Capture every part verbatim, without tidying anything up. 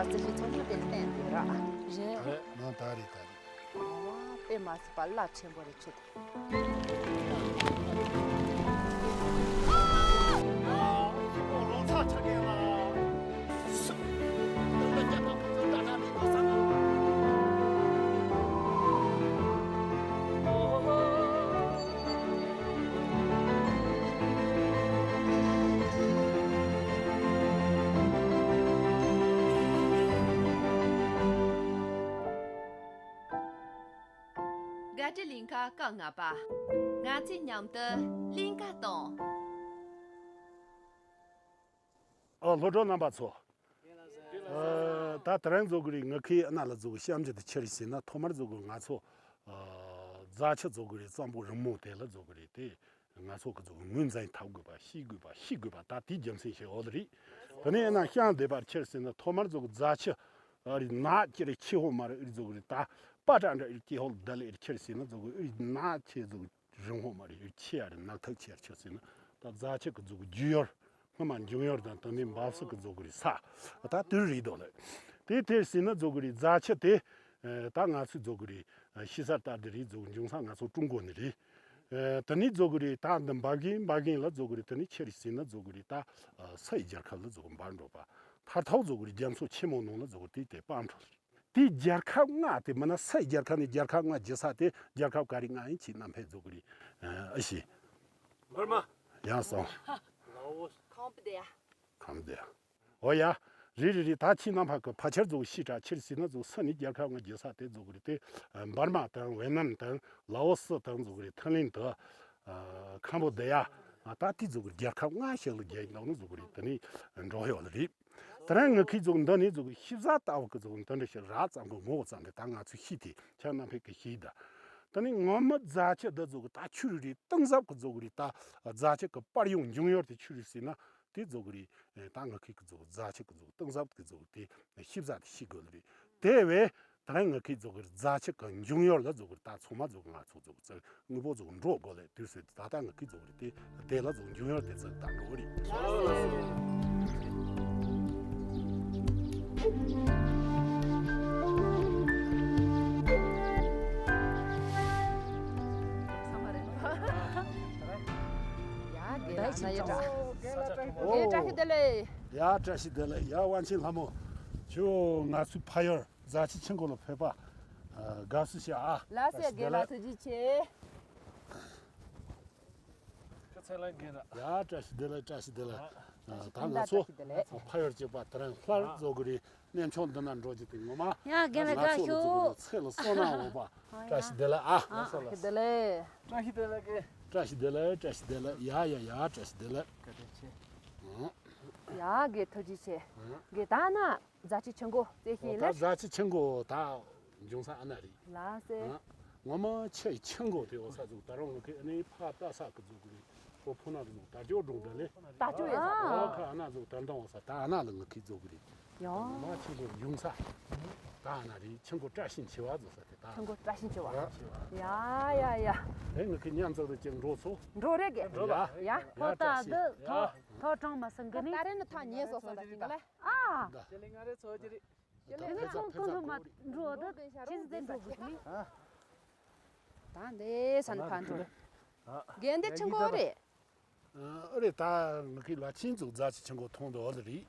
རྩི་ཤིང་ཚང་མ་དེ་ལ་བརྟེན་དེ་ར། རེད། རེད། ནང་ད་རེད་ད་རེད། ཨ་དཔེ་མ་སྲིད་པ་རླབས་ཆེན་པོ་རེད་ཆུ་དེ། དགའ་སྤྲོའི་གླིང་ག་སྐབས་ལྔ་པ། ང་ཚོས་མཉམ་དུ་གླིང་ག་གཏོང་། ཨ་སློབ་གྲོགས་རྣམ་པ་ཚོ། ཨ་ད་དེ་རིང་ཛོ་གི་རི་ང་ཁའི་ཨ་ན་ལ་ཛོ་གི་གཤམ་གྱི་དེ་ཆི་རེད་ཟེར་ན་ཐོག་མར་ཛོ་གི་ང་ཚོ་ཨ་རྫ་ཆུ་ཛོ་གི་རི་གཙང་པོ་རིང་མོ་དེ་ལ་ཛོ་གི་རི་དེ་ང་ཚོ་གི་ཛོ་གི་ངོས་འཛིན་འཐབ་དགོས་པ་ཤེས་དགོས་པ་ཤེས་དགོས་པ་ད་དེའི་རྒྱུ་མཚན་ཞིག་ཡོད་རེད། དེ་ནས་ཨ་ན་གཤམ་བསྡད་པར་ཆི་རེད་ཟེར་ན་ཐོག་མར་ཛོ་གི་རྫ་ཆུ་ཨ་རི་ནག་ཅི་རེད་ཆེ་ཧོ་མ་རེད་ཨི་རི་ཛོ་གི་རི་ད་པ་ཏྲ་འདྲ་ཨི་རི་ཀྱི་ཧོ་ལ་ད་ལེ་ཨི་རི་ཆི་རེད་ཟེར་ན་ཛོ་གི་ཨི་རི་ནག་ཆེ་ཛོ་གི་རིང་ཧོ་མ་རེད་ཨི་རི་ཆེ་ཡ་རེད་ནག་ཐག་ཆེ་ཡ་རེད་ཆི་རེད་ཟེར་ན་ད་རྫ་ཆུ་གི་ཛོ་གི་རྒྱུ་ཡོར། སྔོན་མ་འབྱུང་ཡོར་དང་དེ་ནས་འབབ་ས་གི་ཛོ་གི་རི་ས། ད་དུས་རེད་དོ་ལེ། དེ་དེར་ཟིན་ན་ཛོ་གི་རི་རྫ་ཆུ་དེ། ད་ང་ཚོའི་ཛོ་གི་རི་ཤི་ས་ལྟར་དེ་རི་ཛོ་གི་འབྱུང་ས་ང་ཚོ་ཀྲུང་གོ་ནས་རེད། དེ་ནས་ཛོ་གི་རི་ད་འདི་འབབ་གིན་འབབ་གིན་ལ་ཛོ་གི་རི་དེ་ནས་ཆེ་རི་ཟིན་ན་ཛོ་གི་རི་ད་ས་ཡི་རྒྱལ་ཁབ་ལ་ཛོ་གི་འབབ་འགྲོ་བ། མཐར་ཐུག་ཛོ་གི་རི་རྒྱ་མཚོ་ཆེན་མོ་ནང་ལ་ཛོ་གི་རི་དེ་དེ་སྤང་འགྲོ་ལེ། དེ་རྒྱལ་ཁབ་ལྔ་དེ་མིན་ན་སའི་རྒྱལ་ཁབ་ནས་རྒྱལ་ཁབ་ལྔ་བརྒྱུད་ས་དེ་རྒྱལ་ཁབ་ག་རེ་ལྔ་ཡིན་ཅིག་རྣམ་པས་ཛོ་གི་རེད། ཨ་ཤི། འབར་མ། ཡང་སོང་། ལའོ་སི། ཁམ་བུ་ཌི་ཡ། ཁམ་བུ་ཌི་ཡ། འོ་ཡ། རེད་རེད་རེད་ད་ཁྱེད་རྣམ་པ་གི་ཕལ་ཆེར་ཛོ་གི་ཤི་དྲག་ཕྱིར་ཟིན་ན་ཛོ་ས་ནས་རྒྱལ་ཁབ་ལྔ་བརྒྱུད་ས་དེ་ཛོ་གི་རེད་དེ། འབར་མ་དང་ཝེ་ནམ་དང་ལའོ་སི་དང་ཛོ་གི་རེད་ཐའི་ལེན་དུ། ཁམ་བུ་ཌི་ཡ། ད་དེ་ཛོ་གི་རྒྱལ་ཁབ་ལྔ་ཞིག་ལ་རྒྱལ་ཡིན་ནོ་ཛོ་གི་རེད་དེ་ནས་འགྲོ་ཡོད་ལ་རེད། དེ་རིང་ངི་ཁའི་ཛོ་གི་འདི་ནི་ཛོ་གི་ཤིབ་ཟ་ལྟ་བུ་གི་ཛོ་གི་འདི་འདྲ་ཞིག་རག་ཙམ་གི་ངོ་བོ་ཙམ་གི་ད་ང་ཚོས་ཤེས་ཏེ་ཁྱེད་རྣམ་པས་གི་ཤེས་ད། དེ་ནི་ངོ་མ་རྫ་ཆུ་འདི་ཛོ་གི་ད་ཆུ་རི་རི་གཏིང་ཟབ་གི་ཛོ་གི་རི་ད་རྫ་ཆུ་གི་པར་ཡོང་འབྱུང་ཡོར་དེ་ཆུ་རི་ཟེར་ན་དེ་ཛོ་གི་རི་ད་ངི་ཁའི་གི་ཛོ་གི་རྫ་ཆུ་གི་ཛོ་གི་གཏིང་ཟབ་གི་ཛོ་གི་དེ་ཤིབ་ཟ་དེ་ཤེས་དགོས་ལ་རེད། དེ་བས། དེ་རིང་ངི་ཁའི་ཛོ་གི་རི་རྫ་ཆུ་གི་འབྱུང་ཡོར་ལ་ཛོ་གི་རི་ད་ཚང་མ་ཛོ་གི་ང་ཚོ་ཛོ་གི་ཙི་དངོས་པོ་ཛོ་གི་འགྲོ་དགོས་ལེ་དུས་སུ་ད་ལྟ་ངི་ཁའི་ཛོ་གི་རི་དེ་དེ་ལ་ཛོ་གི་འབྱུང་ཡོར་དེ་ཙི་ད་འགྲོ་གི་རེད། ཚང་མ་རེད། ཡ་དགེ་ལགས་ན་ཡོད་འདྲ། དགེ་བཀྲ་ཤིས་བདེ་ལེགས། ཡ་བཀྲ་ཤིས་བདེ་ལེགས། ཡ་དབང་ཆེན་ལྷ་མོ། ཁྱོད་ང་ཚོའི་ཕ་ཡུལ། རྫ་ཆུ་ཆུ་མགོ་ལ་ཕེབས་པ། དགའ་བསུ་ཞུ་ཨ། ལགས་སོ་དགེ་ལགས་ཐུགས་རྗེ་ཆེ། ཁ་ཚལ་ལ་རྒན་ར། ཡ་བཀྲ་ཤིས་བདེ་ལེགས་བཀྲ་ཤིས་བདེ་ལེགས། ད་ང་ཚོ་ཕ་ཡུལ་གཅིག་པ་དེ་རིང་སླར་ཛོ་གི་རི་གནས་མཆོག་འདི་ན་འགྲོ་རྒྱུ་དེ་ངོ་མ་ཡ་རྒན་ལགས་ང་ཚོ་ལ་ཛོ་གི་རི་ཚེ་ལ་བསོད་ནམས་འོང་བ། བཀྲ་ཤིས་བདེ་ལེགས་ཨ། བཀྲ་ཤིས་བདེ་ལེགས། བཀྲ་ཤིས་བདེ་ལེགས་རྒན། བཀྲ་ཤིས་བདེ་ལེགས་བཀྲ་ཤིས་བདེ་ལེགས། ཡ་ཡ་ཡ་བཀྲ་ཤིས་བདེ་ལེགས། བཀའ་དྲིན་ཆེ། ཡ་རྒན་ཐུགས་རྗེ་ཆེ། རྒན་ད་ན། རྫ་ཆུ་ཆུ་མགོ་རྩེ་ཤིང་ལ། ད་རྫ་ཆུ་ཆུ་མགོ་ད་འབྱུང་ས་ཨ་ན་རེད། ལགས་སེ། ངོ་མ་ཆུ་ཆུ་མགོ་དེ་འོ་ས་ཟུག་ད་རུང་ངི་ཁའི་ཨ་ནི་ཕ་ཏ་ས་གི་ཟུག་གི་རེད། ཁོ་ཕུ་ན་གི་ཟུག་ད་ཅོ་འབྲོང་ད་ལེ། ད་ཅོ་ཡ་ས། འོ་ཁ་ཨ་ན་ཟུག་ད་འདང་འོ་ས་ད་ཨ་ན་ལ་ངི་ཁའི་ཟུག་གི་རེད། ཡ། ངོ་མ་ཆུ་མགོ་འབྱུང་ས་ད་ཨ་ན་རེད། ཆུ་མགོ་བཀྲ་ཤིས་འཁྱིལ་བ་ཟུག་ས་དེ་ད། ཆུ་མགོ་བཀྲ་ཤིས་འཁྱིལ་བ། ཡ་ཡ་ཡ། དེ་ངི་ཁའི་མཉམ་ཚག་ཏུ་ཅིག་འགྲོ་ཚོ། འགྲོ་རེད་གི། ཡ་ཡ། ཁོ་ད་འདི་ཐོ་ཐོ་གྲང་མ་སང་གི་ནི། ད་རེ་ནི་ཐག་ཉེ་སོ་སོ་ད་ཅིག་ལ། ཨ། ཞལ་ལས་ང་རེ་ཚོ་ཅི་རེད། ཞལ་ལས་ང་ཚོ་གང་དུ་མ་འགྲོ་ད་ཆེ་ཟེར་འགྲོ་དགོས་མི། ད་འདི་ས་ནི་ཕ་འགྲོ། རྒན་འདི་ཆུ་མགོ་རེད། ཨ་རེད། ད་ངི་ཁའི་ལ་ཆིན་ཙུག་རྫ་ཆུ་ཆུ་མགོ་མཐོང་དུ་འོ་ལ་རེད།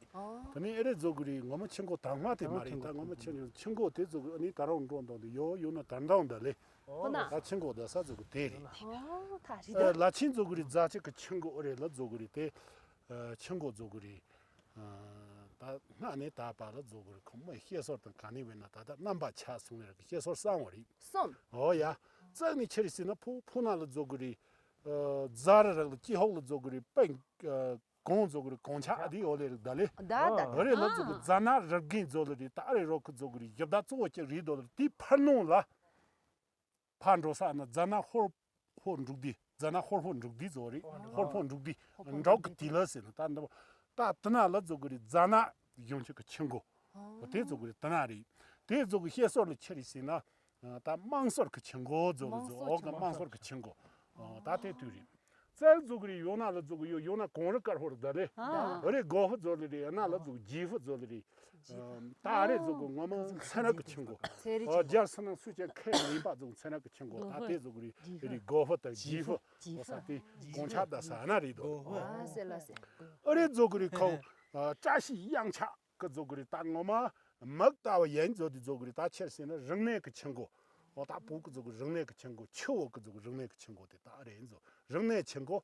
ད་ནི་ཨེ་རེད་ཟོ་གི་རེད། ངོ་མ་ཆུ་མགོ་དང་མ་དེ་མ་རེད། ད་ངོ་མ་ཆུ་ཆུ་མགོ་དེ་ཟོ་གི་ཨ་ནི་ད་རུང་འགྲོ་འདོང་དུ་ཡོ་ཡོ་ན་དར་འདང་ད་ལེ། ཁོ་ན། ད་ཆུ་མགོ་ད་ས་ཟོ་གི་དེ་རེད། ཨོ་ད་རེད་ད། ལ་ཆིན་ཟོ་གི་རེད། རྫ་ཆུ་གི་ཆུ་མགོ་ཨེ་རེད་ལ་ཟོ་གི་རེད་དེ། ཆུ་མགོ་ཟོ་གི་རེད། ད་སྔ་ནས་ད་བར་ལ་ཟོ་གི་རེད། ཁོ་མོའི་བཤད་སྲོལ་དང་ག་ནས་བས་ན་ད་ལྟ་རྣམ་པ་ཆགས་སོང་བའི་བཤད་སྲོལ་གསར་བ་རེད། གསུམ། འོ་ཡ། རྩ་ནས་ཆི་རེད་ཟེར་ན་ཕུ་ཕུ་ན་ལ་ཟོ་གི་རེད། རྫ་རི་རག་ལ་སྐྱི་ཧོག་ལ་ཟོ་གི་རེད། པེང་གོང་ཟོ་གི་རེད། གོང་ཆ་ཨ་དེ་འོ་ལེ་རེད་ད་ལེ། ད་ད་འོ་རེད་ལ་ཟོ་གི་རྫ་ན་རི་རྒན་ཟོ་ལེ་རེད། ད་ཨ་རེ་རོག་གི་ཟོ་གི་རེད། ཞབས་ད་གཙོ་བོ་ཅིག་རེད་དོ་ལེ། དེ་ཕར་ནང་ལ། ཕར་འགྲོ་ས་ན་རྫ་ན་ཧོར་ཧོ་འབྲུག་སྡེ། རྫ་ན་ཧོར་ཧོ་འབྲུག་སྡེ་ཟོ་རེད། ཧོར་ཧོ་འབྲུག་སྡེ་འབྲོག་གི་དེ་ལ་ཟེར་ན་ད་འདི་ད་དེ་ན་ལ་ཟོ་གི་རེད། རྫ་ན་གཞུང་ཆེན་གི་ཆུ་མགོ་དེ་ཟོ་གི་རེད། དེ་ན་རེད། དེ་ཟོ་གི་བཤད་སྲོལ་ལ་ཆི་རེད་ཟེར་ན་ད་དམངས་སྲོལ་གི་ཆུ་མགོ་ཟོ་ལ་ཟོ། འོག་གི་དམངས་སྲོལ་གི་ཆུ་མགོ་ད་དེ་དུས་རེད། རྩལ་རྫོགས་ཀྱི་རེད། ཡོང་ན་ལ་རྫོགས་ཀྱི་ཡོད། ཡོང་ན་གངས་རི་དཀར་པོར་བསྡད་རེད། ཨ་རེད་གོ་ཧྥུ་རྫོགས་ལེ་རེད། ཡང་ན་ལ་རྫོགས་ཇི་ཧྥུ་རྫོགས་ལེ་རེད། ད་རེད་རྫོགས་ཀྱི་ངོ་མ་ཚན་རིག་གི་ཆུ་མགོ། ཚན་རིག་ཨོ་ཆུ་མགོ། རྒྱལ་སུ་ན་སུ་ཅན་ཁས་ལེན་པ་རྫོགས་ཚན་རིག་གི་ཆུ་མགོ། ད་དེ་རྫོགས་ཀྱི་རེད་རེད། གོ་ཧྥུ་དང་ཇི་ཧྥུ་ཇི་ཧྥུ་ཨོ་ས་དེ་གོང་ཆ་ད་ས་ན་རེད་དོ། ཨ་ཟེར་ལ་ཟེར། ཨ་རེད་རྫོགས་ཀྱི་རེད་ཁོ། བཀྲ་ཤིས་གཡང་ཆགས། ཀི་རྫོགས་ཀྱི་རེད། ད་ངོ་མ་མིག་ལྟ་བུ་ཡན་རྫོགས་དེ་རྫོགས་ཀྱི་རེད། ད་ཆེར་ཟེར་ན་རིག་གནས་ཀྱི་ཆུ་མགོ། འོ་ད་བོད་ཀྱི་རྫོགས་ཀྱི་རིག་གནས་ཀྱི་ཆུ་མགོ། ཆུ་བོ་ཀྱི་རྫོགས་ཀྱི་རིག་གནས་ཀྱི་ཆུ་མགོ་དེ་ད་རེད་རྫོགས། རིག་གནས་ཆུ་མགོ།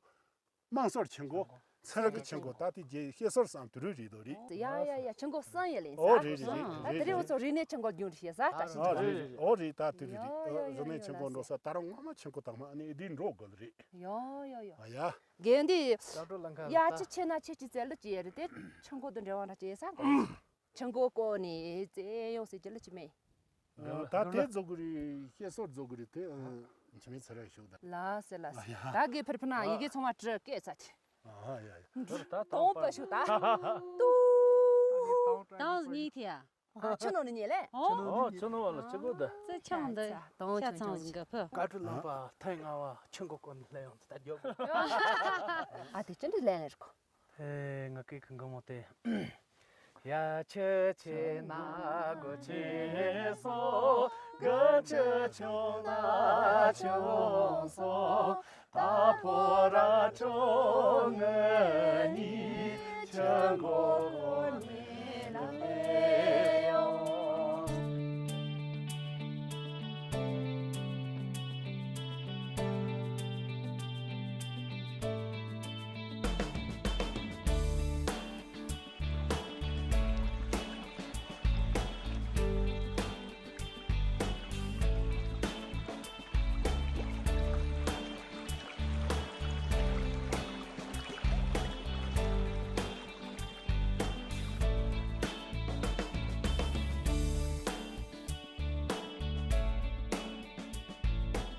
དམངས་སྲོལ་ཆུ་མགོ། ཚན་རིག་གི་ཆུ་མགོ། ད་དེ་རྗེས་བཤད་སྲོལ་བསམ་དུ་རུ་རེད་དོ་རེད། ཡ་ཡ་ཡ། ཆུ་མགོ་གསུམ་ཡ་ལེན་ཨོ་ས་རེད་རེད་རེད། ད་དེ་རེད། འོ་ཚོ་རིག་གནས་ཆུ་མགོ་རྒྱུན་རེད་ཤེས་ས་ད་ཨོ་ཆུ་མགོ་རེད་རེད། ཨོ་རེད། ད་དེ་རེད་རེད། ཡ་ཡ་ཡ། རིག་གནས་ཆུ་མགོ་འགྲོ་ས་ད་རུང་ངོ་མ་ཆུ་མགོ་དང་མ་ཨ་ནི་འདི་འགྲོ་དགོས་རེད། ཡ་ཡ་ཡ། ཨ་ཡ། རྒན་འདི། ཡ་ཅི་ཆེ་ན་ཆེ་ཅི་བཙལ་ལ་ཅི་ཡ་རེད་དེ། ཆུ་མགོ་དང་འབྲེལ་བ་འདྲ་ཅི་ཡ་ས་གོ། ཆུ་མགོ་བསྐོར་ནས་བཙལ་ཡོང་ཟེར་གྱི་ལ་ཅི་མེད། ད་དེ་རྫོགས་ཀྱི་རེད། བཤད་སྲོལ་རྫོགས་ཀྱི་རེད་དེ། འཆི་མེད་ཚེ་རིང་ཞུགས་ད། ལ་སེ་ལ་སེ། ད་གི་ཕིར་ཕི་ན་ཡི་གེ་ཚང་མ་བྲི་སྐད་ཚ་ཆེ། ཨ་ཡ་ཡ། དང་པ་ཞུ་ད། ཏུ། དང་གཉིས་ཐེ་ཡ། ཆུ་ནང་ནས་ཉལ་ལེ། ཨོ་ཆུ་ནང་བ་ལ་ཆུ་གོ་ད། ཙེ་ཆང་འདི་ཤ་ཚང་ཟིན་ག་ཕི། བཀའ་ཁྲི་ལངས་པ་ཐེངས་ལྔ་བ་ཆུ་མགོ་བསྐོར་ནས་སླེབས་ཡོང་ད་རྒྱོབ། ཨ་དེ་ཅི་འདྲ་ལན་རེད་གོ། ཧེ་ང་སྐད་གི་མགོ་མོ་དེ། ཡ་ཆེ་ཆེ་ན་གོ་ཆེ་སོ། ག་ཆེ་ཆུང་ན་ཆུང་སོ། ད་ཕོ་ར་ཁྲོ་ང་གཉིས་ཆུ་མགོ་བསྐོར་ནས་སླེབས་ཡོང་།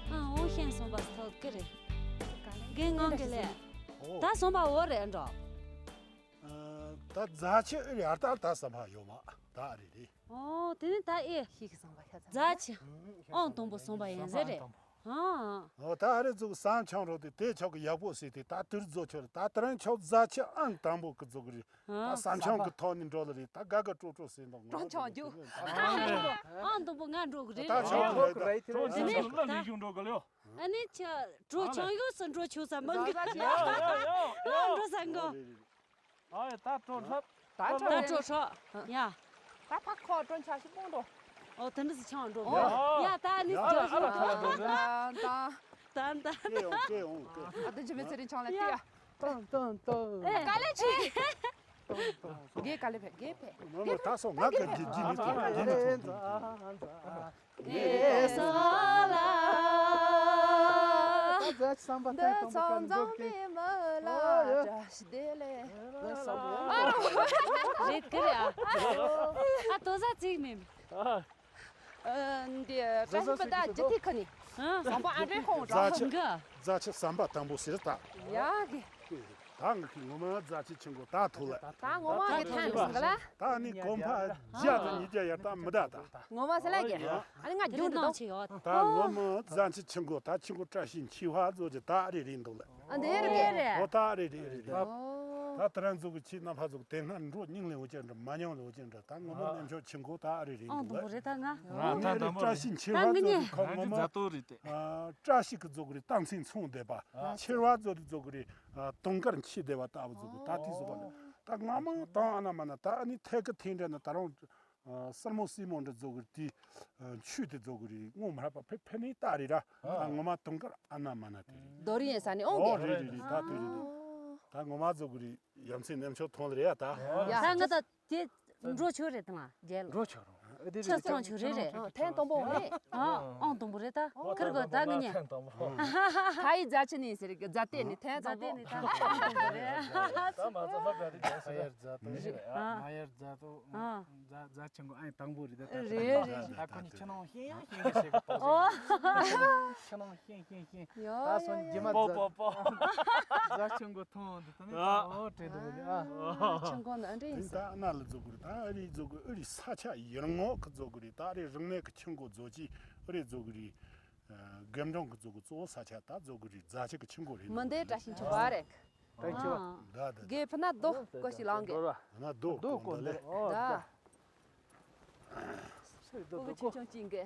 ཨ་འོ་ཤན་སོང་པ་ཐོག་ཀི་རེད། རྒན་ངང་གི་ལས། ད་སོང་པ་འོ་རེད་འགྲོ། ད་རྫ་ཆུ་ཨེ་རེད། ཨ་ད་ད་ས་མ་ཡོད་མ་ད་ཨ་རེད་རེད། ཨོ་དེ་ནི་ད་ཨེ། ཤིག་གི་སོང་པ་ཤ་ཚ། རྫ་ཆུ། ཨང་དང་པོ་སོང་པ་ཡིན་ཟེར་རེད། ཨ། ཨོ་ད་ཨ་རེ་ཙུག་སང་ཆང་རོ་དེ་དེ་ཆོག་གི་ཡག་པོ་ཟེར་དེ་ད་དུར་རྫོ་ཆོ་རེད། ད་དེ་རིང་ཆོག་རྫ་ཆུ་ཨང་དང་པོ་གི་རྫོ་གི་རེད། ད་སང་ཆང་གི་ཐོག་ནས་འགྲོ་ལ་རེད། ད་དགའ་དགའ་སྤྲོ་སྤྲོ་ཟེར་འདུག་ཀྲོང་ཆང་རྒྱུ། ཨང་དང་པོ་ང་འགྲོ་གི་རེད། ད་ཆོག་གི་རེད། ད་ཆོག་གི་རེད། ད་ལ་ལུས་ཞུགས་འགྲོ་གི་ལེའོ། ཨ་ནི་ཁྱོད་གྲོ་ཆང་ཡོད་སུ་འགྲོ་ཆོག་ས་མི་འགི། ཡ་ཡ་ཡ་ཡ། འགྲོ་ས་འགོ། ཨ་ཡ་ད་གྲོ་འཁྲབ། ད་གྲོ་འཁྲབ། ཡ། ད་ཕ་ཁོ་གྲོ་ཆང་ཞིག་སྤོང་འགྲོ། ཨོ་དེ་འདྲ་སུ་ཆང་འགྲོ་གི། ཡ་ད་ཨ་ནི་ཡ་གྲོ་ཨ་ལ་ཆང་འགྲོ་གི། ད་ད་ད། ཀེ་ཡོང་ཀེ་ཡོང་ཀེ། ཨ་ད་འཇུ་མི་ཚེ་རིང་ཆང་ལ་ཏི་ཡ། ཏང་ཏང་ཏང་། ཨེ་ག་ལེ་ཆི། གེ་ག་ལེ་ཕེ་གེ་ཕེ། མ་མ་ད་སོང་ང་ག་གི་གི་ནི་ཏོ་གི་ནི་ཏོ། ཨེ་ས་ལ། ད་ཛ་ཆི་བསམ་པ་ད་འདི་དང་པོ་ཚང་ཀ་འཛོམས་འདུག་པའི་མི་ལ་བཀྲ་ཤིས་བདེ་ལེགས། ཛ་བསམ་པ། རེད་གི་རེད་ཨ། ཨ་ཏོ་ཟ་ཚིག་མེད། ཨ། ཨ་འདི་བཀྲ་ཤིས་པ་ད་ཇི་ཐིག་ཁ་ནི། ཨ། བསམ་པ་ཨ་འདྲེ་ཁོང་ཛ་ཆི་འགའ། ཛ་ཆི་བསམ་པ་དང་པོ་ཟེར་ད། ཡ་གི། ད་ང་གི་ངོ་མ་རྫ་ཆུ་ཆེན་པོ་ད་ཐུག་ལ། ད་ངོ་མ་གི་ཐང་སོང་ག་ལ། ད་ནི་གོམ་པ་བརྒྱ་དང་ཉིས་བརྒྱ་ཡར་ད་མི་ད་ད། ངོ་མ་ཟེར་ལ་གི། ཨ་ནི་ང་རྒྱུན་དུ་གཏོང་། ད་ངོ་མ་རྫ་ཆུ་ཆེན་པོ་ད་ཆེན་པོ་བཀྲ་ཤིས་འཁྱིལ་བ་ཚོ་ཅི་ད་རེ་རེ་འདུག་ལ། ཨ་འདི་རེ་རེ་རེ། ཨོ་ད་རེ་རེ་རེ་རེ། ད་ད་རང་ཚོ་གི་ཆེས་རྣམ་པ་ཚོ་དེ་སྔ་འགྲོ་སྙིང་ལས་འོ་ཅན་འདྲ་མ་མྱོང་ལས་འོ་ཅན་འདྲ་ད་ངོ་མ་ནེམ་ཆོག་ཆེན་པོ་ད་རེ་རེ་འདུག་ལ། ཨང་དང་པོ་རེད་ད་ང་། ང་ནི་རེ་བཀྲ་ཤིས་འཁྱིལ་བ་ཚོ་གི་ཁོ་ངོ་མ། བཀྲ་ཤིས་ཀྱི་ཚོ་གི་རེ་སྟངས་ཚིག་མཚུངས་བསྡད་པ། འཁྱིལ་བ་ཚོ་དེ་ཚོ་གི་རེ། ཨ་དུང་དཀར་འཁྱིལ་བསྡད་པ་ལྟ་བུ་ཚོ་གི་ད་དེ་ཚོ་ག་ལ་ད་ང་མང་དང་ཨ་ན་མ་ན་ད་ཨ་ནི་ཐད་ཀི་ཐེངས་འདྲ་ན་ད་རུང་སེར་མོ་སྲིན་མོ་འདྲ་ཚོ་གི་དེ་ཆུ་དེ་ཚོ་གི་རེ་སྔོ་མ་ཧྲ་པ་ཕེ་ཕེ་ནི་ད་རེད་ར། ད་ངོ་མ་དུང་དཀར་ཨ་ན་མ་ན་དེ་རེད། རྡོ་རིང་ཡིན་ས་ནི་ཨོང་གི། རེད་རེད་རེད་ད་དེ་རེད་རེད། ད་ངོ་མ་ཚོ་གི་རེ་ཡ་མཚན་ནེམ་ཆོག་ཐོང་ལ་རེད་ཡ་ད། ད་ང་ད། དེ་འགྲོ་ཆོག་རེད་དང་རྒྱལ། འགྲོ་ཆོག་རོ། ཆ་ཚང་ཆོག་རེད་རེད། ཨ་ཐེངས་དང་པོ་རེད། ཨ་ཨང་དང་པོ་རེད་ད། ཁིར་གོ་ད་ངི་ཉེ། ཐེངས་དང་པོ། ཁ་ཡི་རྫ་ཆུ་ནི་ཟེར་གི་རྫ་ཏེ་ནི་ཐེངས་དང་པོ། རྫ་ཏེ་ནི་ཐེངས་དང་པོ་རེད། ད་མ་ཚོ་མ་བྲ་རི་རྫ་ས་ཡར་རྫ་ཏོ་ཞིག་རེད། ཨ་མ་ཡར་རྫ་ཏོ། ཨ་རྫ་རྫ་ཆུ་གོ་ཨ་དང་པོ་རེད་ད། རེད་རེད། ད་ཁོ་ནི་ཆུ་ནང་ཤེས་ཡང་ཤེས་གི་ཞེས་གི་ཏོག་ཙམ། ཆུ་ནང་ཤེས་ཤེས་ཤེས། ཡ་ད་སོང་ཡ་རྗེས་མ་པོ་རྫ་པོ་པོ། རྫ་ཆུ་གོ་ཐོང་འདི་ད་ནི་ཨ་ཨོ་བྲེ་འདུག་ལ་ཨ། ཆུ་གོ་ནི་ཨ་འདྲ་ཡིན་ད་ས། ཨ་ན་ལ་རྫོགས་གི་རེད། ད་ཨ་རི་རྫོགས་གི་ཨ་རི་ས་ཆ་ཡར་ངོགས་གི་རྫོགས་གི་རེད། ད་ཨ་རི་རིག་གནས་གི་ཆུ་གོ་རྫོགས་ཀྱི་ཨ་རི་རྫོགས་གི་རེད། ཨ། དགེ་འབྲང་གི་ཛོ་གི་གཙོ་བོ་ས་ཆ་ད་ཛོ་གི་རི་རྫ་ཆུ་གི་ཆུ་འགོ་རེད། མི་འདི་བཀྲ་ཤིས་ཆུ་བ་རེད། ད་ཆུ་བ། ཨ། ད་ད་ད། གེ་ཕུ་ན་རྡོ་ཀོ་ཤི་ལང་གེ། ན་རྡོ་ཀོ་འདི་ལེ། ད། ཕུ་གུ་ཆུང་ཆུང་ཅིག་གེ།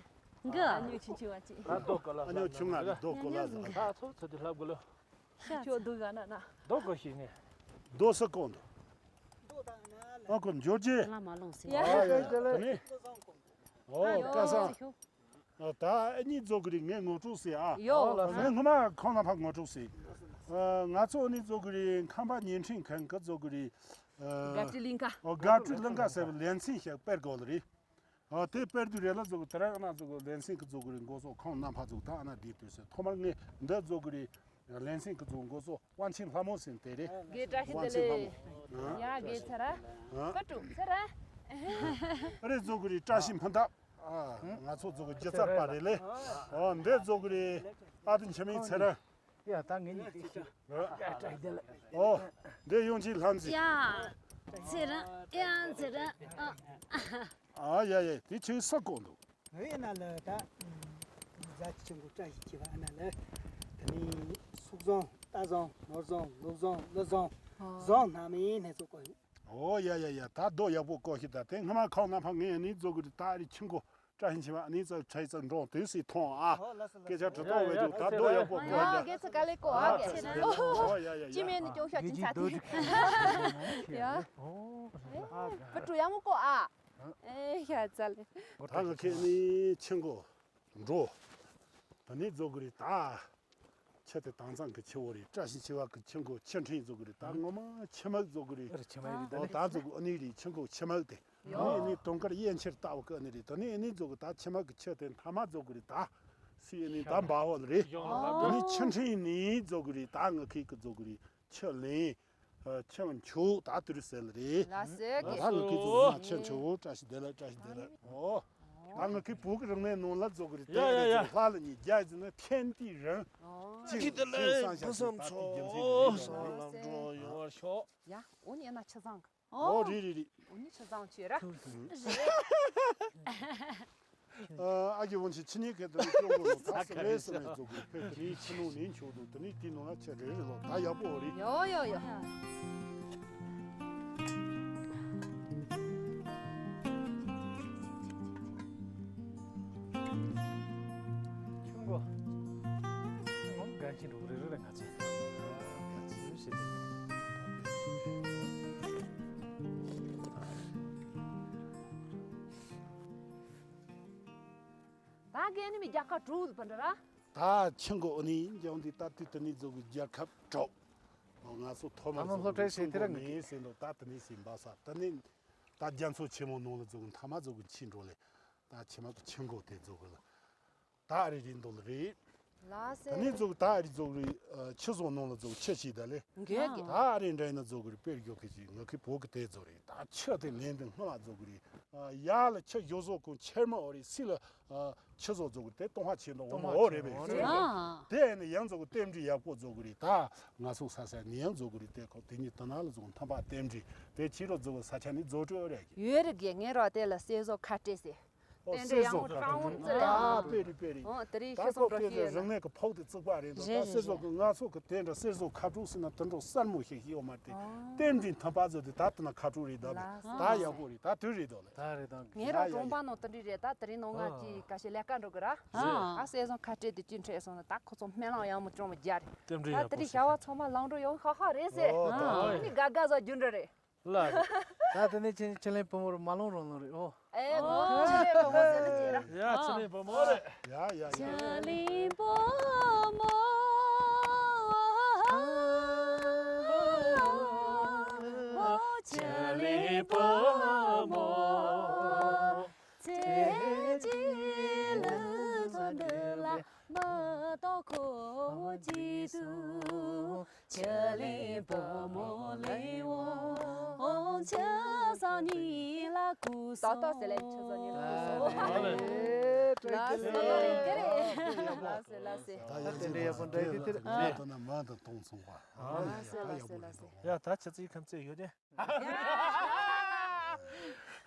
གེ། ཨ་ཉུ་ཆུང་ཆུང་བ་ཅིག་ད་རྡོ་ཀོ་ལ་ཨ་ཉུ་ཆུང་ང་རྡོ་ཀོ་ལ་ཟ། ད་ཚོ་ཚོ་དེ་ལྷབ་གོ་ལོ། ཁྱོད་སྡུག་ག་ན་ན། རྡོ་ཀོ་ཤི་ནེ། རྡོ་ས་ཀོ་འདུག་ཨ་ཁོ་འབྱོར་རྗེས། ལ་མ་ལོང་ཟེར། ཡ། ཨ་ཡ། ད་ནི། ཨོ་ཀ་སང་། ཨ། ད་ཨ་ནི་ཛོ་གི་རི་ངས་ངོ་སྤྲོད་ཟེར་ཨ། ཡོ། ངས་སྔོན་མ་ཁོང་ལ་ཕར་ངོ་སྤྲོད་ཟེར། ཨ། ང་ཚོ་ཨ་ནི་ཛོ་གི་རི་ཁམས་པ་བརྙན་འཕྲིན་ཁང་གི་ཛོ་གི་རི། ཨ། དགའ་སྤྲོའི་གླིང་ག། ཨོ་དགའ་སྤྲོའི་གླིང་ག་ཟེར་བའི་ལེ་ཚན་ཞིག་སྤེལ་དགོས་ལ་རེད། ཨ། དེ་སྤེལ་དུས་རེ་ལ་ཛོ་གི་དེ་ར་ཨ་ན་ཛོ་གི་ལེ་ཚན་གི་ཛོ་གི་རི་འགོ་ཚོགས་ཁོང་རྣམ་པ་ཛོ་གི་ད་ཨ་ན་བསྡད་དུས་ཟེར། ཐོག་མར་ངས་འདི་ཛོ་གི་རི་ལེ་ཚན་གི་ཛོ་འགོ་ཚོགས་དབང་ཆེན་ལྷ་མོ་ཟེར་དེ་རེད། དགེ་བཀྲ་ཤིས་བདེ་ལེགས། དབང་ཆེན་ལྷ་མོ། ཡ་དགེ་ཚ་ར། ཨ། པ་ཀྲུ་ཚ་ར། ཨ་རེ་ཛོ་གི་རི་བཀྲ་ཤིས་སྨོན་འདེབས། ཨ། ང་ཚོ་ཛོ་གི་སྒྱུ་རྩལ་པ་རེད་ལེ། ཨོ་འདི་ཛོ་གི་རི་ཨ་དུ་འཆི་མེད་ཚེ་རིང་། ཡ་ད་ངེད་གཉིས་ཀྱི་ཨོ་འདི་ཡོང་ཆེན་ལྷ་མཛེས། ཡ་ཚེ་རིང་། ཡ་ཚེ་རིང་། ཨ། ཨ་ཡ་ཡ། དེ་ཆུ་ས་ཀོ་འདུག་ངའི་ཨ་ན་ལ་ད་རྫ་ཆུ་ཆུང་གུ་བཀྲ་ཤིས་ཆེ་བ་ཨ་ན་ལ། དེ་ནི་སུག་བཟང་། རྟ་བཟང་། ནོར་བཟང་། ལུག་བཟང་། ཀླུ་བཟང་། བཟང་སྣ་མིན་སྣ་ཚོགས་ཀོ་ཡོད། ཨོ་ཡ་ཡ་ཡ། ད་རྡོ་ཡག་པོ་ཀོ་ཤི། ད་དེ་སྔ་མ་ཁོང་རྣམ་པ་ངས་ནི་ཛོ་གི་རི་ད་རི་ཆུ་འགོ་བཀྲ་ཤིས་ཆེ་བ་ནི་ཙ་ཆ་ཡི་ཙ་འགྲོ་དུས་སི་མཐོང་ཨ། སྐད་ཆ་དྲི་དོ་བས་དུ་ད་རྡོ་ཡག་པོ་ཀོ་ཡ་ཡ། དགེ་ཚུལ་ག་ལེ་ཀོ་ཨ། ཨོ་ཡ་ཡ་ཡ། ཅི་མེད་ནི་ཅུང་ཤ་ཅིན་ཚ་དེ། ཡ། པ་ཀྲུ་ཡག་མོ་ཀོ་ཨ། ཨེ་ཡ་ཙ་ལེ། ད་ང་ཁྱེད་ནི་ཆུ་འགོ་འགྲོ། ད་ནི་ཛོ་གི་རི་ད། ཆུ་དེ་དྭངས་གཙང་གི་ཆུ་བོ་རེད། བཀྲ་ཤིས་ཆེ་བ་གི་ཆུ་འགོ་ཆུ་ཕྲན་ཛོ་གི་རི་ད་ངོ་མ་ཆུ་མིག་ཛོ་གི་རི། ཨོ་ད་ཛོ་གི་ཨ་ནི་རི་ཆུ་འགོ་ཆུ་མིག་དེ། ཨ་ནི་ཨ་ནི་དུང་དཀར་གཡས་འཁྱིལ་ལྟ་བུ་གི་ཨ་ནི་རི་ད་ནི་ཨ་ནི་ཛོ་གི་ད་ཆུ་མིག་གི་ཆུ་དེ་མཐའ་མ་ཛོ་གི་རི་ད། སི་ཨ་ནི་ད་འབའ་བོ་ལ་རེད། ཨ་ནི་ཆུ་ཕྲན་ནི་ཛོ་གི་རི་ད་ང་ཁིག་གི་ཛོ་གི་རི་ཆུ་ལེན། ཨ། ཆུ་མཆོག་ད་དུར་ཟེར་ལ་རེད། ལ་ཟེར་གི། ད་ལུ་ཁི་ཚོ་ང་ཆུ་མཆོག་བཀྲ་ཤིས་བདེ་ལེགས། བཀྲ་ཤིས་བདེ་ལེགས། ཨོ། ད་ང་ཁི་བོད་ཀྱི་རིག་གནས་ནང་ལ་ཛོ་གི་རི་ཡ་ཡ་ཡ། ལྷ་ལ་ཉི་རྒྱ་ཟིན་ན་ཐན་ཏི་རང་། ཨོ། ཅི་ཐི་ལེ་ཕུན་སུམ་ཚོགས། ལམ་འགྲོ་ཡོང་བར་ཤོག་ཡ། འོ་ནི་ཡ་ན་ཆུ་བཟང་གི། ཨོ་རེད་རེད་རེད། འོ་ནི་ཆུ་བཟང་ཆེ་ར། ཨ་གི་ཝང་ཆི་ཆི་ཉི་ཁེ་ཏོ་ཅོང་གོ་ལོ་ད་སེ་རེ་སེ་མེ་ཛོ་གི་ཕེ་ཏི་ཆི་ནོ་ནིན་ཆོ་དུ་ཏི་ནི་ཏི་ནོ་ན་ཆེ་རེ་རེ་ལོ་ད་ཡག་པོ་རེད། ཡོ་ཡོ་ཡོ། ཆུང་གོ། ཆུང་གོ་ག་ཅི་འགྲོ་རེ་རེ་རེ་ང་ཚོ། ག་ཅི་རེ་ཞེས་ཏེ། ད་ག་ནི་མི་རྒྱ་གར་གྲུ་པ་འདྲ་ར། ད་ཆུང་གོ་ཨ་ནི་འཇང་འདི་ད་ཏི་ཏི་ནི་ཛོ་གི་རྒྱལ་ཁབ་གྲོགས། ང་ཚོ་ཐོག་མ་ད་ནང་སློབ་གྲྭའི་ཟེར་དེ་ར་ངེས་ཟེར་འདུག་ད་ཏི་ནི་ཟིན་པ་ས་ད་ནི་ད་རྒྱ་མཚོ་ཆེན་མོ་ནང་ལ་ཛོ་གི་མཐའ་མ་ཛོ་གི་ཕྱིན་འགྲོ་ལེ། ད་ཆེ་མ་གི་ཆུང་གོ་དེ་ཛོ་གི་ལ། ད་ཨ་རི་རི་འདུག་ལ་རེད། ལ་སེ། ད་ནི་ཛོ་གི་ད་ཨ་རི་ཛོ་གི་རི་ཆུ་ཟོ་ནང་ལ་ཛོ་གི་ཆུ་ཞིག་ད་ལེ། འགས་ཀྱི། ད་ཨ་རི་འདྲ་ཡིན་ན་ཛོ་གི་རི་དཔེར་འཇོག་གི་ཅིག་ང་ཁི་བོད་ཀྱི་དེ་ཛོ་རེད། ད་ཆུ་དེ་ལེན་དུ་སྔ་མ་ཛོ་གི་རི། ཡ་ལ་ཆུ་ཞོ་ཟོ་ཀུན་ཆེར་མ་འོ་རི་སི་ལ། ཆུ་ཟོ་ཛོ་གི་དེ་ཏོང་ཧ་ཆེ་འདུག་ཏོང་ཧ་འོ་རེད་པས། ཨ། དེ་ནི་ཡང་ཛོ་གི་རྟེན་འབྲེལ་ཡག་པོ་ཛོ་གི་རི། ད་ང་ཚོ་ས་ས་ནི་ཡང་ཛོ་གི་རི་དེ་ཁོ་དེ་ཉིད་ད་ན་ལ་ཛོ་གི་མཐའ་པ་རྟེན་འབྲེལ་དེ་ཕྱི་རོ་ཛོ་གི་ས་ཆ་ནི་ཛོ་ཀྲོ་རེད་ཀྱི། ཡོད་རེད་ཀྱི། ངའི་རོ་དེ་ལ་སེ་ཟོ་ཁ་ཏྲེ་སེ། ཨོ་རྟེན་འབྲེལ་ཡང་མོ་ཀྲང་ཝུན་ཙི་རེད། ཨ་དཔེ་རེད་དཔེ་རེད། ཨོ་དེ་རིང་ཤི་སོང་འགྲོ་ཤི་ཡོད་ན། རིག་གནས་ཀྱི་ཕོག་དེ་བརྩིགས་པ་རེད་འདུག་ད་སེ་ཟོ་གི་ང་ཚོ་གི་དེ་འདྲ་སེ་ཟོ་ཁ་དྲུག་ཟེར་ན་དེ་འདྲ་གསལ་མོ་ཞིག་ཡོད་མ་རེད། ཨོ། རྟེན་འབྲེལ་མཐུན་པ་ཚོ་དེ་ད་དེ་ན་ཁ་དྲུག་རེད་འདུག་ད་ཡག་པོ་རེད། ད་དུས་རེད་འདུག་ལ། ད་རེད་ད། ངའི་རང་གྲོང་པ་ནང་དེ་འདྲ་རེད། ད་དེ་རིང་ནང་ང་ཅི་ཀ་ཤི་ལས་ཀ་འགྲོ་གི་ར། ཨ་སེ་ཟོ་ཁ་ཏྲེ་དེ་ཅི་འཕྲད་སོང་ན་ད་ཁོ་ཚོ་སྨན་ལམ་ཡང་མོ་ཅོང་མོ་རྒྱ་རེད། རྟེན་འབྲེལ་ད་ཡག་པོ་དེ་རིང་བྱ་བ་ཚང་མ་ལང་འགྲོ་ཡོང་ཧ་ཧ་རེད་ཟེར། ཨོ་ད་ནི་དགའ་དགའ་ཟ་རྒྱུ་འདྲ་རེད། ལགས་སོ། ད་དེ་ནས་ཁྱེད་ཁྱེད་ལེན་བུ་མོར་མ་ལོང་རང་ལོང་རེད་ཨོ། ཨེ་ངོ་ཁྱེད་ལེན་བུ་མོ་ཟེར་ན་ཅི་ར། ཡ་ཁྱེད་ལེན་བུ་མོ་རེད། ཡ་ཡ་ཡ། ཁྱེད་ལེན་བུ་མོ། ཁྱེད་ལེན་བུ་མོ། ཚེ་གཅིག་ལུས་ཐོག་འདི་ལ་མ་གཏོགས་ཁོ་བོ་གཅིག་ཏུ། ཁྱེད་ལེན་བུ་མོ་ལེན་འོང་། ཁྱེད་སང་ཉིན་ལ་སྐུ་ཏག་ཏག་ཟེར་ལེ་ཁྱེད་སང་ཉིན་ལ་སྐུ་སོང་། ལགས་སེ་ལགས་སེ། ལགས་སེ་ལགས་སེ། ད་ཡང་དེ་འདྲ་ཡག་པོ་འདྲ་ཡི་དེ་དེ་རེད། ད་ན་མ་དང་སྟོང་སོང་བ། ལགས་སེ་ལགས་སེ་ལགས་སེ། ཡ་ད་ཁྱེད་ཚོའི་ཁམས་ཚད་ཡོད་དེ།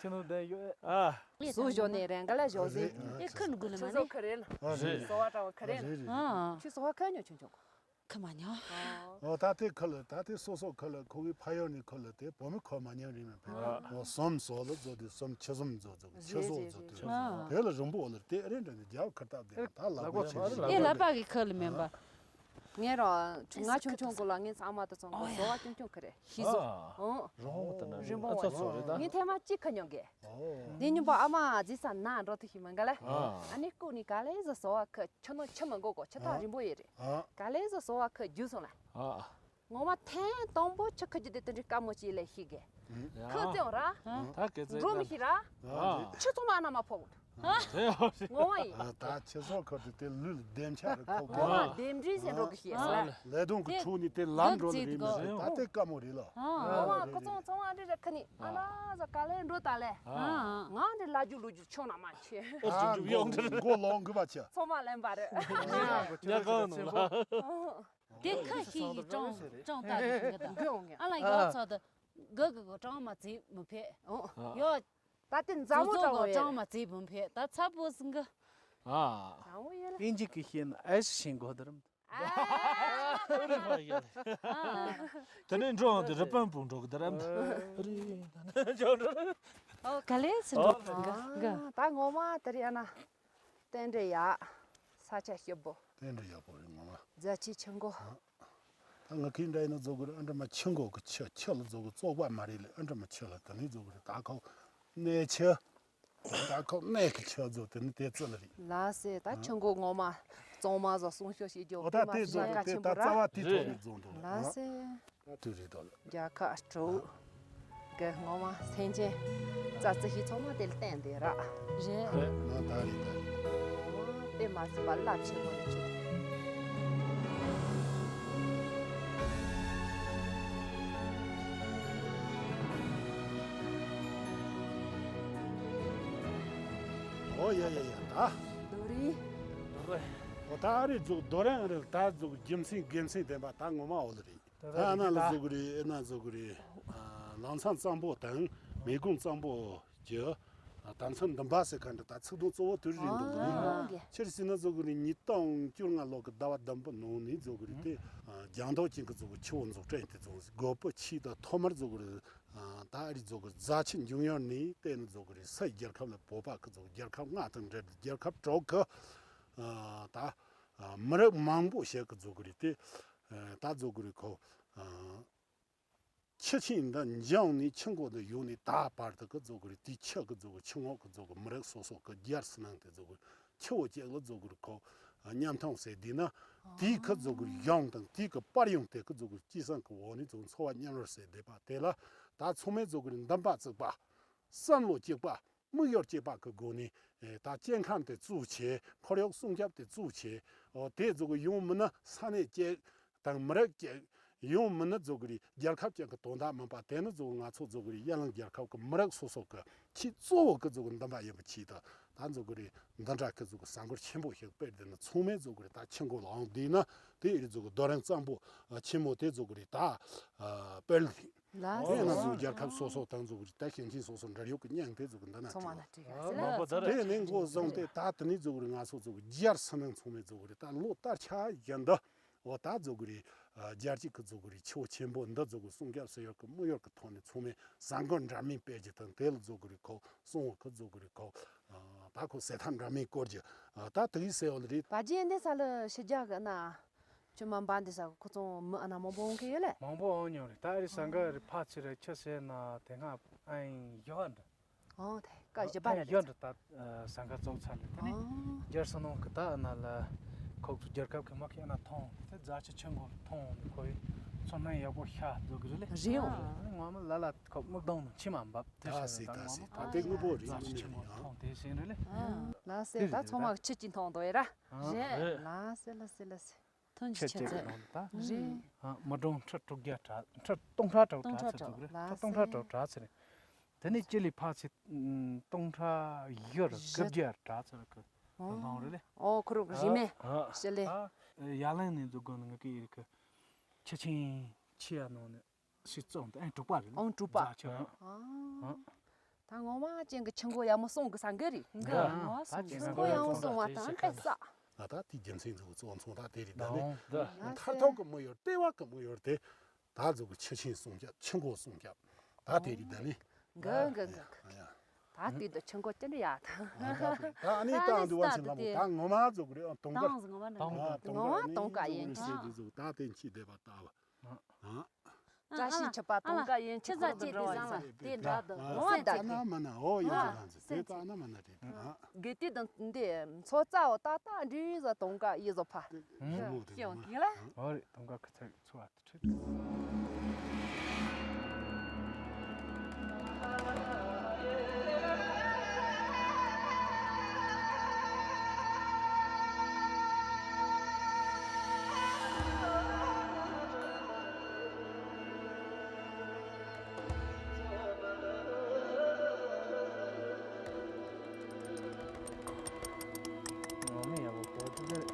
ཡ། ཁྱོད་ནང་བསྡད་ཡོད། ཨ། ཟུག་བཞོ་ནས་རང་ག་ལ་བཞོ་ཟེར། རེད། ཨེ་ཁུར་དགོས་ལ་མ་ཁྱི་ཟོ་ནི། ཁུ་རེད་ལ། ཨ་རེད། ཟོ་བ་འདྲ་བ་ཁུ་རེད། ཨ་རེད་རེད། ཨ། ཁྱི་ཟོ་བ་ཁུ་ཉོ་ཆུང་ཆུང་། ཁུ་མ་ཉོ། ཨོ་ད་དེ་ཁུ་ལ་ད་དེ་སོ་སོ་ཁུ་ལ་ཁོ་གི་ཕ་ཡོར་ནས་ཁུ་ལ་དེ་བུ་མོ་ཁུ་མ་ཉོ་རེད་མ་ཕེ། ཨོ་ཟོམ་ཟོ་ལ་ཟོ་དེ་ཟོམ་ཁྱི་ཟོམ་ཟོ་ཟོ་ཁྱི་ཟོ་ཟོ་དེ། ཨ། དེ་ལ་རིང་པོ་ལ་དེ་རེད་འདྲ་ནས་རྒྱ་ཁུ་སྟབས་དེ་ད་ལ་ཁུ་ཆེ་ཨེ་ལ་པ་གི་ཁུ་ལ་མེན་པ། ངས་ར་ང་ཆུང་ཆུང་གོ་ལ་ངས་ཚང་མ་དུ་ཚང་གོ་ཟོ་བ་ཆུང་ཆུང་ཁུ་རེད། ཤི་སོ། ཨ། ཨོ། རོང་བོ་དེ་ན་རིན་པོ་ཨ་ཚོ་ཚོ་རེད་ད། ངས་ཐེངས་མ་གཅིག་ཁུ་མྱོང་གི། ཨོ། དེ་ཉིན་པ་ཨ་མ་རྗེས་ས་ན་འགྲོ་ཐུག་ཤི་མ་འགའ་ལ། ཨ། ཨ་ནི་སྐུ་ནི་ག་ལེ་ཟ་ཟོ་བ་ཁུ་ཆུ་ནོ་ཆུ་མ་འགོ་གོ་ཆུ་ཐག་རིང་པོ་ཡོད་རེད། ཨ། ག་ལེ་ཟ་ཟོ་བ་ཁུ་རྒྱུ་སོང་ལ། ཨ། ངོ་མ་ཐེངས་དང་པོ་ཆུ་ཁུ་རྒྱུ་དེ་དེ་འདྲའི་དཀའ་མོ་ཅིག་ལས་ཤི་གི། ཁུ་ཡ། བཙན་ར། ད་སྐད་ཆ་འགྲོ་མི་ཤི་ར། ཨ། ཆུ་ཚང་མ་ཨ་ན་མ་ཕོག་དེ་ཡོ་ཤི། ངོ་མ་ཡིན། ཨ། ད་ཁྱི་སོགས་ཁུ་དེ་དེ་ལུས་ལྡེམ་ཆགས་རེ་ཁོག་ངོ་མ་ལྡེམ་འདྲིས་ཟེར་འགྲོ་གི་ཤེས་ཨ། ལས་དོན་གི་དེ་ཁྲུག་ནི་དེ་ལམ་འགྲོ་ལ་རིང་མི་རེད། ད་དེ་དཀའ་མོ་རེད་ལ། ངོ་མ་ཁོ་ཚང་ཚང་ཨ་འདྲི་རེ་ཁ་ནི་ཨ་ན་ཟ་ག་ལེ་འགྲོ་ད་ལེ། ཨ། ང་འདྲི་ལ་རྒྱུ་ལུ་རྒྱུ་ཆོག་ན་མ་ཆེ། ཨ་མགོ་ལོང་གི་བ་ཆེ། ཚང་མ་ལེན་པ་རེད། ཉ་གང་ནང་ལ། དེ་ཁ་ཤས་ཀྱིས་ཀྲང་ཀྲང་ལྟ་གི་ཤིང་གི་ད། ཨ་ལ་ཡོད་ཚོད་དུ་ག་གི་གི་ཀྲང་མ་བརྩིས་མི་ཕེད། ཡོད། ད་དེ་མཛའ་མོ་ཙོ་ཙོ་གི་ཀྲང་མ་བརྩིས་མི་ཕེད་ད་ཚ་པོ་ཟིན་གི། ཨ། མཛའ་མོ་ཡོད་ལ། ཨིན་ཇི་གི་ཤེས་ན་ཨེ་ཤི་ཤིང་གོ་དར། ཨ། དེ་ནས་འགྲོ་འོང་དེ་རི་པན་པུ་འགྲོ་གི་དར་ཨམ། རི། ཨོ་ག་ལེ་སི་འགྲོ་གི་གི། ད་ངོ་མ་དེ་རེད་ཨ་ན། རྟེན་འབྲེལ་ཡག་ས་ཆ་སྐྱིད་པོ། རྟེན་འབྲེལ་ཡག་པོ་རེད་ངོ་མ། རྫ་ཆུ་ཆུ་མགོ། ད་ང་ཁྱི་འདྲ་ཡིན་ན་རྫོགས་གི་རེད། ཨ་འདྲ་མ་ཆུ་མགོ་གི་ཆུ་ཆུ་ལ་རྫོགས་གི་བཙོག་པ་མ་རེད་ལེ། ཨ་འདྲ་མ་ཆུ་ལ་དེ་ནས་རྫོགས་གི་རེད། ད་ཁོ་གནས་ཆུ། ད་ཁོ་གནས་གི་ཆུ་རྫོགས་དེ་ནི་དེ་རྩི་ལ་རེད། ལ་སེ་ད་ཆུ་མགོ་ངོ་མ་གཙང་མ་བཟོ་སྲུང་སྐྱོབ་བྱེད་རྒྱུ་འོ་ད་དེ་རྫོགས་དེ་ད་རྩ་བ་དེ་ཐོག་ནས་རྫོགས་འདུག་ལ་སེ། ད་དུས་རེད་དོ། རྒྱལ་ཁབ་དྲུག་གི་ངོ་མ་སེམས་ཅན་རྩ་རྩི་ཞིག་ཚང་མ་དེ་ལ་བརྟེན་དེ་ར། རེད། ང་ད་རེད་ད་རེད། ངོ་མ་དཔེ་མ་སྲིད་པ་རླབས་ཆེན་པོ་རེད་ཆུ་དེ། ཨོ་ཡ་ཡ་ཡ་ད། རྡོ་རིང་། ཨོ་ད་ཨ་རི་ཟུག་རྡོ་རིང་རེད། ད་ཟུག་རྒྱུ་མཚན་དགེ་མཚན་ལྡན་པ་ད་ངོ་མ་འོ་ལ་རེད། ད་ཨ་ན་ལ་ཟུག་རེད། ཨ་ན་ཟུག་རེད། ལང་ཚང་གཙང་པོ་དང་མེ་ཀུང་གཙང་པོ་གྱི་དམ་ཚིག་འདུན་པ་ཟེར་མཁན་འདི་ད་ཚིག་དོན་གཙོ་བོ་དེ་རེད་འདུག་རེད། ཨོ་ཁེ། ཕྱིར་ཟེར་ན་ཟུག་རེད། ཉིས་སྟོང་བཅོ་ལྔ་ལོ་གི་ཟླ་བ་བདུན་པའི་ནང་ནས་ཟུག་རེད་དེ་རྒྱང་མདོག་ཅན་གྱི་ཟུག་ཆུ་བོ་འཛུགས་སྐྲུན་དེ་ཚོ་སྒོ་པོ་ཆེ་དང་ཐོག་མར་ཟུག་རེད། ད་ཨ་རི་ཟུག་གི་རྫ་ཆུ་འབྱུང་ཡུལ་ནས་བལྟས་ན་ཟུག་རེད། སའི་རྒྱལ་ཁབ་ལ་བོད་པ་གི་ཟུག་རྒྱལ་ཁབ་ལྔ་དང་འབྲེལ་རྒྱལ་ཁབ་དྲུག་གི་ད་མི་རབས་མང་པོ་ཞིག་གི་ཟུག་རེད་དེ། ད་ཟུག་རེད་ཁོ། ཆུ་ཆེན་འདི་འབྱུང་ནས་ཆུ་མགོ་འདི་ཡོང་ནས་ད་བར་དུ་གི་ཟུག་རེད། དེའི་ཆུ་གི་ཟུག་ཆུ་ངོགས་གི་ཟུག་མི་རབས་སོ་སོ་གི་རྒྱལ་སྲིད་ནང་དེ་ཟུག་ཆུ་བོ་གཅིག་ལ་ཟུག་རེད་ཁོ། མཉམ་ཐང་ཟེར་དེ་ན་དེའི་གི་ཟུག་ཡོང་དང་དེའི་གི་པར་ཡོང་དེ་གི་ཟུག་སྐྱེས་སང་གི་འོག་ནས་ཟུག་འཚོ་བ་མཉམ་རོལ་ཟེར་བསྡད་པ་དེ་ལ་ད་ཚང་མས་ཟུག་རེད་འདུན་པ་གཅིག་པ། བསམ་བློ་གཅིག་པ། དམིགས་ཡུལ་གཅིག་པ་གི་སྒོ་ནས་ད་སྐྱེ་ཁམས་དེ་གཙོ་ཆེ། ཁོར་ཡུག་སྲུང་སྐྱོབ་དེ་གཙོ་ཆེ། འོ་དེ་ཟུག་གི་ཡོང་མིན་ན་ས་གནས་གཅིག་དང་མི་རབས་གཅིག་ཡོང་མིན་ན་ཟུག་གི་རེད། རྒྱལ་ཁབ་གཅིག་གི་དོན་དག་མིན་པ་དེ་ནི་ཟུག་ང་ཚོ་ཟུག་གི་རེད། ཡ་ལང་རྒྱལ་ཁབ་གི་མི་རབས་སོ་སོ་གི་ཆེས་གཙོ་བོ་གི་ཟུག་གི་འདུན་པ་ཡིན་པ་ཆེད་དུ་ད་ཟུག་གི་རེད། འདི་འདྲ་གི་ཟུག་གི་ས་འགུལ་ཆེན་པོ་ཞིག་སྤེལ་དེ་ནི་ཚང་མས་ཟུག་གི་རེད། ད་ཆུ་མགོ་ལ་འོང་དུས་ན་དེ་ཨེ་རེད་ཟུག་གི་རྡོ་རིང་གཙང་པོ་ཆེན་མོ་དེ་ཟུག་གི་རེད། ད་སྤེལ་ལ། དེ་ང་ཚོ་རྒྱལ་ཁབ་སོ་སོ་དང་ཚོ་ད་ཞིང་ཆེན་སོ་སོ་འབྲེལ་ཡོད་ཀྱི་མཉམ་དེ་ཚོ་གི་འདི་ན་ཚང་མ་ན་བྲིས་ཡ་ཟེར་ལ། དེ་ནས་འགོ་བཟུང་སྟེ་ད་དེ་ནས་ཚོ་གི་ང་ཚོ་ཚོ་གི་རྒྱལ་སྲིད་ནང་ཚང་མས་ཚོ་གི་རེད། ད་ལོ་ལྟར་ཆ་བཞིན་དུ་འོ་ད་ཚོ་གི་རེད། རྒྱལ་སྤྱི་གི་ཚོ་གི་རེད། ཆུ་བོ་ཆེན་པོ་འདི་ཚོ་གི་སྲུང་སྐྱོབ་ཟེར་ཡོད་ཀྱི་དམིགས་ཡུལ་གི་ཐོག་ནས་ཚང་མས་གཟའ་འཁོར་འདྲ་མིན་སྤེལ་རྒྱུ་དང་དེ་ལ་ཚོ་གི་རེད་ཁོ་སྲུང་བ་གི་ཚོ་གི་རེད་ཁོ། ད་ཁོ་ཟས་ཐབས་འདྲ་མིན་བསྐོར་རྒྱུ་ད་དེ་གི་ཟེར་བ་ལ་རེད། བ་རྒྱན་འདི་ས་ལ་ཕྱི་རྒྱལ་གི་ན། ཁྱོད་མ་འབའ་འདི་ས་ཁོ་ཚོ་མི་ཨ་ན་མང་པོ་འོང་གི་ཡོད་ལེ། མང་པོ་འོང་མྱོང་རེད། ད་ཨ་རི་ཟ་འགའ་རེ་ཕ་ཚི་རེ་ཁྱི་ཟེར་ན་དེ་སྔ་ཨ་ཡིན་ཡོད་འདྲ། ཨོ་དེ་ཀ་བཞི་པ་རེད། ཡོད་འདྲ་ད་ཟ་འགའ་བཙོག་ཚར་ལེ། དེ་ནི་ཨོ་རྒྱལ་ས་ནང་གི་ད་ཨ་ན་ལ་ཁོག་ཚོ་རྒྱལ་ཁབ་ཀྱི་མ་ཁྱི་ཨ་ན་ཐོང་དེ་རྫ་ཆུ་ཆུ་མགོ་ཐོང་ཁོ་ཡི་ཚོ་སྣང་ཡག་པོ་ཤ་འཛུགས་གི་རེད་ལེ། རེད་ཨོ། དེ་ནི་ངོ་མ་ལ་ལ་ཁོ་སྨུག་སྡོང་ནང་ཕྱི་མ་འབབ་དེ་ད་ཟེར་ད་ཟེར་ད་དེ་དངོས་པོ་རེད། རྫ་ཆུ་ཆུ་མགོ་ཐོང་དེ་ཟེར་རེད་ལེ། ལ་སེ་ད་ཚང་མ་ཆུ་ཅིག་ཐོང་དོ་ཡེ་ར། རེད། ལ་སེ་ལ་སེ་ལ་སེ། ཐོན་ཆུ་ཆུ་ཆུ་ཚད་ཚད་ནང་ད། རེད། མི་གྲངས་ཁྲི་དྲུག་བརྒྱ་དྲག་ཁྲི་སྟོང་ཕྲག་དྲུག་དྲག་ཚད་འདུག་རེད། ཁྲི་སྟོང་ཕྲག་དྲུག་དྲག་ཚད་རེད། དེ་ནས་སྤྱི་ལེ་ཕལ་ཆེར་སྟོང་ཕྲག་བཞི་རུ་དགུ་བརྒྱ་དྲག་ཚད་རུ་གི་ལོང་རེད་ལེ། ཨོ་ཁོ་རང་གི་རིས་མེད་སྤྱི་ལེ། ཡ་ལན་ནས་འཛུགས་དགོས་ནི་ངེད་ཀྱི་ཡི་གེ་ཆུ་ཆེན་ཆེ་ཡ་ནང་ནས་སྲིད་གཙང་དེ་ཨང་དྲུག་པ་རེད་ལེ། ཨང་དྲུག་པ། རྫ་ཆུ་ཨང་། ད་ངོ་མ་ཅན་གྱི་ཆུ་མགོ་ཡག་མོ་སྲུང་གི་ས་འགའ་རེད། འགའ་རེད། ངོ་མ་སྲུང་གི། ཆུ་མགོ་ཡག་མོ་སྲུང་བ་དང་ཨེ་ས། ང་ད་དེ་རྒྱུ་མཚན་ཚོ་གཙོ་མཚུངས་ད་དེ་རེད། ད་ནི་མཐར་ཐུག་གི་དམིགས་ཡུལ་ལྟེ་བ་གི་དམིགས་ཡུལ་དེ་ད་ཚོ་གི་ཆུ་ཆེན་སྲུང་སྐྱོབ། ཆུ་མགོ་སྲུང་སྐྱོབ། ད་དེ་རེད། ད་ནི་འགའ་འགའ་འགའ་ད་དེ་ད་ཆུ་མགོ་ཅི་འདྲ་ཡག་ད། ད་ནི་ད་འདི་བ་ཚེ་ལ་མོ་ད་ངོ་མ་ཚོ་གི་རེད། ཨ་དུང་དཀར། ངོ་མ་དུང་དཀར། ངོ་མ་དུང་དཀར་ཡིན་ད། ད་དེ་ཆི་བསྡད་པ་ལྟ་བ། ཨ། བཀྲ་ཤིས་ཆུ་པ་དུང་དཀར་ཡན་ཆད་ཁོ་དང་འདྲ་བ་ཡིན། དེ་འདྲ་དུ་ངོ་བ་ད་ད་ན་མ་ན་འོ་ཡོད་ཀྱི་རང་ཚེ་དེ་ད་ན་མ་ན་དེ་ཨ། དགེ་དེ་དང་འདི་མཚོ་རྩ་འོ་ད་ད་འདྲི་ཟ་དུང་དཀར་ཡི་ཟོ་ཕ། ཞི་མོ་དེ་ཞི་མོ་དེ་ལ། འོ་རེད། དུང་དཀར་ཁ་ཚ་ཚུ་བ་དུ་ཁྲིད། ངོ་མ་ཡག་པོ་གོ་ཐུབ་རེད།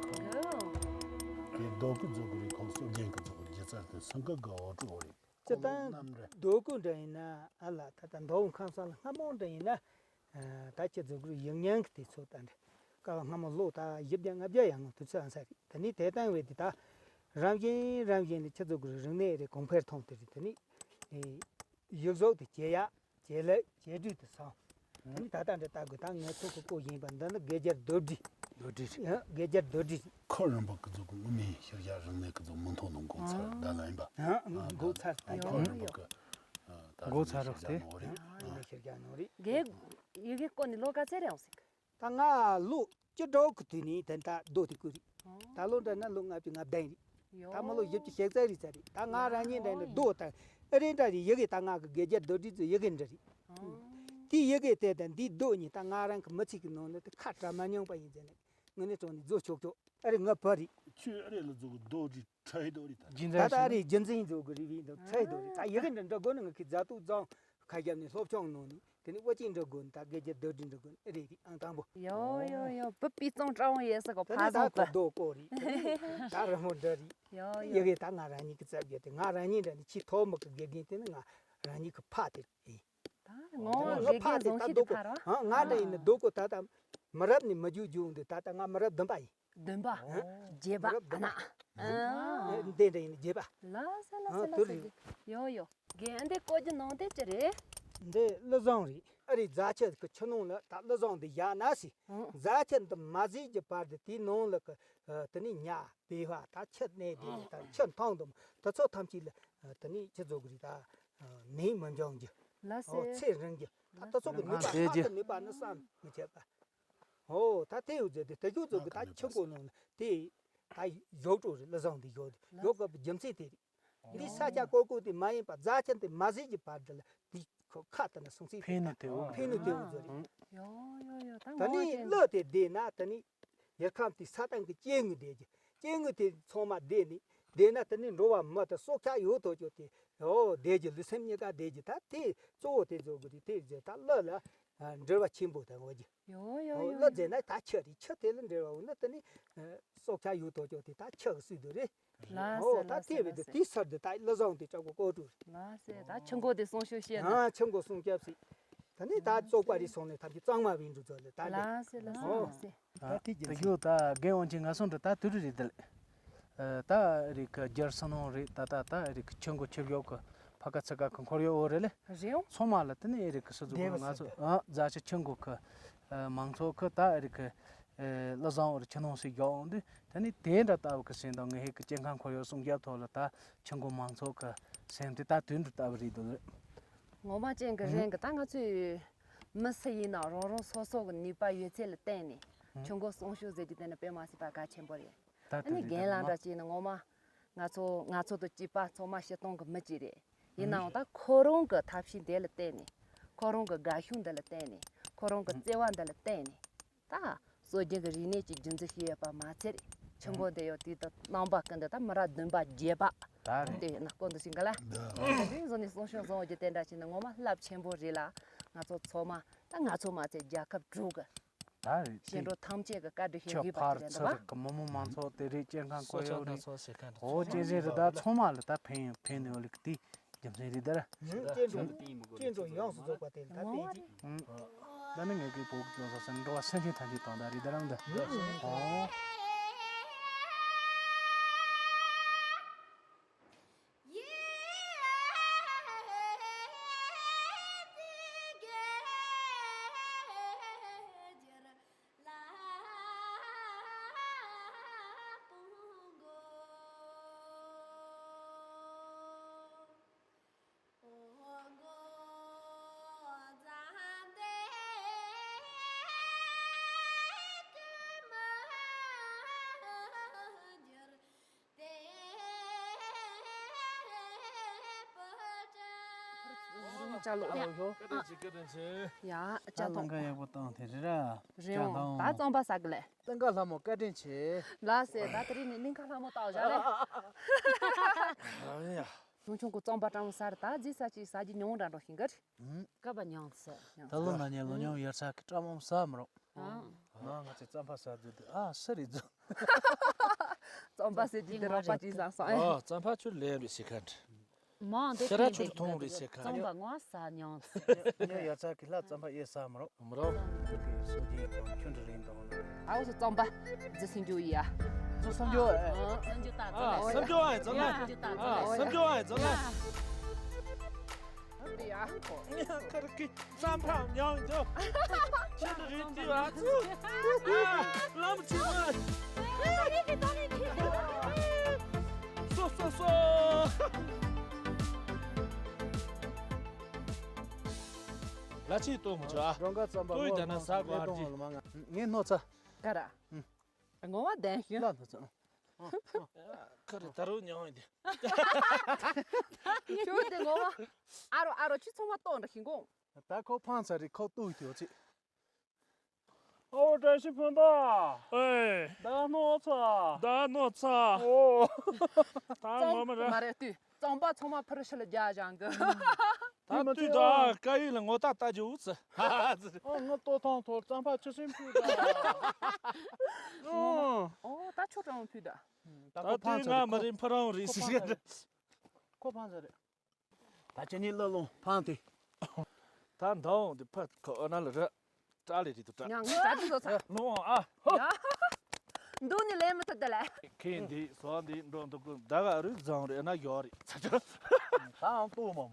དེ་རྡོ་སྐུ་རྫོགས་ཀྱི་རིགས་ཁོང་སྲོལ་རྒྱུན་གྱི་རྫོགས་ཀྱི་སྒྱུ་རྩལ་དེ་སེང་གེ་གི་འོག་གྲོགས་རེད། སྤྱིར་བཏང་རྡོ་སྐུ་འདྲ་ཡིན་ན་ཨ་ལ་ད་ལྟ་མདོ་དབུས་ཁམས་གསུམ་ལ་སྔ་མོ་འདྲ་ཡིན་ན། ད་ཁྱེད་ཚོ་གི་ཡིག་རྙིང་གི་དུས་ཚོད་ད་འདྲ་སྐབས་སྔ་མོ་ལོ་ད་བཞི་བརྒྱ་ལྔ་བརྒྱ་ཡར་ལངས་དུས་ཚོད་ཨང་ས་རེད། དེ་ནས་དེ་ལྟ་བུའི་དེ་ད་རང་བཞིན་རང་བཞིན་དུ་ཁྱེད་ཚོ་གི་རིག་གནས་རེ་གོང་འཕེལ་གཏོང་དེ་རེད། དེ་ནས་ཡིག་གཟུགས་དེ་ཇེ་ཡག་ཇེ་ལེགས་ཇེ་སྤྲོས་དུ་སོང་། དེ་ནས་ད་ལྟ་འདྲ་ལྟ་དགོས། ད་ངས་ཚོ་གི་བཀོད་བཞིན་པ་འདི་ནི་དགེ་རྒྱལ་རྡོ་རྗེ། རྡོ་རྗེ་རེད། དགེ་རྒྱལ་རྡོ་རྗེ། ཁོ་རིམ་པ་ཀི་ཚོ་གི་དངོས་མིན་ཤེས་བྱ་རིག་གནས་ཀི་ཚོ་མུ་མཐུད་ནང་འགོ་ཚར་ད་ལ་ཡིན་པ། འགོ་ཚར་ད་ཡོད། ཁོ་རིམ་པ་ཀི་ད་འགོ་ཚར་རིག་གནས་ཤེས་བྱ་ནོ་རེད། རིག་གནས་ཤེས་བྱ་ནོ་རེད། དགེ་ཡི་གེ་བཀོད་ནས་ལོ་ག་ཚད་རེད་ཨང་ཟིག་ད་ང་ལོ་བཅུ་དྲུག་གི་དུས་ནས་དེ་ད་རྡོ་དེ་བརྐོས་རེད། ད་ལོ་འདྲ་ན་ལོ་ལྔ་བཅུ་ང་བདུན་རེད། ད་མི་ལོ་བཞི་བཅུ་ཞེ་རྩ་རེད་ས་རེད། ད་ང་རང་ཉིད་འདྲ་ནས་རྡོ་དང་ཨ་རེ་འདྲ་རེད། ཡི་གེ་ད་ང་གི་དགེ་རྒྱལ་རྡོ་རྗེ་ཚོའི་ཡི་གེ་འདྲ་རེད། དེའི་ཡི་གེ་དེ་དང་འདིའི་རྡོ་གཉིས་ད་ང་རང་གི་མི་ཚེ་གི་ནང་ནས་དེ་ཁ་བྲལ་མ་མྱོང་པ་ཡིན་ཟེར་ནས་ངས་ནས་དྲངས་ནས་བཟོ་ཆོག་ཆོག་ཨ་རེ་ང་བུ་རེད། ཁྱོད་ཨ་རེ་ལ་བཟོ་གི་རྡོ་རྗེ་ཁྲ་ཧེ་རྡོ་རེད་ད། ད་ད་ཨ་རེ་རྒྱུ་མཚན་བཟོ་གི་རེད་བས་འདུག་ཁྲ་ཧེ་རྡོ་རེད། ད་ཡི་གེ་འདྲ་འབྲི་དགོས་ན་ང་གི་རྫ་ཏོ་རྫོང་ཁ་རྒྱབ་ནས་སློབ་སྦྱོང་གནང་ནས། དེ་ནས་དབུ་ཅན་འགྲོ་དགོས་ནི་ད་དགེ་རྒྱལ་རྡོ་རྗེ་འགྲོ་དགོས་ནི་ཨེ་རེད་རེད་ཨང་དང་པོ། ཡོ་ཡོ་ཡོ་བུ་པི་ཙང་ཀྲ་བོང་ཡེ་ས་གོ་ཕ་བཟང་པ། རྡོ་ཀོ་རེད། ད་རི་མོ་འདྲ་རེད། ཡོ་ཡོ་ཡི་གེ་ད་ང་རང་ཉིད་ཀྱི་རྩ་བརྒྱུད་དེ་ང་རང་ཉིད་འདྲ་ནི་ཆེས་ཐོག་མི་གི་དགེ་རྒན་དེ་ནི་ང་རང་ཉིད་ཀྱི་ཕ་དེ་རེད། ད་ངོ་ང་དགེ་རྒན་ཕ་དེ་བཟང་ད་ཤེས་རྡོ་དེ་ཀོ་ཕ་ར། ང་འདྲ་ཡིན་ནི་རྡོ་ཀོ་ད་ད་མི་རབས་ནས་མི་རྒྱུག་རྒྱུག་འདུག་ད་ད་ང་མི་རབས་བདུན་པ་ཡིན། བདུན་པ། ཨ། བརྒྱད་པ། མི་རབས་བདུན་པ། ཨ་ན། ཨ། འདི་འདྲ་ཡིན་བརྒྱད་པ། ལ་ས་ལ་ཨ་ས་ལ་དུ་ས་རེད། གི་ཡོ་ཡོ། རྒན་འདི་བཀོད་རྒྱུ་ནང་དེ་ཅི་རེད། འདི་གླུ་བཟང་རེད། ཨ་རེ་རྫ་ཆུ་གི་ཆུ་ནང་ལ་ད་གླུ་བཟང་འདི་བཞག་ན་སྲིད། ཨང་། རྫ་ཆུ་འདི་མ་ཟིན་གྱི་བར་དུ་དེའི་ནང་ལ་གི་ཨ་དེ་ནས་ཉ་བེ་བ་ད་ཆུ་གནས་དེ་ད་ཆུ་འཐུང་དུ་དེ་ཚོ་ཐམས་ཅད་ལ་ཨ་དེ་ནས་ཆུ་བཟོ་གི་རེད་ད། ཨ་ནད་མི་འབྱུང་རྒྱུ། ལ་ཨོ་སེ། ཚེ་རིང་རྒྱུ། ད་དེ་ཚོ་གི་ནུས་པ་ལྷག་ཏུ་ནུས་པ་ནི་བསམ་མི་ཁྱབ་པ། ཨོ་ད་དེ་ཡོད་ཟེར་དེ་དེ་ཡོད་ཟེར་གི་ད་ཆུ་མགོ་ནང་ལ་དེ་ད་ཡོད་འགྲོ་རེད། གླུ་བཟང་འདི་ཡོད་ཡོད་གི་རྒྱུ་མཚན་དེ་རེད། འདི་ས་ཆ་ཀོ་ཀོ་དེ་མ་ཡིན་པ་རྫ་ཆུ་དེ་མ་ཟིན་གྱི་བར་དུ་ལ་འདི་ཁོ་ཁ་དེ་ན་སོང་ཚེ་ཕན་ནུས་དེ་འོ་ཕན་ནུས་དེ་འོ་ཟེར་རེད། ཡོ་ཡོ་ཡོ་ད་ད་ནི་ངོ་ཅན་གླུ་དེ་བསྡད་ན་ད་ནི་ཡུལ་ཁམས་དེ་ས་སྟེང་གི་སྐྱེ་དངོས་བསྡད་རྒྱུ། སྐྱེ་དངོས་དེ་ཚང་མ་བསྡད་ནི་བསྡད་ན་དེ་ནི་འགྲོ་བ་མི་དང་སྲོག་ཆགས་ཡོད་དོ་ཅོག་དེ་འོ་བསྡད་རྒྱུ་ལུས་སེམས་གཉིས་ཀ་བསྡད་རྒྱུ་ད་དེ་གཙོ་བོ་དེ་བཟོ་དགོས་རེད། དེ་བཞིན་ད་གླུ་ལ་འབྲེལ་བ་ཆེན་པོ་དང་འོ་རྒྱུ། ཡོ་ཡོ་ཡོ་གླུ་ཟེར་ན་ད་ཆུ་རེད། ཆུ་དེ་ལ་འབྲེལ་བ་འོ་ན་དེ་ནི་སྲོག་ཆགས་ཡོད་དོ་ཅོག་དེ་ད་ཆུ་གི་སྲིད་དུ་རེད། ལ་ཨོ་ད་དེ་བས་དེ་དེ་སར་དུ་ད་གླུ་བཟང་དེ་ལྕགས་པོ་ཀོ་ཀྲུ་རེད། ལ་སེ་ད་ཆུ་མགོ་དེ་སྲུང་སྐྱོབ་བྱེད་ན། ཨ་ཆུ་མགོ་སྲུང་སྐྱོབ་སྲིད། ད་ནི་ད་བཙོག་པ་རེད་སོང་ནས་ཐམས་ཅད་གཙང་མ་བིན་འགྲོ་ཚོ་ལ་ད་ལ། ལ་སེ་ལ་སེ་ཨོ། ལ་སེ། ད་དེ་རྒྱུ་མཚན། ད་གཞུག་ད་རྒན་དབང་ཆེན་ང་སོང་འགྲོ་ད་དུས་རེད་དེ་ལ། ད་རིག་གི་རྒྱལ་སྲིད་ནང་རེད། ད་ད་ད་རིག་གི་ཆུ་མགོ་ཆུ་བཞོ་གི་ཕ་ཁ་ཚ་ཁ་གི་འཁོར་ཡོད་འོ་རེད་ལེ། རེད་འོ། ཚང་མ་ལ་དེ་ནས་རིག་གི་སུ་ཟུག་གི་ང་ཚོ་ཨ་རྫ་ཆུ་ཆུ་མགོ་གི་མང་ཚོགས་གི་ད་རིག་གི་གླུ་བཟང་འོ་རེད་ཆུ་ནང་སུ་བཞོ་འོང་དུས་དེ་ནས་དེ་འདྲ་ལྟ་བུ་གི་སེམས་དང་ངེད་ཧེ་གི་སྐྱེ་ཁམས་འཁོར་ཡོད་སྲུང་སྐྱོབ་ཐོག་ལ་ད་ཆུ་མགོ་མང་ཚོགས་གི་སེམས་དེ་ད་དུས་འགྲོ་ལྟ་བུ་རེད་འདུག་ངོ་མ་ཅན་གྱི་རེད་གི་ད་ང་ཚོས་མི་སུ་ཡིན་ན་རང་རང་སོ་སོ་གི་ནུས་པ་ཡོད་ཚད་ལ་བརྟེན་ནས་ཆུ་མགོ་སྲུང་སྐྱོབ་ཟེར་རྒྱུ་དེ་ནི་དཔེ་མ་སྲིད་པ་གལ་ཆེན་པོ་རེད། ད་ཨ་ནི་རྒན་ལགས་འདྲ་ཅིག་ནི་ངོ་མ་ང་ཚོ་ང་ཚོ་དང་བཅས་པ་ཚང་མ་སྤྱི་བཏང་གི་མི་གཅིག་རེད། ཡིན་ནའང་ད་ཁོ་རང་གི་ཐབས་ཤེས་འདི་ལ་བརྟེན་ནས་ཁོ་རང་གི་དགའ་ཤོས་འདི་ལ་བརྟེན་ནས་ཁོ་རང་གི་བརྩེ་བ་འདི་ལ་བརྟེན་ནས་ད་སྲོལ་རྒྱུན་གྱི་རིག་གནས་ཀྱི་རྒྱུན་འཛིན་བྱས་ཡོད་པ་མ་ཚད་ཆུ་མགོ་འདི་ཡང་དུས་དང་རྣམ་པ་ཀུན་ཏུ་ད་མི་རབས་བདུན་པ་བརྒྱད་པ་ད་རེད། དེ་ཡིན་ན་སྐོར་འདི་ཞིག་ག་ལ་ད་དེ་བཟོ་ནས་སྲུང་སྐྱོབ་བཟང་བོ་རྒྱུ་དེ་འདྲ་ཞིག་ནི་ངོ་མ་རླབས་ཆེན་པོ་རེད་ལ། ང་ཚོ་ཚང་མ་ད་ང་ཚོ་མ་ཚད་རྒྱལ་ཁབ་དྲུག་གི་ད་རེད། ཤེས་འགྲོ་ཐམས་ཅད་ཀྱི་བཀའ་དྲིན་ཞིག་ཆུ་ཡོད་པ་ཕར་དེ་རེད་ཚུར་འདུག་གི་མི་མང་མང་ཚོགས་དེ་རེད། སྐྱེ་ཁམས་སྲོག་ཆགས་སྣ་ཚོགས་ཟེར་མཁན་འདུག་འོ་སྐྱེ་ཟེར་རེད། ད་ཚང་མ་ལ་ད་ཕན་ཡོད་ཕན་ནུས་ཡོད་ལུགས་དེ་ རྒྱུ་མཚན་རེད་ད་ར། སྐྱེ་འགྲོ། སྐྱེ་འགྲོ་ཡོངས་སུ་རྫོགས་པ་དེ་ལ་ད་བསྟན་ཅིག་ད་ནི་ངེད་ཀྱི་བོད་ཀྱི་སྐྱོན་བསལ་ཟེར་འགྲོ་བ་སེམས་ཅན་ཐམས་ཅད་དང་ད་རེད་ད་ར་འདི། ཨོ། ཅ་ལག་ཡ། བཀའ་དྲིན་ཆེ། བཀའ་དྲིན་ཆེ། ཡ། ཅ་ལག་ཡག་པོ་བཏང་དེ་རེད་ར། རེད་འོང་། ད་རྩམ་པ་ཟ་གི་ལས། སྟོན་ཁ་ལྷ་མོ་བཀའ་དྲིན་ཆེ། ལགས་སེ། ད་དེ་རིང་ནས་སྙིང་ཁ་ལྷ་མོ་བཏགས་བཞག་ལས། ཨ་ཡ། ཆུང་ཆུང་གི་རྩམ་པ་སྤྲང་ས་རེད། ད་རྗེས་ས་ཅིག་ཟ་རྒྱུ་ཉུང་འདྲ་འགྲོ་ཤིང་གི་རེད། ཀ་བ་ཉང་ཚེ། ད་ལོ་ན་ཉེ་ལོ་ཉུང་ཡར་ས་གི་སྤྲང་མོ་ཟ་མི་རོགས། ཨ། ང་ང་ཚོ་རྩམ་པ་ཟ་རྒྱུ་དེ་ཨ་སུ་རེད་རྫུན། རྩམ་པ་ཟེར་རྒྱུ་དེ་རོགས་པ་ཅིག་བཟང་སོང་། ཨ། རྩམ་པ་ཁྱོད་ལེན་རེད་ཟེར་ཁ་འདྲ། མང་དེ་ཁྱེད་རང་ཁྱོད་མཐོང་རེད་ཟེར་ཁ་རྩམ་པ་ངོ་ཟ་མྱོང་། ཉོ་ཡ་ཚ་གི་ལ་རྩམ་པ་ཨེ་ཟ་མ་རོགས། མ་རོགས། སོ་ཇི་ཁྱོད་འདྲ་རིང་དང་། ཨའོ་སོ་རྩམ་པ་ཟི་སིང་ཇུ་ཡ། སོ་སིང་ཇུ་ཨེ། སིང་ཇུ་ད་ཨ་སིང་ཇུ་ཨེ་ཙོ་ལ། ཨ་སིང་ཇུ་ཨེ་ཙོ་ལ། ཨ་ཡ། ཁར་གི་རྩམ་པ་མྱོང་འཇོ། ཁྱེད་འདྲ་རིང་དེ་བ་ཚུ། ལམ་ཆེ་བ། སོ་སོ་སོ། ལ་ཆེ་གཏོང་མི་ཆོག་ཨ། རོང་ཁ་རྩམ་པ་ལྟོས་ཡིན་ད་ན་ཟ་དགོས་ཨ་ཅི། ངས་སྣོ་ཚ། ག་ར། ངོ་བ་ལྡན་ཤིང་། ལ་སྣོ་ཚ། ཁ་རེ་ད་རུང་མྱོང་ཡིན་ཏེ། ཁྱོད་དེ་ངོ་བ། ཨ་རོ་ཨ་རོ་ཁྱོད་ཚང་མ་ལྟོགས་འདྲ་ཤིང་གོ། ད་ཁོ་ཕང་ཚ་རེད་ཁོ་ལྟོགས་ཡོད་ཅི། ཨོ་བཀྲ་ཤིས་ཕུན་པ། ཨེ། ད་སྣོ་ཚ། ད་སྣོ་ཚ། ཨོ། ད་ངོ་མ་ར། མ་རེད་ལྟོས། རྩམ་པ་ཚང་མ་ཕུར་ཕྱི་ལ་རྒྱག་བཞག་གི། ད་ལྟོས་ད་སྐད་ཡིག་ལ་ངོ་རྟགས་ལྟ་རྒྱུ་འུ་ཚ། ཨོ་ང་ལྟོ་ཐང་ཐོར་རྩམ་པ་ཆུ་སྲིན་ཕུད་ད། ཨོ་ད་ཆུ་གྲང་ཕུད་ད། ད་ལྟོས་ང་མ་རིན་ཕ་རང་རེད་ཟེར། ཁོ་ཕང་ཚ་རེད། ད་ཁྱེད་གཉིས་ལ་ལོང་ཕང་དེ། ད་འདང་དེ་ཕ་ཁོ་ཨ་ན་ལ་ར། སྐྲ་ལས་རིགས་དུ་སྐྲ། ཡང་ངས་སྐྲ་དུ་བཟོ་ཚར། ལོང་ཨ། འདུག་ནི་ལས་མི་ཐུབ་ད་ལས། ཁེ་འདི་སོ་འདི་འགྲོ་འདུག་གུ་ད་ག་རུ་བཟང་རེད་ན་ཡོད་རེད་ཚ་ཚ། ད་ཨང་ཏོ་མོ།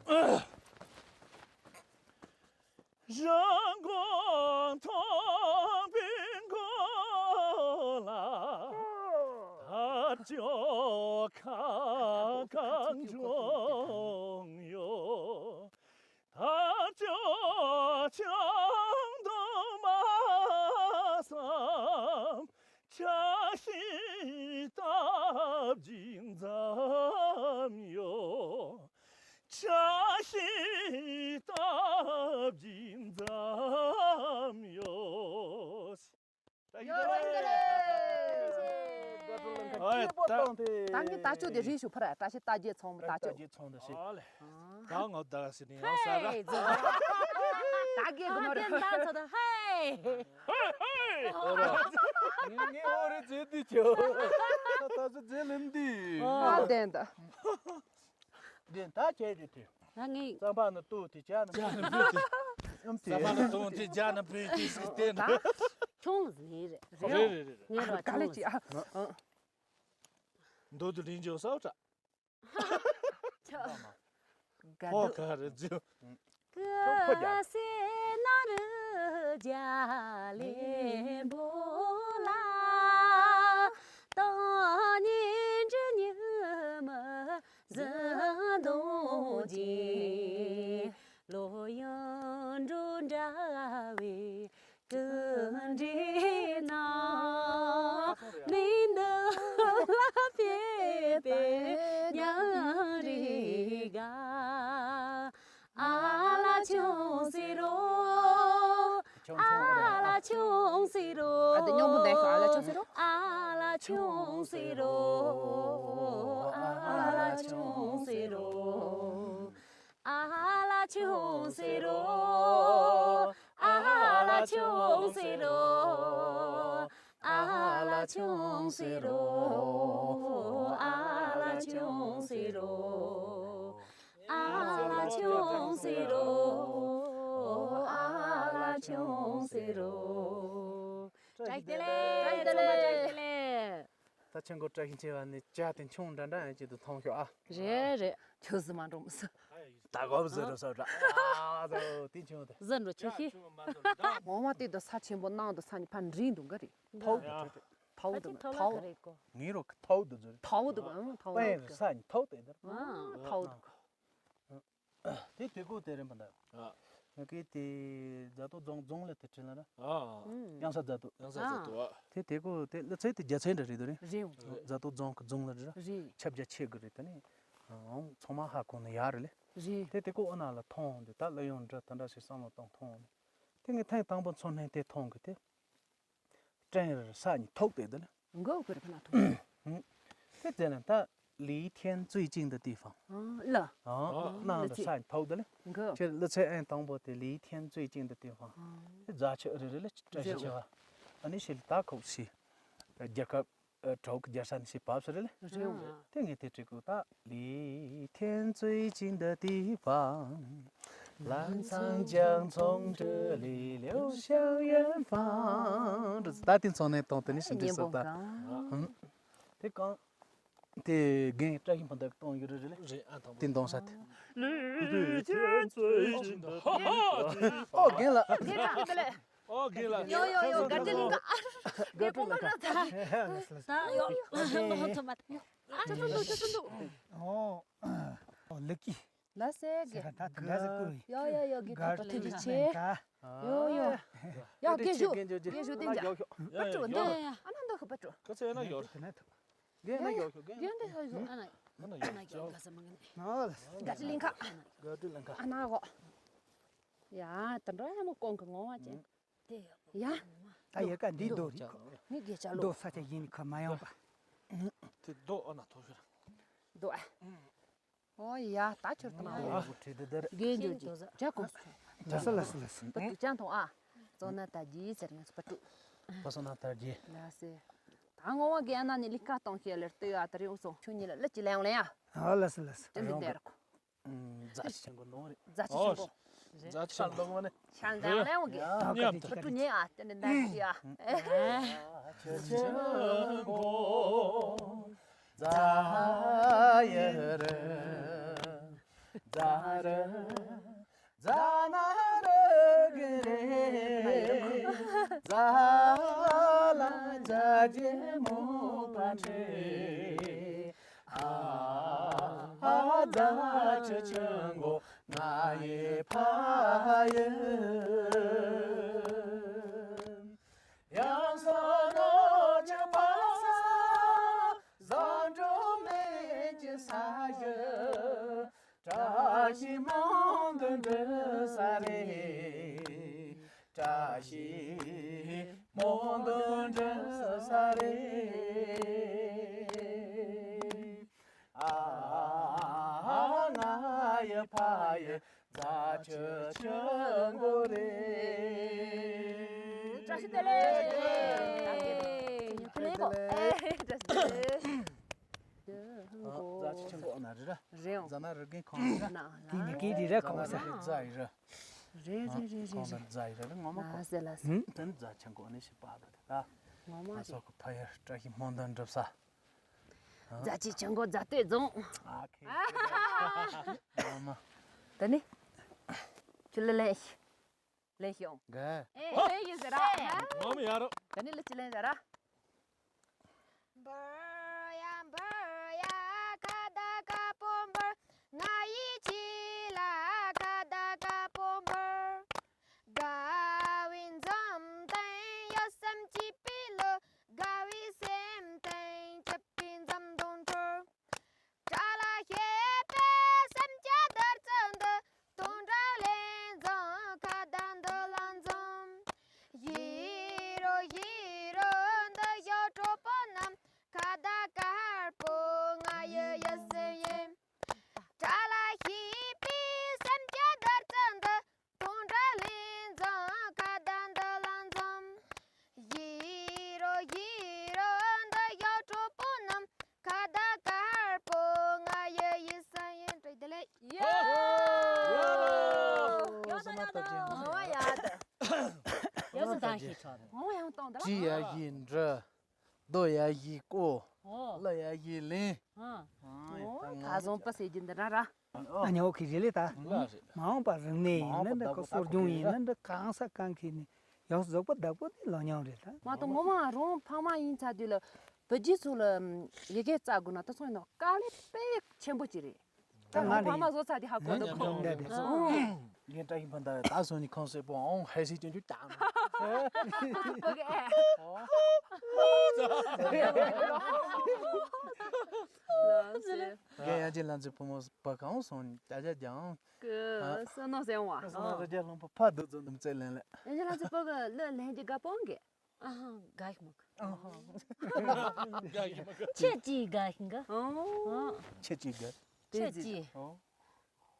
རང་གོ་མཐོང་བའི་མགོ་ལ། དར་ལྕོག་ཁ་གང་བྱུང་ཡོད། ད་ཅོ་ཅང་དུ་མ་སམ། ཆ་ཤི་སྟབས་ཀྱིས་འཛམ་ཡོ། ཆ་ཤི་སྟབས་ཀྱིས་འཛམ་ཡོ། ཡོད་རེད། ཨོ་ད་ད་ངས་ད་ཅོ་དེ་རིན་ཞུ་ཕར་བཀྲ་ཤིས་རྟ་རྒྱལ་ཚང་མ་ད་ཅོ། རྟ་རྒྱལ་ཚང་དུ་ཞིག་ཨ་ལེ། ད་ངོ་ད་སི་ནི་ཡང་ས་ར། ཧེ་ཛོ། ད་རྒྱལ་གི་ནོ་རེད། ད་ཚོ་ད་ཧེ། ཧེ་ཧེ། ཨོ་ར། ངས་ངས་ཨོ་རེ་ཛེ་དུ་ཅོ། ད་ད་ཚོ་ཛེ་ལིམ་དི། ཨ་བདེན་ད། འདི་ད་བྱས་རེད་དེ། ང་ངའི་རྩམ་པ་ནི་ལྟོ་དེ་ཇ་ནི་ཇ་ནི་བུ་དེ། ཨམ་དེ། རྩམ་པ་ནི་ལྟོ་དེ་ཇ་ནི་བུ་དེ་ཟིག་དེ་ནི། ད་ཁྱོང་ཟིག་རེད། རེད་རེད་རེད། ངའི་ར་ག་ལེ་ཁྱོང་ཅི་ཨ། ཨ། མདོ་དུ་རིན་འཇོག་སའོ་ཏྲ། ཆ། ཧོ་ག་རེ་ཇུ། ཀ་སེ་ན་རུ་ཇ་ལེ་བོ་ལ། ཏོ་ཉིན་ཇུ་ཉི་མ་ཟི་དོ་ཇི། ལོ་ཡང་འགྲོ་འདྲ་བའི་ཀུན་འདྲེས་ན། མི་འདི་ལ་ཕེབས་པའི་ཉང་རེ་ག་ཨ་ལ་ཆུང་སེ་རོ། ཨ་ལ་ཆུང་སེ་རོ། ཨ་དེ་སྙོམས་པོ་འདེགས་ཤོག་ཨ་ལ་ཆུང་སེ་རོ། ཨ་ལ་ཆུང་སེ་རོ། ཨ་ལ་ཆུང་སེ་རོ། ཨ་ལ་ཆུང་སེ་རོ། ཨ་ལ་ཆུང་སེ་རོ། ཨ་ལ་ཆུང་སེ་རོ། ཨ་ལ་ཆུང་སེ་རོ། ཨ་ ཆུང་ཟེར་རོ། བཀྲ་ཤིས་བདེ་ལེགས། བཀྲ་ཤིས་བདེ་ལེགས། ཚང་མ་བཀྲ་ཤིས་བདེ་ལེགས། ད་ཆེན་པོ་བཀྲ་ཤིས་ཆེ་བ་ནི་ཇ་དེ་ཆུང་འདྲ་འདྲ་ཡང་ཅིག་ཏུ་མཐོང་ཤོག་ཨ། རེད་རེད། ཁྱོད་ཟི་མ་འགྲོ་མི་ཟི། ད་གོ་བཟི་རུ་སོ་འདྲ། ཨ་ཟོ་དེ་ཆུང་དེ། ཟི་འགྲོ་ཆེ་ཤི། ངོ་མ་དེ་དུ་ས་ཆེན་པོ་ནང་དུ་ས་ནི་ཕ་འདྲིན་འདུག་ག་རེད། ཐའོ་དུ་ཐའོ་དུ་ཐའོ། ངའི་རོ་ཐའོ་དུ་ཟི། ཐའོ་དུ་ཨང་ཐའོ་དུ། ས་ནི་ཐའོ་དེ་དར། ཐའོ་དུ། དེ་དེ་གོ་དེ་རིམ་པ་འདྲ། ཨ། ང་གིས་དེ་རྫ་ཏོ་རྫོང་རྫོང་ལ་དེ་བྲིས་ལ་ར། ཨ། གཡང་ས་རྫ་ཏོ། གཡང་ས་རྫ་ཏོ། ཨ། དེ་དེ་གོ་དེ་ལ་ཚེ་དེ་རྒྱ་ཚན་འདྲ་རེད་དོ་རེད། རེད། རྫ་ཏོ་རྫོང་གི་རྫོང་ལ་ར། རེད། ཁྱབ་རྒྱ་ཆེ་གི་རེད་ད་ནི། ཨང་ཚང་མ་ཧ་གོ་ནི་ཡ་རེད་ལེ། རེད། དེ་དེ་གོ་ཨ་ན་ལ་མཐོང་འདི་ད་ལ་ཡོང་འདྲ་ད་འདྲ་ཞིག་བསམ་བློ་གཏོང་མཐོང་ནི། དེ་ངས་ཐེངས་དང་པོ་མཚོན་ནས་དེ་མཐོང་གི་དེ། སྤྲིན་རེར་ས་ནི་ཐོག་དེ་དེ་ལ། མགོ་བོ་ཁུར་ཕ་ན་ཐོག་དེ་དེ་ན་ད་ལི་ཐེན་ཙུའི་ཅིང་དུ་དེ་ཕང་། ཨ་ལ། ཨ་ན་ད་ས་ནི་ཐོག་དེ་ལ། མགོ། ཁྱེད་ལི་ཚེ་ཨན་དང་པོ་དེ་ལི་ཐེན་ཙུའི་ཅིང་དུ་དེ་ཕང་། ཨ། དེ་རྫ་ཆུ་རེ་རེ་ལ་བཀྲ་ཤིས་ཆེ་བ། ཨ་ནི་ཤི་ལི་ད་ཁོག་ཤི། རྒྱལ་ཁབ། ཨ་གྲོགས་རྒྱལ་ས་ནས་ཞིག་བབས་སུ་རེད་ལེ། རེད། དེ་ངས་དེ་བྲིས་གོ་ད། ལི་ཐེན་ཙུའི་ཅིང་དུ་དེ་ཕང་། ལང་ཚང་ཅང་ཚོང་ཁྲི་ལི་ལེའུ་ཤང་ཡན་ཕང་། ད་དེ་ཚོང་ནས་གཏོང་དེ་ནས་ཞིག་འདྲི་སོ་ད། ཧུམ། དེ་གང་། དེ་རྒན་བཀྲ་ཤིས་ཕུན་ཚོགས་གཏོང་ཡོད་རེད་ལེ། རེད་ཨ་དང་པོ། དེ་འདོང་ས་དེ། ལི་ཐེན་ཙུའི་ཅིང་དུ་དེ་ཕང་། ཨོ་རྒན་ལ། རྒན་ལ། ཨོ་རྒན་ལགས། ཡོ་ཡོ་ཡོ་ག་ཏི་ལིང་ག། རྒན་པོ་མ་ན་ད། ད་ཡོ། ལོ་ཐོ་མ་ད་ཡོ། ཨ་ཅོ་ཅོ་འདུག་ཅོ་ཅོ་འདུག་ཨོ། ཨོ་ལེ་ཀི། ལ་སེ་གི། ད་ད་ད་ཟེར་ཀུ། ཡོ་ཡོ་ཡོ་གི་ད་ད་ཐི་ལི་ཆེ། ཡོ་ཡོ། ཡོ་གི་ཞུ། གི་ཞུ་དེ་འཇག་པ་ཏྲོ་འདི་ཡ་ཡ། ཨ་ན་འདུག་པ་ཏྲོ། ཁ་ཚེ་ན་ཡོ། གན་ན་ཡོ་ཤོ་གན། གན་དེ་ཡོ་ཤོ་ཨ་ན། ཨ་ན་ཡོ་ཤོ་ག་ས་མ་གན། ཨོ་ལེ། ག་ཏི་ལིང་ག། ག་ཏི་ལིང་ག། ཨ་ན་གོ། ཡ་ད་འགྲོ་ཡ་མོ་ཀོང་གི་ངོ་བ་ཅན། དེ་ཡོད། ཡ། ད་ཡ་ག་འདི་རྡོ་རིག་མི་དགེ་ཆ་ལོ། རྡོ་ས་ཆ་ཡིན་ཁ་མ་ཡོང་པ། དེ་རྡོ་ཨ་ན་ཐོ་ཤོར། རྡོ་ཨ། ཨོ་ཡ་ད་ཁྱོད་དང་ཨ་ཨོ་ཁྲིད་དེ་དེར། དགེ་འཇོ་ཅི་ཇ་གོང་སུ། ད་ས་ལ་ས་ལ་ས། ད་དུ་ཅང་ཐོང་ཨ། བཙོ་ན་ད་ཇི་ཟེར་ངས་སུ་པ་ཏུ། བ་སོ་ན་ད་ཇི། ལ་སེ། ད་ངོ་བ་གི་ཨ་ན་ནི་ལི་ཀ་གཏོང་ཤེས་ལེར་ཏུ་ཡ་ད་རེ་འུ་སོང་ཆུ་ཉི་ལ་ལ་ཅི་ལ་ཡོང་ལ་ཡ། ཨ་ལ་སེ་ལ་སེ། ཏན་ཏན་དེ་ར་ཁོ། རྫ་ཆེན་པོ་ནོ་རེད། རྫ་ཆེན་པོ། རྫ་ཆེན་པོ་ནི། ཤང་ལ་ཡོང་གི། ཉམས་ཏུ། ཏུ་ཉེ་ཨ་ཏན་ཏན་ད་ཡ། རྫ་ཆེན་པོ། རྫ་ཡ་ར། རྫ་ར། རྫ་ན་ར་གི་རེད། རྫ་ལ་རྫ་ཆེན་མོ་པ་འདྲེ། ཨ་ཨ་རྫ་ཆུ་ཆུ་མགོ་ང་ཡི་ཕ་ཡི། ཡང་ས་ནོ་ཆུ་པ་ས་བཟང་འགྲོ་མེད་ཀྱི་ས་ཞུ། བཀྲ་ཤིས་སྨོན་འདུན་འགྲུབ་ས་རེད། བཀྲ་ཤིས་སྨོན་འདུན་འགྲུབ་ས་རེད། ཨ་ང་ཡི་ཕ་ཡི་རྫ་ཆུ་ཆུ་མགོ་རེད། བཀྲ་ཤིས་བདེ་ལེགས། བཀྲ་ཤིས་བདེ་ལེགས། བཀྲ་ཤིས་བདེ་ལེགས། རྫ་ཆུ་ཆུ་མགོ་ན་རི་ར། རེད་འོང་། རྫ་ན་རི་རྒན་ཁོང་རི་ར། ན་དེ་ནི་རྒན་རི་ར་ཁོང་ས། རྫ་ཡི་ར། རེད་རེད་རེད་རེད་རེད། རྫ་ཡི་ར་ངོ་མ་ཁོང་། ལ་སེ་ལ་སེ། དེ་ནི་རྫ་ཆུ་མགོ་ནི་ཞིག་པ་དོ་དེ་ད། ངོ་མ་ང་ཚོ་རེད། གི་ཕ་ཡུལ་བཀྲ་ཤིས་སྨོན་འདུན་འགྲུབ་ས། རྫ་ཆུ་ཆུ་མགོ་རྫ་སྟོད་རྫོང་། ཨ་ཁེ། ངོ་མ། ད་ནི། ཁྱོད་ལ་ལན་ཞིག་ལེན་ཤོག་ག་ཨེ་ཨེ་ཡིན་ཟེར་ར། ཧ། ངོ་མ་ཡ་རོ། ད་ནི་ལི་ཅི་ལེན་ཟེར་ར། འབར་ཡ་འབར་ཡ་ཁ་ད་ཀ་པོ་འབར། ང་ཡི་ཁྱི་ལ་ཁ་ད་ཀ་པོ་འབར། དགའ་བའི་འཛུམ་དང་ཡོད་སེམས་སྐྱིད་པའི་ལོ། དགའ་བའི་སེམས་དང་སྐྱིད་པའི་འཛུམ་མདངས་འཁྲོལ། དགྲ་ལ་ཞེད་པའི་སེམས་ཀྱི་འདར་ཚུལ་འདི། དུང་སྒྲ་ལེན་འཛོམས་ཁ་བརྡ་འདི་ལ་འཛོམས། ཡིད་རོ་ཡིད་རོ་འདི་ཞོ་གྲོགས་པོ་རྣམས། ཁ་བརྡ་དཀར་པོ་ང་ཡི་ཡིད་སེམས་ཡིན། དགྲ་ལ་ཞེད་པའི་སེམས་ཀྱི་འདར་ཚུལ་འདི། དུང་སྒྲ་ལེན་འཛོམས་ཁ་བརྡ་འདི་ལ་འཛོམས། ཡིད་རོ་ཡིད་རོ་འདི་ཞོ་གྲོགས་པོ་རྣམས། ཁ་བརྡ་དཀར་པོ་ང་ཡི་ཡིད་སེམས་ཡིན། བཀྲ་ཤིས་བདེ་ལེགས། ཡ། ཡ། ཡ། ཡ། ཡ། ཡ། ཡ། ཁྱི་ཁྲོ་རེད། ངོ་ཡང་གཏོང་ད། ཀྲི་ཡ་ཡི་འབྲི། རྡོ་ཡ་ཡི་ཀོ། ཨོ། ལ་ཡ་ཡི་ལིང་། ཨ། ཨོ། ད་བཟང་པོ་ཟེར་རྒྱུ་འདི་འདྲ་ར། ཨ་ཉོ་གི་རེད་ལེ་ད། ལ་རེད། མ་འོངས་པ་རིག་གནས་ཡིན་ན་འདི་ཁོ་གསོ་སྦྱོང་ཡིན་ན་འདི་གང་ས་གང་གི་ནི་ཡང་གཟུགས་པོ་བདག་པོ་དེ་ལོ་ཉང་རེད་ད། མ་གཏོགས་ངོ་མ་རང་ཕ་མ་ཡིན་ཚ་དུས་ལ་བུ་རྒྱུད་ཚོ་ལ་ཡི་གེ་བཙལ་དགོས་ན་ད་སོང་ཡིན་ནོ་དཀའ་ལས་དཔེ་ཆེན་པོ་ཅིག་རེད། ད་ང་ཕ་མ་བཟོ་ཚར་དེ་ཧ་གོ་འདུག་ཁོ། འདི་འདྲ་རེད། ངས་བཀྲ་ཤིས་ཕ་མ་ད་སོང་ནི་ཁང་སེ་པོ་ཨང་ཧེ་སི་ཅུན་ཅུ་ཀྱང་། ལགས་སེ། རྒན་ཡང་ཅི་ལ་ཚེ་བུ་མོ་བ་གང་སོང་ནི་ཅ་ཅ་ཀྱང་། ཀུ་སོ་ནོ་སེང་བ། སོ་ནོ་རྒྱ་ལོང་པ་ཕ་དུ་ཚོ་འདུམ་ཚེ་ལེན་ལེ། ཡང་ཅི་ལ་ཚེ་བུ་གི་ལོ་ལན་གྱི་དགའ་པོ་འགས། ཨ་ཧ། དགའ་ཞིག་མ་གི། ཨ་ཧ། དགའ་ཞིག་མ་གི། ཁྱེད་ཀྱིས་དགའ་ཞིག་གི། ཨོ། ཨ། ཁྱེད་ཀྱིས་དགའ། ཁྱེད་ཀྱིས། ཨོ།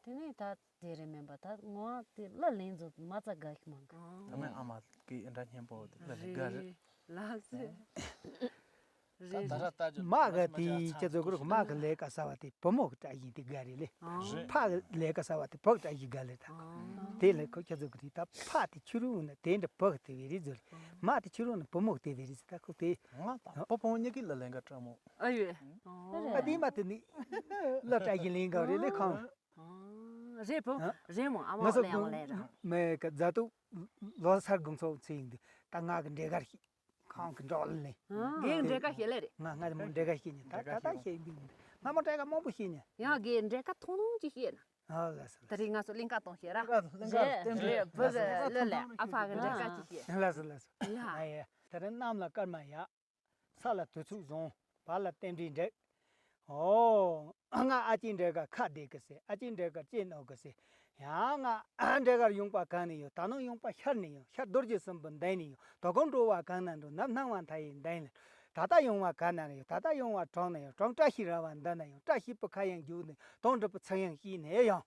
དེ་ནས་ད་དེ་རེད་མིན་པ་ད་ངོ་དེ་ལ་ལན་ཚོ་མ་རྩ་དགའ་ཞིག་མ་གི། ད་མེད་ཨ་མ་གི་ཨེ་འདྲ་སྙན་པོ་དེ་ལ་ལན་དགའ་རེད། ལགས་སེ། རེད། མ་ག་དེ་ཁྱེད་ཚོ་གུ་རུ་མ་གི་ལས་ཀ་གསར་བ་དེ་བུ་མོ་གི་བཀྲ་ཤིས་དེ་དགའ་རེད་ལེ། རེད། ཕ་གི་ལས་ཀ་གསར་བ་དེ་བུ་གི་བཀྲ་ཤིས་དགའ་ལེ་ད། དེ་ལས་ཁོ་ཁྱེད་ཚོ་གི་རེད་ད་ཕ་དེ་ཁྱི་རུ་ན་དེ་འདྲ་བུ་གི་དེ་བས་རེད་ཟེར་རེད། མ་དེ་ཁྱི་རུ་ན་བུ་མོ་གི་དེ་བས་རེད་ཟེར་ད་ཁོ་དེ། ང་དང་བུ་བུ་མོ་གཉིས་ཀྱི་ལ་ལས་ཀ་བཀྲ་མོ། ཨ་ཡོད། ཨ་དེ་མ་དེ་ནི་ལ་བཀྲ་ཤིས་ལེན་ག་རེད་ལེ་ཁང་། རེད་བུ། རེད་མོ་ཨ་མ་ང་ཚོ་ལེ་ཨ་མ་ལེ་ར། མེ་ག་རྫ་ཏུ་ལོ་སར་དགོང་ཚོགས་ཚེ་ཡིན་དུས་ད་ང་གི་འདྲེ་གར་ཤི། ཁང་གི་འགྲོ་ལ་ནི། རྒན་འདྲེ་ཀ་ཤེས་ལེ་རེད། ང་ང་མོ་འདྲེ་ཀ་ཤེས་ཉན་ད་ད་ད་ཤེས་འདུག་ང་མོ་འདྲེ་ཀ་མང་པོ་ཤེས་ཉན། ཡང་རྒན་འདྲེ་ཀ་ཐུང་ཐུང་ཅིག་ཤེས་ན། ཨ་ལ་སི་ད་ལ་སི། རིང་ང་ཚོ་གླིང་ཀ་གཏོང་ཤེས་ར། གླིང་ཀ་གླིང་ཀ་རེད་བུ་གི་ལོ་ལེ་ཨ་ཕ་གི་འདྲེ་ཀ་ཅིག་ཤེས། ལ་སི་ལ་སི། ཡ། ཨ་ཡ། ད་རིང་གནམ་ལ་སྐར་མ་ཡག་ས་ལ་དུས་ཚོད་བཟང་། བར་ལ་རྟེན་འབྲེལ་འགྲིག་ཨོ། ང་ཨ་ཅེ་འདྲེ་ཀ་ཁ་བདེ་གི་ཟེར། ཨ་ཅེ་འདྲེ་ཀ་ལྕེ་རྣོ་གི་ཟེར། ཡང་ང་འདྲེ་ཀར་ཡོང་པ་གང་ནས་ཡོང་། ད་ནང་ཡོང་པ་ཤར་ནས་ཡོང་། ཤར་རྡོ་རྗེ་གསུམ་པོ་མདུན་ནས་ཡོང་། དོ་དགོང་འགྲོ་བ་གང་ན་འགྲོ། ནམ་སྣང་བ་མཐའ་ཡས་མདུན་ལ། ད་ལྟ་ཡོང་བ་གང་ན་ཡོང་། ད་ལྟ་ཡོང་བ་གྲོང་ན་ཡོང་། གྲོང་བཀྲ་ཤིས་ར་བ་འདི་ན་ཡོང་། བཀྲ་ཤིས་བུ་ཁ་ཡང་རྒྱུག་ནས་དོང་འགྲུབ་པོ་ཚང་ཡང་ཤིས་ནས་ཡོང་།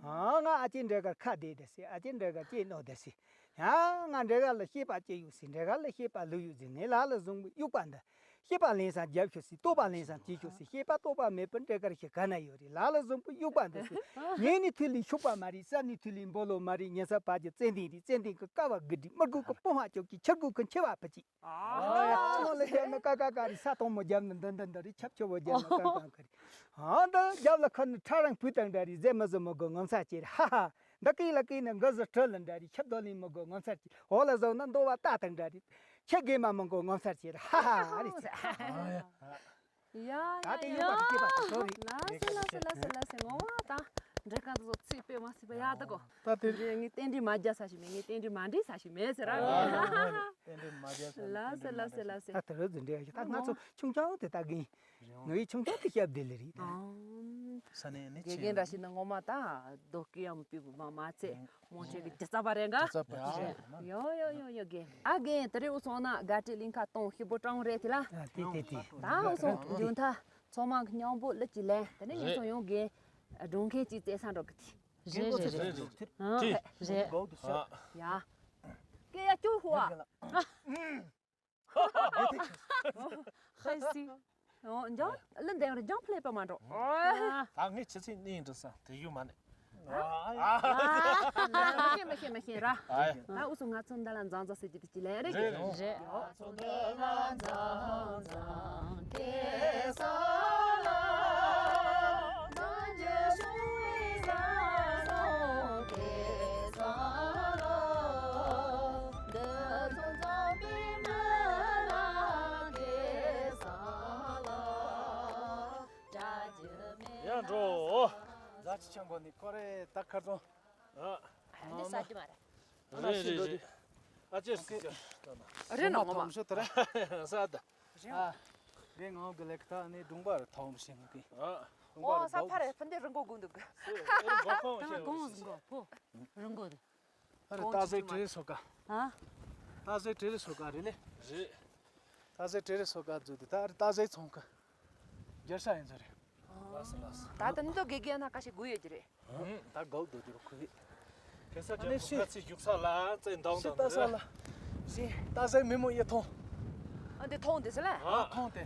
ཨ་ང་ཨ་ཅེ་འདྲེ་ཀར་ཁ་བདེ་བདེ་ཟེར། ཨ་ཅེ་འདྲེ་ཀར་ལྕེ་རྣོ་བདེ་ཟེར། ཡང་ང་འདྲེ་ཀར་ལ་ཤེས་པ་ཅི་ཡོད་ཟེར། འདྲེ་ཀར་ལ་ཤེས་པ་ལོས་ཡོད་ཟེར། ངའི་ལག་ལ་བཟུང་བའི་དབྱུག་པ་འདི། ཤེས་པ་ལེན་སར་རྒྱབ་ཤོག་ཟེར། རྟོགས་པ་ལེན་སར་བྱེད་ཤོག་ཟེར། ཤེས་པ་རྟོགས་པ་མེད་པར་འདྲེ་ཀར་ཤི་ག་ན་ཡོད་རེད། ལག་ལ་བཟུང་བའི་དབྱུག་པ་འདི་ཟེར། ཉལ་ནས་ཐུལ་ལས་ཤུག་པ་མ་རེད། ཟ་ནས་ཐུལ་ལས་འབོ་ལོ་མ་རེད། ཉལ་ས་བར་གྱི་ཙན་དན་རེད། ཙན་དན་གྱི་ཀ་བ་དགུ་རེད། མི་དགོས་ཀྱི་སྤོང་བ་ཅོག་གི། ཁྱི་དགོས་ཀྱི་མཆེ་བ་ཕུ་ཅིག་ཨ་ནང་ལ་རྒྱབ་ན་ཀ་ཀ་ཀ་རེད། ས་དང་མོ་རྒྱབ་ན་འདི་འདི་འདི་རེད། ཆབ་ཆོ་བོ་རྒྱབ་ན་ཀ་ཀ་ཀ་རེད། ཨ་འདི་རྒྱབ་ལ་ཁ་ནི་ཁྲ་རང་བུ་དང་འདྲ་རེད། ཟས་མི་ཟ་མི་དགོས་ངོ་མཚར་ཅན་རེད། ཧ་ཧ། འདི་སྐེ་ལ་སྐེ་ནི་འགུ་ཟི་ཁྲི་ལ་འདྲ་རེད། ཆབ་རྡོ་ལིང་མི་དགོས་ངོ་མཚར་ཅན། འོག་ལ་བཟུང་ན་འདོ་བ་རྟ་དང་འདྲ་རེད། ཁྱི་རྒན་མ་མི་དགོས་ངོ་མཚར་ཅན་རེད། ཧ་ཧ་རེད་ཟེར། ཡ་ད་དེ་ཡ་ཡོད་པ་དེ་སྐྱེས་པ་དེ་ཚོ་རེད། ལ་སེ་ལ་སེ་ལ་སེ་ལ་སེ། ངོ་བ་ད་འདྲེ་ཀ་ཚོ་ཚིག་དཔེ་མ་སྲིད་པ་ཡག་ད་གོ། ད་དེ་རེད། ངས་རྟེན་འབྲེལ་མ་རྒྱག་ས་ཞིག་མེད། ངས་རྟེན་འབྲེལ་མ་འགྲིག་ས་ཞིག་མེད་ཟེར་ར། རྟེན་འབྲེལ་མ་རྒྱག་ས་ལ་སེ་ལ་སེ་ལ་སེ། ད་དེ་རུ་འཛིན་འདྲེ་ཡ་ད་ང་ཚོ་ཆུང་ཆུང་དེ་ད་གིན། ངའི་ཆུང་ཆུང་དེ་ཞབས་བདེ་ལེ་རེད། ས་ནས་ནི་དགེ་རྒན་འདྲ་ཞིག་ན་ངོ་མ་ད་རྡོ་སྐེ་ཡང་མི་ཕུད་པ་མ་མ་ཚད་མོ་ཆེ་གི་ཇི་ཙ་བ་རེད་ག་ཇི་ཙ་བ་ཡོ་ཡོ་ཡོ་ཡོ་རྒན། ཨ་རྒན་དེ་རིང་འུ་ཚོ་ན་དགའ་སྤྲོའི་གླིང་ཁ་གཏོང་ཤི་བོ་གྲོང་རེད་དེ་ལ། ཨ་དེ་དེ་དེ། ད་འུ་ཚོ་མཇུག་མཐའ་ཚང་མ་གི་སྙིང་པོ་ལི་ཅི་ལན་དེ་ནས་ངེད་ཚོ་ཡོང་རྒན་སྒྲུང་མཁན་གཅིག་བཙལ་ས་འགྲོ་གི་དེ། རེད་རེད་རེད་རེད། ཨ་རེད། ཡ། སྐད་ཡ་སྐྱོ་ཧུ་ཨ། ཧེ་སི། འོ་འཇང་ལི་འདེང་རེ་འཇང་ཕ་ལེ་པ་མ་འགྲོ། ད་ངས་ཆི་ཚིག་ནི་ཡིན་འགྲོ་ས་དེ་ཡུ་མ་ནི། མ་ཤེས་མ་ཤེས་མ་ཤེས་ར། ད་འུ་ཚོ་ང་ཚོ་འདི་ལ་འཛང་འཛང་ཟེར་གྱི་དེ་ཅི་ལན་རེད་གི། རེད། ཡར་འགྲོ། རྫ་ཆུ་ཆེན་པོ་ནི་ཁོ་རེ་ད་ཁར་ཙོང་། ཨ། འདི་ས་ཀྱི་མ་རེད། རེད་རེད་རེད། ཨ་ཅེ་སི་ཀྱ། རེད་ནོ་ངོ་མ། ས་ད། རེད། ཨ། རེད་ངོ་གི་ལེགས་ཐ་ནི་སྒྲུང་པ་རེད་ཐོག་མི་ཤེས་ངོ་གི། ཨ། ཨོ་ས་ཕ་རེད་ཕན་དེ་རི་མགོ་དགོན་འདུག་གི། ཨེ་རི་མགོ་ཁོང་ཤེས་རི་མགོ་རི་མགོ་བོ་རི་མགོ་རེད། ཨ་རེ་ཏ་ཟའི་བྲེ་སོ་ཀ་ཨ། ཏ་ཟའི་བྲེ་སོ་ཀ་རེད་ལེ། རེད། ཏ་ཟའི་བྲེ་སོ་ཀ་བརྫུས་ཏེ་ད་རེ་ཏ་ཟའི་ཚོང་ཁ་རྒྱལ་ས་ཡིན་ཚོད་རེད། ལགས་སོ་ལགས་སོ། ད་ལྟ་ནི་ཏོ་དགེ་རྒན་ན་ཁ་ཤས་དགོས་ཡོད་ཀྱི་རེད། ད་དགོས་འདུག་རྒྱུ་རུ་ཁུ་ཡིས། ཁེ་ས་ཨ་ནི་ཅན་ཤི་ཁ་ཚི་བཞུགས་ས་ལ་རྩེ་འདང་ཤི་དང་ཏ་ཟ་ལ་ཤི་ཏ་ཟའི་མི་མོ་ཡེ་ཐོང་། ཨ་འདི་ཐོང་འདི་ཟེར་ལ། ཨ་ཐོང་དེ་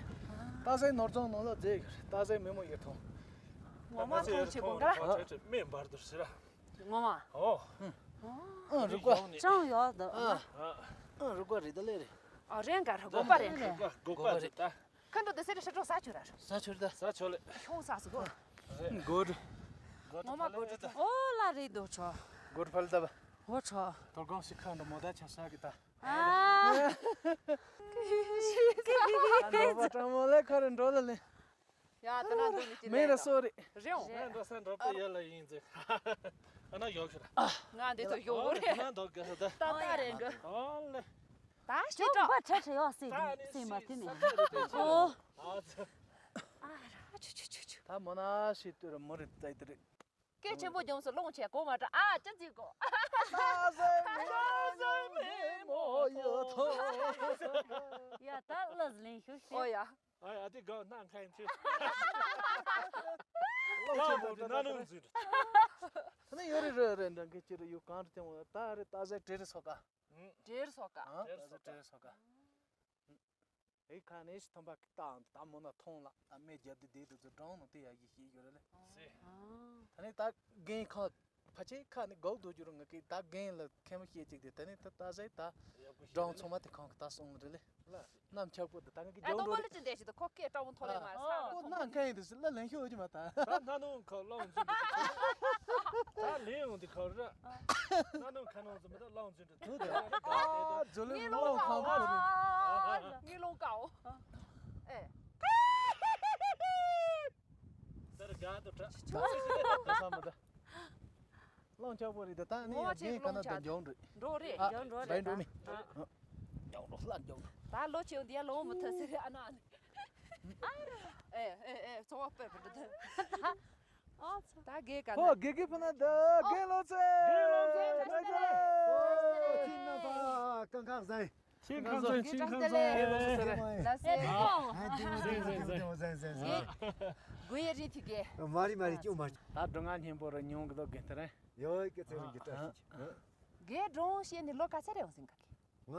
ཏ་ཟའི་ནོར་རྫོང་ནང་ལ་རྫས་ཡོད་རེད། ཏ་ཟའི་མི་མོ་ཡེ་ཐོང་། ངོ་མ་ཐོང་ཆེ་པོ་འགའ་ལ། མེ་འབར་དུ་ཟེར་ལ། ངོ་མ། ཨོ། ཨ་རུ་ཀ་ཅང་ཡོད་འདུག་ཨ། ཨ། ཨ་རུ་ཀ་རི་ད་ལེ་རེད། ཨ་རེད་འགའ་རུ་གོ་པ་རེད། རུ་ཀ་རུ་ཀ་རི་ད། ཁ་འདོ་དེ་སེ་རེ་ཤ་ཀྲོ་ས་ཆུ་ར་རུ། ས་ཆུ་རི་ད། ས་ཆུ་ལེ། ཁྱོང་ས་སུ་གོ། གོ་རུ། ངོ་མ་གོ་རུ་ད། ཨོ་ལ་རེད་འདོ་ཆོ། གོ་རུ་ཕལ་ད་བ། ཨོ་ཆོ། དོ་གོང་ཞིག་ཁ་འདོ་མོ་ད་ཆ་ས་གི་ད། ཨ། ཨ་འདོ་བ་ཀྲང་མོ་ལེ་ཁ་རུ་འགྲོ་ལ་ལེ། ཡ་ད་ན་འདུག་ནི་ཅི་མེ་ར་སོ་རེ། རེད་འོང་། ང་འགྲོ་ས་འགྲོ་པ་ཡ་ལ་ཡིན་ཟེར། ཨ་ན་ཡོག་ཤི་ར། ང་འདི་ཚོ་ཡོག་རེད། ང་འདོག་གི་ད། ད་ད་རེད་གི། ཨོ་ལེ། ད་ཤི་ཅོག་པ་ཁྲ་ཁྲ་ཡོག་སེ་སེ་མ་ཐི་ནི། ཨོ། ཨ་ར་ཆུ་ཆུ་ཆུ་ཆུ། ད་མོ་ན་ཤི་ཏུ་ར་མོ་རེ་ཙའི་ཏུ་རེ། སྐད་ཆེན་པོ་རྒྱོངས་སུ་ལོང་ཆེ་གོ་མ་དྲ་ཨ་ཅི་ཅི་གོ། ཡ་ད་ལ་ལེན་ཤུ་ཤི། ཨོ་ཡ། ཨ་ཡ་དེ་གང་ན་མཁན་ཚོས། ལོག་ཆེན་པོ་ན་ནུ་འཛུལ། ད་ནི་ཡོ་རི་རི་རི་འདྲ་གི་ཅི་རི་ཡུ་གང་རི་ཅང་བ་ད་རི་ད་ཟེ་བྲེ་རི་སོ་ཀ། བྲེ་རི་སོ་ཀ། ད་ཟེ་བྲེ་རི་སོ་ཀ། ཨེ་ཁ་ནས་ཐོན་པ་ཀི་ཏང་ད་མོ་ན་ཐོང་ལ་ད་མེ་རྒྱབ་དེ་དེ་དུ་ཚོ་འགྲོང་ནོ་དེ་ཡ་གི་ཤེས་ཡོད་རེད་ལེ། ད་ནི་ད་རྒན་ཁ་ཕ་ཆེ་ཁ་ནི་གོག་དུ་རྒྱུ་རུ་ང་གི་ད་རྒན་ལ་མཁན་མོ་ཤེས་ཅིག་དེ་ད་ནི་ད་ད་ཟེ་ད་འགྲོང་ཚོ་མ་དེ་ཁང་གི་ད་སོང་རེད་ལེ། གནམ་ཆག་པོ་དེ་ད་ང་གི་ཨ་རྡོ་རྡོ་ལི་ཅི་འདྲ་ཞིག་ཏུ་ཁོ་སྐད་སྤྲང་བོ་མཐོ་ལེ་མ་ས་ཨ་རྡོ་ཁོ་ན་མཁན་ཡིན་དུ་ཟེར་ལ་ལན་ཤོད་ཀྱི་མ་ད། ད་ན་ནུ་ཁ་ལོང་འཛིན་དུ་ད་ལེན་ཡོང་དུ་ཁ་ར། ན་ནུ་ཁ་ནོང་འཛིན་མ་ད་ལོང་འཛིན་དུ་དུ་དེ། ཨ་ཛོ་ལི་ངེ་ལོང་ཁང་པོ་རེད། ངེ་ལོང་ཀའོ། ཨེ། ད་ར་ག་དུ་ད་ས་མ་ད། ལོང་ཆག་པོ་རེད་ད་ད་ནི་ཡ་རྒན་ག་ན་ད་མགྱོགས་འགྲོ། འགྲོ་རེད། ཨ་མགྱོགས་འགྲོ་རེད་ད། མགྱོགས་འགྲོ་ལ་མགྱོགས་འགྲོ། ད་ལོ་ཆེ་འདི་ཡ་ལོང་མི་ཐུབ་ཟེར་ཨ་ན། ཨེ་ཨེ་ཨེ་ཚོ་བ་པེ་པེ་འདི། ཨ་ཚོ། ད་རྒན་ག་ན། ཧོ་དགེ་རྒན་ཕུ་ན་ད་རྒན་ལོ་ཚེ། རྒན་ལོ་ཚེ། ཁྱིམ་ནང་པ་གང་གང་ཟེར། ཆིང་ཁང་ཚང་ཆིང་ཁང་ཚང་ལ་སེ། ཨ་དེ་མོ་དེ་མོ་དེ་མོ་དེ་མོ་ཟེར་ཟེར་ཟེར། གོ་ཡ་རི་ཐི་གེ། མ་རི་མ་རི་ཅུ་མ་རི། ད་སྒྲུང་ང་སྙན་པོ་ར་ཉུང་གི་ལོ་རྒན་དེ་རེད། ཡོད་ཀྱི་ཚེ་རིང་གི་བཀྲ་ཤིས་ཀྱི། རྒན་སྒྲུང་བཤད་ནི་ལོ་ག་ཚད་རེད་འོང་སེང་ག་གི། ང་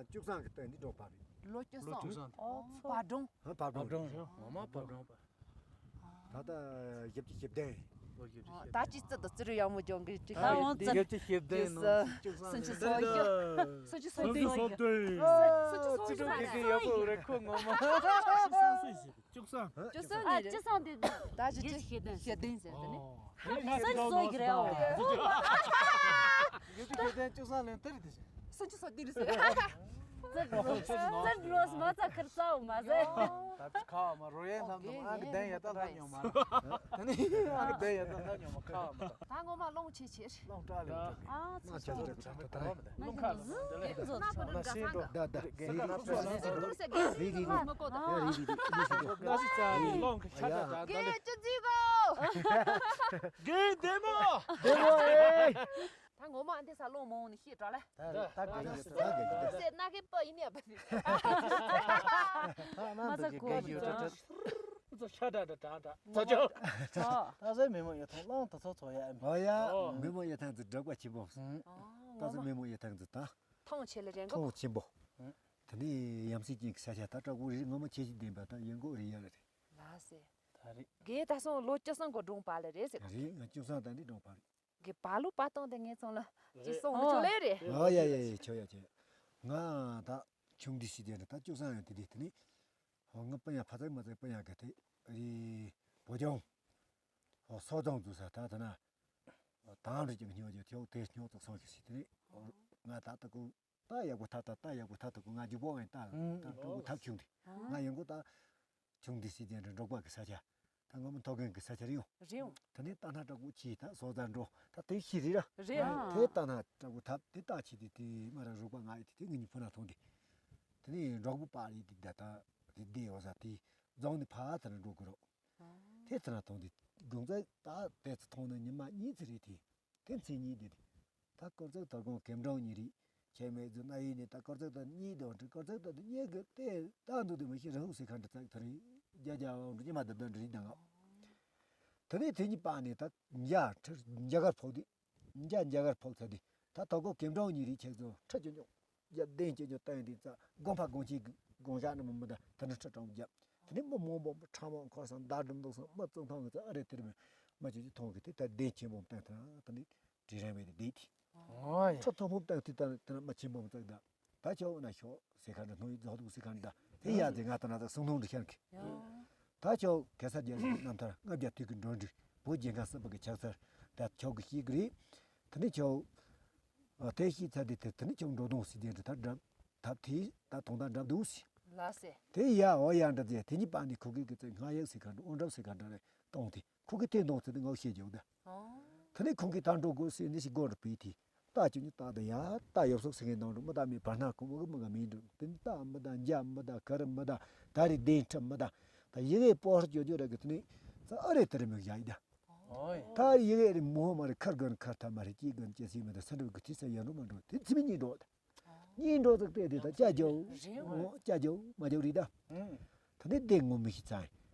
བཅུ་གསུམ་གི་སྟེང་འདི་སྒྲུང་པ་རེད། ལོ་བཅུ་གསུམ། ལོ་བཅུ་གསུམ། ཨོ་བ་སྒྲུང་། ཧ་བ་སྒྲུང་རེད། ངོ་མ་བ་སྒྲུང་པ། ད་ལྟ་བཞི་བཅུ་ཞེ་བདུན། ད་ཅི་ཙི་དང་ཙི་རུ་ཡག་མོ་ལྗོངས་གི་ཅི་ད་འོང་ཙི་བཞི་བཅུ་ཞེ་བདུན་ནང་བཅུ་གསུམ་སུམ་ཅུ་སོ་བཞི། སུམ་ཅུ་སོ་བདུན། སུམ་ཅུ་སོ་བདུན། སུམ་ཅུ་སོ་བདུན། ཙི་ཀྲུང་གི་གི་ཡག་པོ་རེད་ཁོ་ངོ་མ། བཅུ་གསུམ་ཟེར་ཟེར་བཅུ་གསུམ་ཨ་ནི་བཅུ་གསུམ་དེ་ད་བཞི་བཅུ་ཞེ་བདུན་ཞེ་བདུན་ཟེར་དེ་ནི། སུམ་ཅུ་སོ་གི་རེད་འོ། བཞི་བཅུ་ཞེ་བདུན་བཅུ་གསུམ་ལན་ཏི་རི་དེ་བཞིན། སུམ་ཅུ་སོ་བདུན་ཟེར། ཙི་ཙི་ལོས་མ་ཙ་ཁར་ཙའོ་མ་ཟེར། ད་ཁ་མ་རོ་ཡན་ལྷམ་དུ་ཨ་གི་བདེན་ཡ་ད་ལྷམ་ཉོ་མ། ད་ནི་ཨ་གི་བདེན་ཡ་ད་ལྷམ་ཉོ་མ་ཁ་མ། ད་ངོ་མ་ལོང་ཆེ་ཆེ། ལོང་སྐྲག་ལེ་ཨ་ཙི་ཙི་ཙི་ཙི་ཙི། ལོང་ཁ་ལ་མ་འདི་ལེ། ལོང་ཁ་ལ་མ་འདི་ལེ། ད་ད་གི་ད་ད་ད་རི་རི་རི་རི་ཞིག་འདུག་ཡ་རི་རི་རི་ཞིག་འདུག་ལོང་ཁ་ཆ་ད་ད་ད་ལེ། གི་ཅི་ཙི་གོ། གི་བདེ་མོ། བདེ་མོ་ཨེ། ད་ངོ་མ་འདི་ས་ལོང་མོང་ནི་ཤེས་འགྲོ་ལེ། ད་ད་གི་ད་གི་ད་གི་ད་གི་ད། སེ་ན་གི་པ་ཡིན་ཡ་པ་ནི། ད་ན་འདི་གི་གི་ཡོད་ད་ད། ཚོ་ཤ་ད་ད་ད་ད་ད་ཅོ། ད་ཟེ་མི་མོ་ཡོད་ཐང་ལོང་ད་ཚོ་ཚོ་ཡ་ཨེ་མི། ཨོ་ཡ། མི་མོ་ཡོད་ཐང་ཚོ་འབྲོག་པ་ཆེན་པོ། ད་ཚོ་མི་མོ་ཡོད་ཐང་ཚོ་ད། ཐང་ཆེ་ལེ་རེ་འགོ། ཐང་ཆེན་པོ། དེ་ནས་ཡམ་སྲིད་ཅན་གྱི་ས་ཆ་ད་བྲག་ཕུག་རི་ངོ་མ་ཆེ་ཞིག་ལྡན་པ་ད་ཡོན་གོ་རི་ཡ་ལ་རེད། ལ་སེ། ད་རེད། གེ་ད་སོང་ལོ་བཅུ་གསུམ་གོ་སྒྲུང་པ་ལ་རེད་ཟེར། རེད་ང་བཅུ་གསུམ་ད་འདི་སྒྲུང་པ་རེད། གེ་པ་ལུ་པ་བཏང་དེ་ངས་ཚོང་ལ་ཅི་སོང་ཆོ་ལེ་རེད། ཨ་ཡ་ཡ་ཡ་ཆོ་ཡ་ཆོ། ང་ད་ཆུང་དུས་སྲིད་དེ་ད་བཅུ་གསུམ་ཡང་དེ་དེ་དེ་ནི། ཧོ་ང་སྤུན་ཡ་ཕ་ཚག་མ་ཚག་སྤུན་ཡ་ག་དེ་རི་བོ་ལྗོངས། ཧོ་སོ་ཙང་དུ་ས་ད་ད་ན། དང་རི་ཀྱང་སྨྱོ་རྒྱུ་ཐེའུ་དེ་སྨྱོ་ཙག་སོང་གི་སྲིད་དེ་ནི། ང་ད་ད་ཀུ། ད་ཡག་པོ་ཐབས་ད་ད་ཡག་པོ་ཐབས་ད་ཀོ་ང་རྒྱུག་པོ་ཨེ་ད་ད་ཀོ་ཐབས་ཆུང་དེ་ང་ཡང་ཀོ་ད་ཆུང་དེ་སྲིད་ཅན་རེད། འབྲོག་པ་གི་ས་ཆ་ད་ངོ་མ་མཐོ་སྒང་གི་ས་ཆ་རེད་ཡོང་། རེད་ཡོང་། ད་ནི་ད་ན་བྲག་ཕུག་ཆེ་ད་སོ་ཙ་འགྲོ་ད་དེ་ཤི་རེད་ར། རེད་ཡོང་། དེ་ད་ན་བྲག་ཕུག་ཐབས་དེ་ད་ཆེ་དེ་དེ་མ་ར་རུག་པ་ང་ཡི་དེ་དེ་ངི་ཕུ་ན་ཐོང་དེ་ད་ནི་འབྲོག་པ་པ་རེད་དེ་ད་ད་རེད་དེ་འོ་ས་དེ་རྫོང་ནི་ཕ་ད་ན་འགྲོ་གི་རོ། དེ་ད་ན་ཐོང་དེ་དགོང་ཚ་ད་དེ་ཚ་ཐོང་ན་ཉི་མ་གཉིས་ཚེ་རེད་དེ། དེ་མཚན་ཉིད་འདི་ད་དཀར་ཙག་དར་ཀོང་གེམ་གྲོང་ཉི་རིགས་ཆེ་མེད་རྫུ་ན་ཡིན་ནི་ད་དཀར་ཙག་དར་གཉིས་དང་འདྲི་དཀར་ཙག་དར་དུ་གཉིས་ཀྱི་ལྟས་ད་འདུག་དེ་མི་ཤེས་རི་ཧུ་སི་ཁ་འདྲི་ཙག་ཐ་རི་རྒྱ་རྒྱ་བ་འདྲི་ཉི་མ་ད་ད་འདྲི་དང་ཨ། དེ་ནས་དེ་གཉིས་པ་ནས་ད་འཇའ་ཁྲི་འཇའ་གར་ཕོག་དུས་འཇའ་འཇའ་གར་ཕོག་ཚར་དུས་ད་དར་ཀོང་གེམ་གྲོང་ཉི་རིགས་ཆེ་ཚོ་ཁྲི་ཆུང་ཆུང་རྒྱ་ལྡན་ཆེ་ཆུང་བསྟན་དུས་ཙག་དགོན་པ་དགོན་ཆེན་གི་དགོན་ཞག་ནི་མི་མི་ད་ད་ནི་ཁྲི་གྲོང་རྒྱ་དེ་ནས་མི་མང་པོ་ཁྲ་མོ་འཁོར་སང་མདའ་སྒྲུང་འདུག་སང་མི་བཙོང་ཐང་གི་ཙག་ཨ་རེ་དེ་རེ་མི་མ་ཆུ་ཆུ་ཐོང་གི་དེ་ད་ལྡན་ཆེན་པོ་བསྟན་ཐང་ད་ནི། དྲི་རན་བས་དེ་དེ། ཨོ་ཡ། ཁྲ་ཐོང་ཕུབ་བཏང་དུས་ད་དེ་ན་མ་ཆེན་པོ་མ་ཙག་ད། ད་ཁྱོད་འོ་ན་ཤོག་ཟེར་ཁ་འདྲ། སྣང་ཡུལ་རྫོགས་འདུག་ཟེར་ཁ་འདྲ། དེ་ཡ་དེ་ང་ད་ན་ད་གསང་སྟོང་འདྲ་ཤར་གི། ད་ཁྱོད་གེ་སར་རྒྱལ་པོའི་རྣམ་ཐར། ལྔ་བརྒྱ་དུས་ཀྱི་འགྲོ་འདུག་བོད་རྒྱལ་ཁམས་གསུམ་པ་གི་ཕྱག་འཚལ། ད་ཁྱོད་ཀྱི་ཤེས་ཀྱི་རེད། དེ་ནས་ཁྱོད་ཨ་དེ་ཤེས་ཚར་དུས་དེ་དེ་ནས་ཁྱོད་འགྲོ་དོན་ཟེར་དེ་འདྲ་ད་འགྲམ་ཐབས་དེ་ད་དོན་དག་འགྲམ་འདུག་ཟེར། ལགས་སེ། དེ་ཡ་འོ་ཡ་འདྲ་ཟེར། དེ་གཉིས་པ་ནི་ཁོ་གི་གི་ཚེ་སྔགས་ཡིག་ཟེར་ཁ་འདྲ། དབང་གྲབས་ཟེར་ཁ་འདྲ་རེད། གཏོང་དེ་ཁོ་གི་དེ་འདོན་ཚེ་དེ་ངའོ་ཤེས་རྒྱུ་ད། ཨོ། དེ་ནས་ཁོང་གིས་ད་འགྲོ་དགོས་ཟེར་ནས་ཞིག་སྒོ་རུ་བུད་དེ། རྟ་ཁྱོད་ཉིད་རྟ་དང་ཡ་རྟ་ཡོབ་སོག་ཟེར་མཁན་ནང་དུ་མི་རྟག་མའི་བར་སྣང་གོང་མོ་གི་མི་ག་མིན་འགྲོ། དེ་ནི་རྟ་མི་དང་འཇའ་མི་དང་ག་རི་མི་དང་ད་རེས་གདན་ཁྲི་མི་དང་ད་ཡི་གེ་སྤོ་ར་ཅོ་ཅོ་ར་གི་དེ་ནས་ས་ཨ་རེ་དེ་རེ་མི་ག་ཡ་ཡི་ད། ཨོ་ཡ། ད་ཡི་གེ་རེ་མོ་མ་རེ་ཁར་དགོན་ཁར་ཐ་མ་རེ་སྐྱེ་དགོན་སྐྱེ་སྲིད་མི་དང་ས་འགྲོ་གི་དུས་ས་ཡ་འགྲོ་མ་འགྲོ། དེ་ཚི་མི་གཉིས་འགྲོ་ད། གཉིས་འགྲོ་ཙག་བལྟས་དེ་ད་ཅ་རྒྱའུ། རེད་བ། ཨོ་ཅ་རྒྱའུ་མ་རྒྱའུ་རེད་ད། ཨང་། ད་ནི་དེ་ངོ་མི་ཤེས་ཚང་།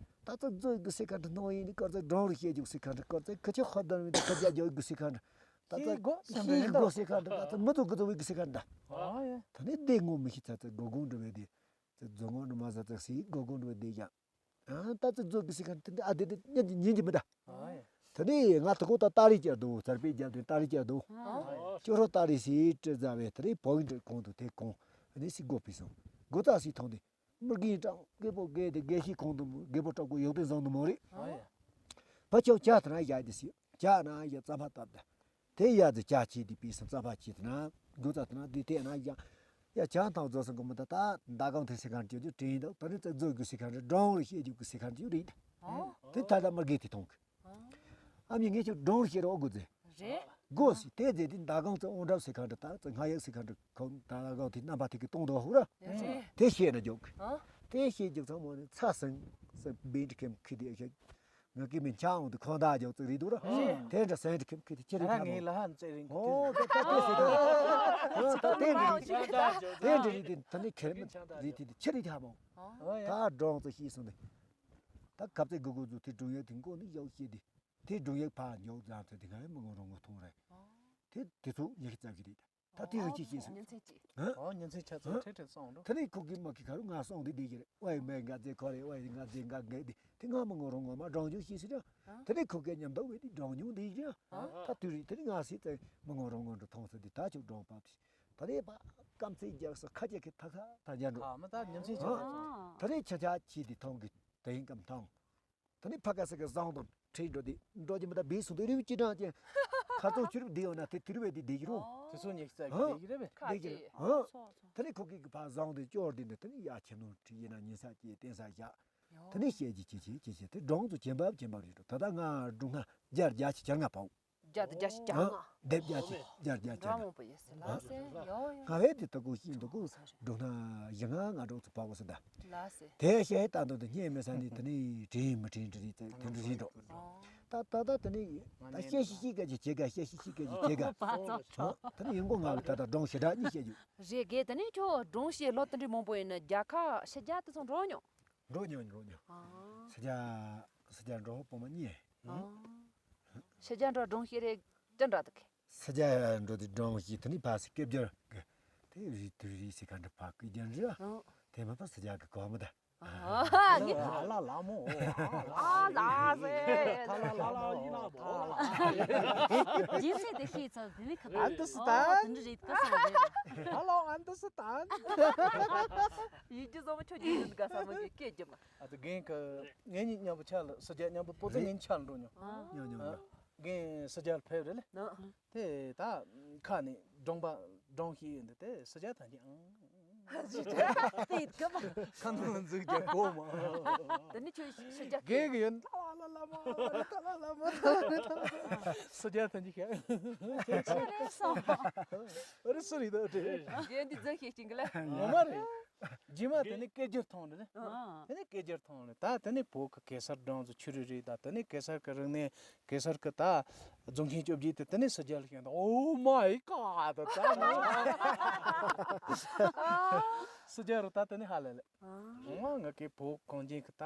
ད་ཚ་རྫོགས་དགོས་ཟེར་ཁ་འདྲ། སྣང་ཡིན་ནི་སྐར་ཚ་སྒྲུང་རུ་བཤད་རྒྱུ་ཟེར་ཁ་འདྲ། སྐར་ཚ་ཁ་ཆེ་ཧོ་དར་མི་ད་ཁ་ཅ་རྒྱའུ་དགོས་ཟེར་ཁ་འདྲ། ད་ཚ་ཤེས་དགོས་བསམ་ཤེས་རེད་ད། དགོས་ཟེར་ཁ་འདྲ། ད་ཚ་མི་ཚོ་དགོས་ཚོ་བའི་དགོས་ཟེར་ཁ་འདྲ། ཨ་ཡ། ད་ནི་དེ་ངོ་མི་ཤེས་ཚ་ཚ་སྒོ་གུང་འགྲོ་བའི་དེ། ཚ་རྫོགས་ངོ་འགྲོ་མ་ཟ་ཚ་སི་སྒོ་གུང་འགྲོ་བའི་དེ་ཡ། ཨ་ད་ཚ་རྫོགས་དགོས་ཟེར་ཁ་འདྲ། དེ་འདྲ་ཨ་དེ་དེ་ཉན་གྱི་ཉན་གྱི་མི་ད། ཨ་ཡ། ད་ནི་ང་ད་གོ་ད་ཏ་རི་ཅར་དུ་ཚར་པའི་རྒྱབ་དེ་ཏ་རི་ཅར་དུ། ཨ། ཅོ་རོ་ཏ་རི་སི་ཏྲི་ཛ་བའི་ད་རེས་བོ་གི་འདྲ་གོང་དུ་དེ་གོང་ཨ་ནི་སི་སྒོ་ཕི་སོང་། སྒོ་ཙ་སི་ཐོང་དེ། མི་རྒན་གྲང་རྒད་པོ་རྒས་དེ་རྒས་ཤི་གོང་དུ་རྒད་པོ་དྲག་པོ་ཡོག་དེ་བཟང་དུ་མོ་རེད། ཨ་ཡ། ཕ་ཆོག་ཇ་དེ་ན་ཡ་དེ་སི་ཇ་ན་ཡ་རྩམ་པ་བཏབ་ད། དེ་ཡ་དེ་ཇ་ཆི་དེ་པི་སི་རྩམ་པ་ཆི་དེ་ན་སྒོ་ཙ་དེ་ན་དེ་དེ་ན་ཡ། ཡ་ཇ་ཐང་རྫོགས་སོང་གི་མི་ད་ད་མདའ་གང་དེ་སི་ཁན་ཅོ་ཅོ་དྲིན་དང་ད་ནི་རྩ་རྫོགས་དགོས་སི་ཁན་རེད། སྒྲུང་རེ་བཤད་རྒྱུ་གི་སི་ཁན་ཅོ་རེད། ཨོ། དེ་ད་ད་མི་རྒན་དེ་ཐོང་གི། ཨ་མྱི་ངས་ཁྱོད་སྒྲུང་བཤད་རོགས་དགོས་ཟེར། རེད། དགོས་ཟེར། དེ་རྗེས་དེ་མདའ་གང་ཚོ་དབང་གྲབས་ཟེར་ཁ་འདྲ་ད་ཚོ་སྔགས་ཡིག་ཟེར་ཁ་འདྲ་ཁོ་མདའ་གང་དེ་རྣམ་པ་དེ་གི་གཏོང་དོ་ཧུ་ར། རེད། དེ་བཤད་ན་འཇོག་གི། ཨ། དེ་བཤད་རྒྱུ་ཚང་མ་ནི་ཚ་སེང་ཟེར་བིན་ཁེམ་ཁི་དེ་བཤད། ང་ཀི་མིན་ཆང་འོང་དུ་ཁོང་ད་རྒྱག་ཙིག་རེད་འདུག་ར། ཨ། དེ་འདྲ་སེང་ཁེམ་ཁི་དེ་ཁྱི་རེད་ད་ཁ་མོ། ངའི་ལ་ཧ་ཙེ་རིང་ཁི་ཨོ་དེ་ད་དེ་ཟེར་དུ། ད་དེ་འདྲ་རེད། དེ་འདྲ་རེད་དེ་ད་ནི་ཁེར་མི་རེད་དེ་ཁྱི་རེད་ད་མོ། ཨོ་ཡ། ད་སྒྲུང་ཙིག་ཤེས་སོང་དེ། ད་གབ་ཙེ་གུ་གུ་ཚོ་དེ་སྒྲུང་ཡིག་དེ་མགོ་ནི་ཡག་ཤེས་དེ། དེ་སྒྲུང་ཡིག་ཕར་འཇོག་ཙམ་ཚོད་དེ་ང་ཡང་མི་ངོ་རང་ངོ་མཐོང་རེད། དེ་དེ་ཚོ་ཉི་ཤུ་རྩ་བཞི་རེད། ད་དེ་རུ་ཅི་ཤེས་སོང་། ཉིན་མཚན་གཅིག་ཨ། ཨོ་ཉིན་མཚན་ཆ་ཚང་ཁྲེ་ཁྲེ་སོང་འགྲོ། དེ་ནས་ཁོ་གི་མ་གི་ཁ་རུ་ང་སོང་དེ་བསྡད་ཀྱི་རེད། ཝའི་མེ་ང་ཚེ་ཁོ་རེ་ཝའི་ང་ཚེ་ང་གེ་དེ་དེ་ང་མི་ངོ་རང་ངོ་མ་སྒྲུང་ཆུང་ཤེས་སི་ར། ཨ། དེ་ནས་ཁོ་གི་མཉམ་དུ་བས་དེ་སྒྲུང་ཉུང་དེ་ཡིན་ར། ཨ། ད་དུས་རེད་དེ་ནས་ང་སི་ཚེ་མི་ངོ་རང་ངོ་འགྲོ་མཐོང་སོང་དེ་ད་ཅུག་སྒྲུང་པ་དེ། ད་རེས་པ་སྐམ་ཚེ་རྒྱག་སོ་ཁ་ཅེ་ཁི་ཐ་ཁ་ད་རྒྱ་འགྲོ། ཨ་མ་ད་ཉིན་མཚན་ཆ་ཨ། ཚང་། ད་རེས་ཆ་ཆ་ཆི་དེ་མཐོང་གི་དེ་ཡིན་ཀམ་མཐོང་། ད་ནི་ཕ་ཁ་ས་གི་བཟང་དང་ཁྲིད་འགྲོ་དེ་འགྲོ་གི་མི་ད་བེད་སོང་དེ་རིགས་ཅི་གྲངས་ཅན། ཁ་ཚོང་ཆུ་རུབ་བསྡད་ཡོང་ན་དེ་དུས་རབས་དེ་བསྡད་ཀྱི་རུང་། དེ་ཚོ་ཉེག་ས་གི་ཨ། བསྡད་ཀྱི་རེད་པས། ཁ་བསྡད་ཀྱི་ཅིག་རེད། ཨ། ཨ། ད་ནི་ཁོ་གི་གི་ཕ་བཟང་དེ་སྐྱོར་དེ་འདི་ད་ནི་ཡ་ཁྱེད་ནོར་ཁྲིད་ཡིན་ན་ཉིན་ས་ཀྱི་བསྟན་ས་བཞག་ད་ནི་བཤད་ཀྱི་ཅི་བྱེད་ཅི་བྱེད་དེ་སྒྲུང་ཚོ་ཇེ་འབབ་ཇེ་འབབ་རེད་འགྲོ། ད་ལྟ་ང་སྒྲུང་སྣ་བརྒྱ་བརྒྱ་ཆ་བརྒྱ་ལྔ་པའོ། བརྒྱ་དང་བརྒྱ་ཞིག་བརྒྱ་ལྔ། ཨ། སྡེབ་བརྒྱ་ཆ་བརྒྱ་བརྒྱ་ཆ་འདྲ་ལྔ། མང་པོ་ཡོད་ཟེར་ལ་ཟེར། ཡོ་ཡོ། ང་བས་དེ་ལྟ་གོ་ཤིང་འདུག་གོ། འགྲོ་ན་བཞི་ལྔ་ང་འགྲོ་ཚུལ་པ་གོ་ཟེར་ད། ལ་ཟེར། དེ་བཤད་ད་འདུག་དེ་སྙད་མི་ས་ནི་དེ་ནི་དྲིན་མི་དྲིན་དྲི་རིགས་དེ་འདྲ་རིགས་འགྲོ། ཨོ། ད་ད་ད་དེ་ནི་ད་བཤད་ཤི་ཤི་ག་ཅི་བྱེད་ག་བཤད་ཤི་ཤི་ག་ཅི་བྱེད་ག་ཨོ། ད་ནི་ཡིན་གོ་ང་གི་ད་ད་སྒྲུང་ཞེ་དྲག་གཉིས་བཤད་རྒྱུ། རེད་གེ་ད་ནི་ཁྱོད་སྒྲུང་བཤད་ལོ་དེ་འདྲའི་མང་པོ་ཡིན་ན་རྒྱ་ཁ་ཕྱི་རྒྱལ་དེ་ཚོ་འགྲོ་མྱོང་། འགྲོ་མྱོང་འགྲོ་མྱོང་། ཨ། ཕྱི་རྒྱལ་ཕྱི་རྒྱལ་འགྲོ་བོ་མ་གཉིས། ཨ། ཕྱི་རྒྱལ་འགྲོ་སྒྲུང་བཤད་རེ་ཅི་འདྲ་འདུག་གི། ཕྱི་རྒྱལ་འགྲོ་དེ་སྒྲུང་བཤད་དེ་ནི་ཕ་སི་སྐད་སྦྱོར་གི་དེ་རིགས་དེ་རིགས་སི་ཁ་འདྲ་ཕ་སྐད་སྦྱོར་རེད། ཨ། དེ་མ་ཕ་ཕྱི་རྒྱལ་གི་གོ་མི་ད། ཨ་ནི། ཨ་ལ་ལ་མོ། ཨ་ལ་ཟེར། ཐ་ལ་ལ་མོ་ཐ་ལ། རྗེས་སུ་དེ་ཤེས་ཚར་དེ་ནི་ཁ་ཨན་ཏི་སི་ཏན། དེ་འདྲ་རེད་ག་སོང་རེད། ཧ་ལོ་ཨན་ཏི་སི་ཏན། ཡིན་གྱི་བཟང་མོ་ཁྱོད་རྗེས་སུ་དགའ་ས་མ་གི་སྐད་རྒྱབ་མ། ཨ་ཏི་རྒན་གི་ངེད་གཉིས་མཉམ་པོ་ཆ་ལ་སི་རྒྱལ་མཉམ་པོ་པོ་ཙི་ངེད་གཉིས་ཆ་ལ་འགྲོ་མྱོང་། ཨ། ཉོ་ཉོ་ཉོ། རྒན་སི་རྒྱལ་ཕེབས་རེད་ལེ། ན། དེ་ད་ཁ་ནས་སྒྲུང་པ་སྒྲུང་ཞིག་ཡོད་འདི་དེ་སི་རྒྱལ་ཐང་ཅིག་ཨང་། དེ་ག་མ། ཁ་ནང་འཛུགས་རྒྱག་གོ་མ། དེ་ནི་ཁྱོད་སི་རྒྱལ་རྒན་གི་ཡོད། ཐ་ལ་ལ་མ་ཐ་ལ་ལ་མ་ཐ་ལ་ལ་མ། སི་རྒྱལ་ཐང་ཅིག་ཤ། ཁྱོད་རེད་སོང་། ཨ་རེ་སུ་རེད་ད་དེ། རྒན་འདི་རྫུན་བཤད་ཅིང་གི་ལ། ངོ་མ་རེད། རྗེས་མ་དེ་ནས་སྐད་སྒྱུར་ཐོན་རེད། ཨ། དེ་ནས་སྐད་སྒྱུར་ཐོན་རེད། ད་དེ་ནས་བོད་ཀྱི་གེ་སར་སྒྲུང་ཚོ་ཆུ་རུ་རེད། ད་དེ་ནས་གེ་སར་གྱི་རིག་གནས་གེ་སར་གྱི་ད་རྫོང་ཁྱིམ་བཅོ་བརྒྱད་དེ་དེ་ནས་སི་རྒྱལ་ལ་བཤད་ད། Oh my God ད་ད་སི་རྒྱལ་རུ་ད་དེ་ནས་ཧ་ལས་ལས། ཨ། ངོ་མ་ང་གི་བོད་གངས་ཅན་གྱི་ད་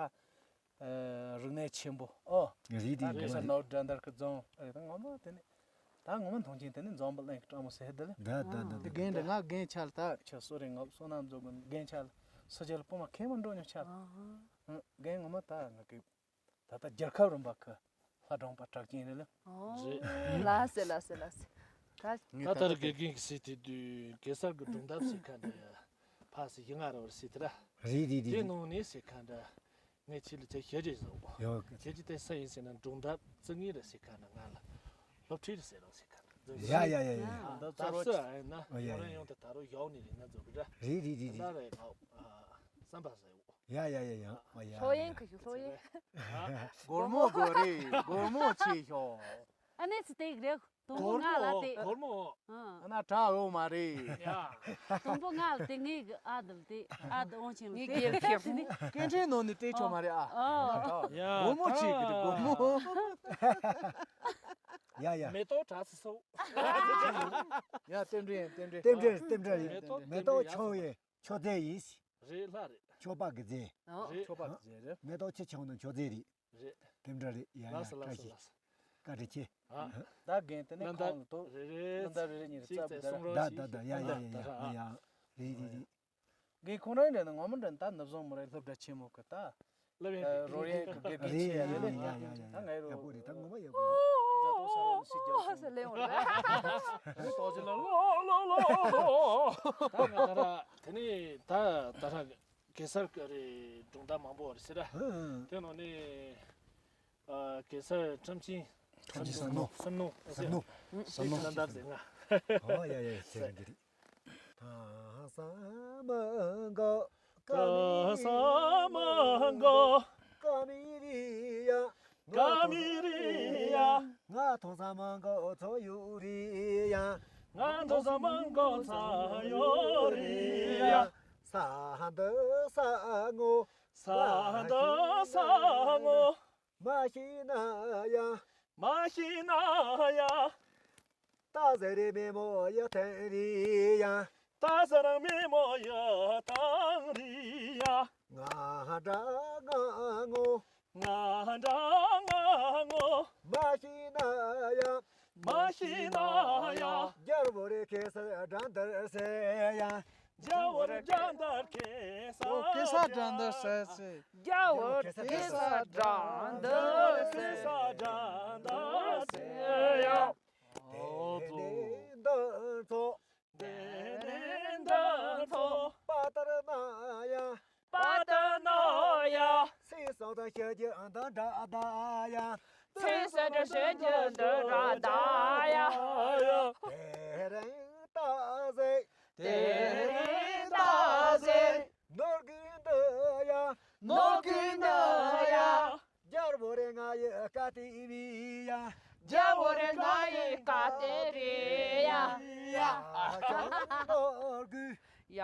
རིག་གནས་ཆེན་པོ་ཨོ། རིག་གནས་ད་གེ་སར་ནོར་བུ་དགྲ་འདར་གྱི་རྫོང་རེད། ད་ངོ་མ་དེ་ནས། ད་ངོ་མ་མཐོང་ཆེན་དེ་ནི་འཛོམས་པ་གླིང་གི་སྤྲང་མོ་ཟེར་དེ་ལ། ད་ད་ད་དེ་ད་རྒན་འདྲ་ད། ང་རྒན་ཆགས་ལ་ད་ཁྱོད་སུ་རེད་ང་བསོད་ནམས་རྫོགས་དགོན་རྒན་ཆགས་ལ་སུ་ཆགས་ལ་སྤོ་མ་ཁེ་མ་འགྲོ་མྱོང་ཆགས་ལ། ཨ་ཧ། རྒན་ངོ་མ་ད་ང་གི་ད་ལྟ་རྒྱལ་ཁབ་རིམ་པ་གི་ལྷ་སྒྲུང་པ་གྲགས་ཅན་རེད་ལ། ཨོ། རེད། ལགས་སེ་ལགས་སེ་ལགས་སེ། ད་ད་ལྟར་དགེ་རྒན་གྱིས་ཟེར་དེ་དུས་གེ་སར་གྱི་སྒྲུང་གཏམ་ཟེར་མཁན་འདྲ་ཕ་སི་ཡི་ང་ར་བར་ཟེར་དེ་ར། རེད་རེད་རེད། དེ་ནང་ནས་ཟེར་མཁན་འདྲ་ངས་ཁྱེད་ལ་ཚེ་ཞལ་རས་བཟོ་གོ། ཡོད། ཁྱེད་ཀྱི་དེ་སུ་ཡིན་ཟེར་ན་སྒྲུང་གཏམ་བཙུན་མོ་རེད་ཟེར་མཁན་འདྲ་ང་ལ་སློབ་ཁྲིད་རེད་ཟེར་རོགས་ཟེར་མཁན་འདྲ། ཡ་ཡ་ཡ་ཡ། ད་ད་སུ་ཨ་ཡིན་ན་ཡ་ཡ་ཡང་ཡང་དུ་ད་རུང་ཡག་ནི་རེད་ན་བཟོ་གི་ར། རེད་རེད་རེད་རེད། ད་རེད་ང་བསམ་པ་ཟེར་གོ། ཡ་ཡ་ཡ་ཡ། ཨ་ཡ། ལྷོ་ཡན་གི་ཞུ་ལྷོ་ཡན། སྒོར་མོ་སྒོར་རེ་སྒོར་མོ་ཆེ་ཤོག་ཨ་ནེ་ཚི་སྟེག་རེ་དུམ་བུ་ལྔ་ལ་སྟེ། སྒོར་མོ། ཨ་ན་དྲག་ཡོད་མ་རེད། ཡ། དུམ་བུ་ལྔ་ལ་སྟེ་ངའི་གི་ཨ་དུ་ལ་སྟེ་ཨ་དུ་འོང་ཆེན་ལ་ངའི་སྟེ་རྒྱལ་ཁེབས་ནི། སྐད་འཕྲིན་ནང་ནས་སྟེ་ཆོག་མ་རེད་ཨ། ཨ། ཡ། སྒོར་མོ་ཆེ་གི་རེད་སྒོར་མོ། ཡ་ཡ། མེ་ཏོག་བྲག་སི་སོ། ཡ་རྟེན་འབྲེལ་རྟེན་འབྲེལ། རྟེན་འབྲེལ་རྟེན་འབྲེལ་རེད། མེ་ཏོག་མེ་ཏོག་ཆུང་བའི། མཆོད་རྫས་ཡིན། རེད་ལྷ་རེད། མཆོད་པ་གི་རྫས། ཨོ། རེད། མཆོད་པ་གི་རྫས་རེད། མེ་ཏོག་ཆེ་ཆུང་ནི་མཆོད་རྫས་རེད། རེད། དེ་འདྲ་རེད། ཡ་ཡ། ལགས་སོ་ལགས་སོ་བཀྲ་ཤིས། ལགས་སོ། བཀའ་དྲིན་ཆེ། ཨ། ད་རྒན་དེ་ནས་ཁོང་ལ་ཐོག་རེད་རེད། ལ་ད་རེ་རེ་གཉིས་རེད་རྩ་བུ་ད་ར། ད་ད་ད་ཡ་ཡ་ཡ་ཡ་ཡ། རེད་རེད་རེད། རྒན་ཁོང་རང་རེད་ན་ངོ་མ་འདྲ་ད་ནུབ་བཟང་མོ་རེད་སློབ་གྲྭ་ཆེན་མོ་གི་ད། ལབ་ཡིན། རོལ་དབྱངས་ཀྱི་དགེ་རྒན་ཆེ་ཡ་རེད། ཡ་ཡ་ཡ་ཡ། ད་ང་རོ་ཡག་པོ་རེད། ད་ངོ་མ་ཡག་པོ་རེད། མཛའ་གྲོགས་ས་རོ་ནི་སི་རྒྱ་ཨོ་ཟེར་ལེ་འོ་རེད། ཏོག་ཅི་ལ་ལོ་ལོ་ལོ་ལོ། ད་ང་ད་ར་དེ་ནི་ད་ད་ར་གེ་སར་གི་རེད་སྒྲུང་གཏམ་མང་པོ་རེད་ཟེར་ར། དེ་ནང་ནས་ཨ་གེ་སར་ཁྲམ་ཆེན། ཁྲམ་ཆེན་ཟམ་ནོ། ཟམ་ནོ་ཟམ་ནོ། ཟམ་ནོ། ཟམ་ནོ། ཟམ་ནོ་ཟེར་ང་། ཨོ་ཡ་ཡ་ཡ། ཟེར་གི་རེད། ཐང་ས་མ་གོ་ག་མི་རི་ཡ། ཀ་ས་མ་གོ་ག་མི་རི་ཡ། ཀ་མི་རི་ཡ། ང་ཐོང་ས་མ་གོ་ཚོ་ཡུ་རི་ཡ། ང་ཐོང་ས་མ་གོ་ཚ་ཡོ་རི་ཡ། ས་འདི་ས་ངོ་། ས་འདི་ས་ངོ་། མ་ཤེས་ན་ཡ། མ་ཤེས་ན་ཡ། ད་ཟེར་རེ་མེ་མོ་ཡ་ཐང་རི་ཡ། ད་ཟེར་རང་མེ་མོ་ཡ་ཐང་རི་ཡ། ང་འདྲ་ང་ངོ་། ང་འདྲ་ང་ངོ་། མ་ཤེས་ན་ཡ། མ་ཤེས་ན་ཡ། རྒྱལ་བོ་རེ་ཁེ་སར་དགྲ་འདུལ་ཟེར་ཡ། རྒྱལ་བོ་རེ་དགྲ་འདུལ་ཁེ་སར། ཨོ་ཁེ་སར་དགྲ་འདུལ་ཟེར་ཟེར། རྒྱལ་བོ་ཁེ་སར་དགྲ་འདུལ་ཟེར། ཁེ་སར་དགྲ་འདུལ་ཟེར་ཡ། ཨོ་ཙོ། དེ་རིང་འདི་ཚོ། དེ་རིང་འདི་ཚོ། པ་ཏར་ན་ཡ། པ་ཏར་ན་ཡ། སེ་སོག་དང་ཤ་རྒྱུ་འདི་འདྲ་ད་ཡ། སེ་སོག་དང་ཤ་རྒྱུ་འདི་འདྲ་ད་ཡ། དེ་རིང་ད་ཟེ། དེ་རིང་ད་ཟེ། ནོར་གི་འདི་ཡ། ནོར་གི་འདི་ཡ། རྒྱལ་བོ་རེ་ང་ཡི་བཀའ་དེ་བི་ཡ། རྒྱལ་བོ་རེ་ང་ཡི་བཀའ་དེ་རེད་ཡ། ཡ་ཅུང་ནོར་གི། ཡ་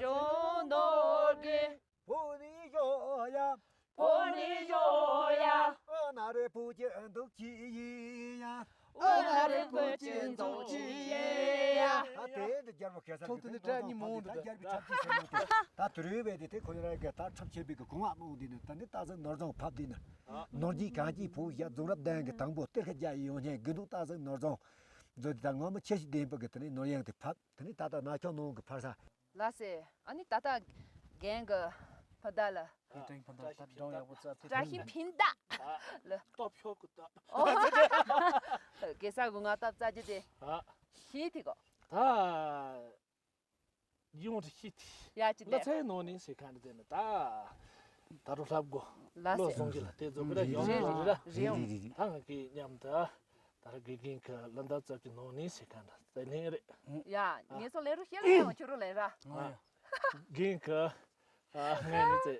ཅུང་ནོར་གི། ཕོ་ནི་ཡོ་ཡ། ཕོ་ནི་ཡོ་ཡ། ཨ་ན་རེ་ཕུ་ཅི་འདུག་ཅི་ཡི་ཡ། ཨ་ན་རེ་ཕུ་ཅི་འདུག་ཅི་ཡི་ཡ། ཨ་དེ་འདི་རྒྱལ་བོ་ཁེ་སར་ཚོགས་དེ་འདི་བཀྲ་ཉི་མོ་འདི་ད་རྒྱལ་བོ་ཁྲབ་ཅི་ཟེར་ནོ་དེ་ད་དུ་རུས་བས་དེ་དེ་ཁོ་ར་གི་ད་ཁྲབ་ཆེ་བི་གི་གོང་ཨ་མོ་འདི་ནི་ད་ནི་ད་ཟིག་ནོར་བཟང་ཕབ་འདི་ནི་ནོར་གྱི་གང་གྱི་ཕུ་ཡ་རྫོང་རབ་ལྡན་གི་དང་པོ་གཏེར་ཁ་རྒྱ་ཡི་ཡོང་ཉན་དགེ་འདུག་ད་ཟིག་ནོར་བཟང་མཛོད་དེ་ད་ངོ་མ་ཆེ་ཞིག་ལྡན་པ་གི་དེ་ནི་ནོར་གཡང་དེ་ཕབ། དེ་ནི་ད་ལྟ་ན་ཁྱོད་ནང་གི་ཕར་ས། ལགས་སེ། ཨ་ནི་ད་ལྟ་རྒན་གྱི་ཕ་ད་ལ། ཕི་ཀྲིང་ཕ་ད་ད་སྒྲུང་ཡག་པོ་རྩ་ཕི་བཀྲ་ཤིས་ཕིན་ད་ལ། སྟོབས་ཤོག་གི་ད། ཨོ། གེ་སར་གུ་ང་སྟབས་རྩ་རྒྱུ་དེ། ཨ། ཤི་ཐི་གོ། ད། ཡོང་དྲི་ཤི་ཐི། ཡ་ཅི་ལ་དེ། ཚའི་ནང་ནས་ཟེར་མཁན་དེ་ནི་ད། ད་རུ་ལྷབ་གོ། ལགས་སེ། བློ་སོང་གི་ལ་དེ་ཚོ་གི་ལ་ཡོང་རེ་རེ་རེ་རེ་ཡོང་། རེ་རེ་རེ། ད་ང་གི་མཉམ་དུ། ད་ར་དགེ་རྒན་གྱི་ལ་འདབ་རྩ་གི་ནང་ནས་ཟེར་མཁན་འདྲ་དེ་ལེན་རེད། ཡ། ངེད་ཚོ་ལེན་རོགས་བཤད་ལ་ཡང་ཁྱོད་རོགས་ལེན་ར། ཨ། རྒན་གྱི། ཨ། ངའི་མི་ཚེ།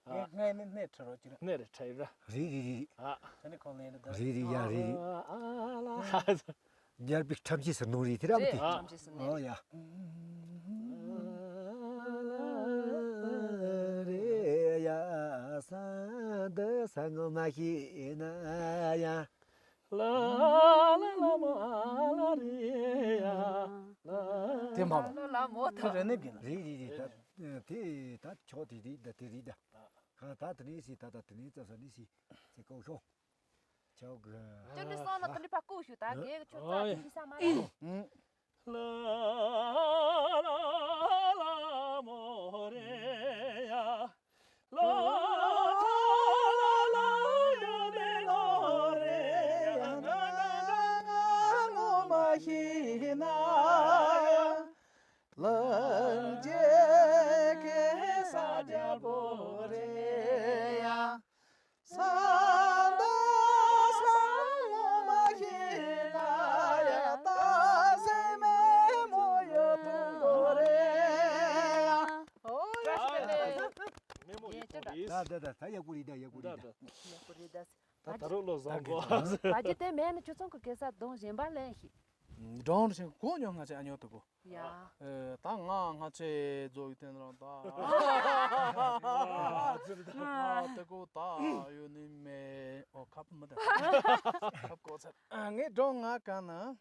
ཨ། ངའི་ནི་སྣེ་ཁྲིད་རོགས་ཀྱི་ར། སྣེ་རེ་ཁྲིད་ར། རེད་རེད་རེད། ཨ། ད་ནི་ཁོང་ལེན་རེད་ད། རེད་རེད་ཡ་རེད་རེད། ཨ་ལ། རྒྱལ་པོའི་ཁྲམ་ཤེས་སུ་ནོར་རེད་དེ་ར་མི་དེ། རེད་ཁྲམ་ཤེས་སུ་ནོར་རེད། ཨོ་ཡ། རེད་ཡ་ས་འདི་ས་ངོ་མ་ཤེས་ན་ཡ། ལ་ལ་ལ་མོ་ཨ་ལ་རེད་ཡ། ལ་དེ་མ་མོ། ལ་ལ་མོ་ད། རེད་ནི་གི་ན། རེད་རེད་རེད་ད། དེ་ད་ཆོག་དེ་རེད་ད་དེ་རེད་ད། གང་ད་དེ་ནས་སི་ད་ད་དེ་ནས་ཙ་ས་ནས་སི་ཚེ་ཀོ་ཤོ། ཆོག་གི། ཅོ་ནི་སོང་ན་དེ་ནས་ཕ་ཀོ་ཤུ་ད་གེ་ཆོ་ཙ་ཤི་ས་མ་རེད། ལ་ལ་ལ་མོ་རེ་ཡ། ལ་ལ་ལ་ཡ་རེ་ལ་རེ་ཡ། ང་ང་ང་ང་ངོ་མ་ཤེས། ཡག་པོ་རེད་ད། ཡག་པོ་རེད་ད། ཡག་པོ་རེད་ད། ད་ད་རུང་བློ་བཟང་གོ། བ་ཇི་དེ་མེད་ན་ཁྱོད་ཚང་གི་གེ་སར་སྒྲུང་གཞན་པ་ལེན་ཤིག་སྒྲུང་ཞིག་གོ་མྱོང་། ང་ཚོ་ཨ་ཉོ་ཐུབ་གོ། ཡ། ཨེ། ད་ང་ང་ཚོའི་རྫོགས་ཡུལ་དེ་རང་ད། ཨ་དེ་གོ་ད་ཡོད་ནི་མེད། ཨོ་ཁབ་མི་ད། ཁབ་གོ་ཚར། ངའི་སྒྲུང་ང་ག་ན། ཨ།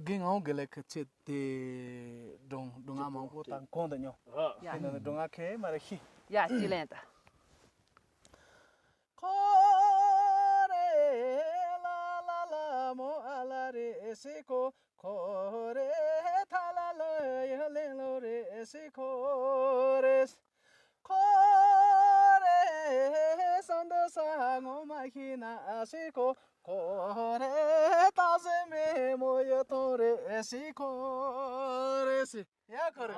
དགེ་ངག་དགེ་ལེགས་ཀྱི་ཚེ་དེ་སྒྲུང་སྒྲུང་ང་མང་པོ་དང་གོང་དུ་ཉོ། ཡ། དེ་ནི་སྒྲུང་ང་ཁེ་མ་རེ་ཤི། ཡ། ཅི་ལེན་ད། ཁོ་རེ་ལ་ལ་ལ་མོ་ཨ་ལ་རེ་སི་ཁོ། ཁོ་རེ་ཐ་ལ་ལ་ཡ་ལེ་ལོ་རེ་སི་ཁོ་རེ། ཁོ་རེ་སང་ད་ས་ངོ་མ་ཤི་ན་སི་ཁོ། ཁོ་རེ་ད་སེ་མེ་མོ་ཡ་ཐོ་རེ་སི་ཁོ་རེ་སི། ཡ་ཁོ་རེ།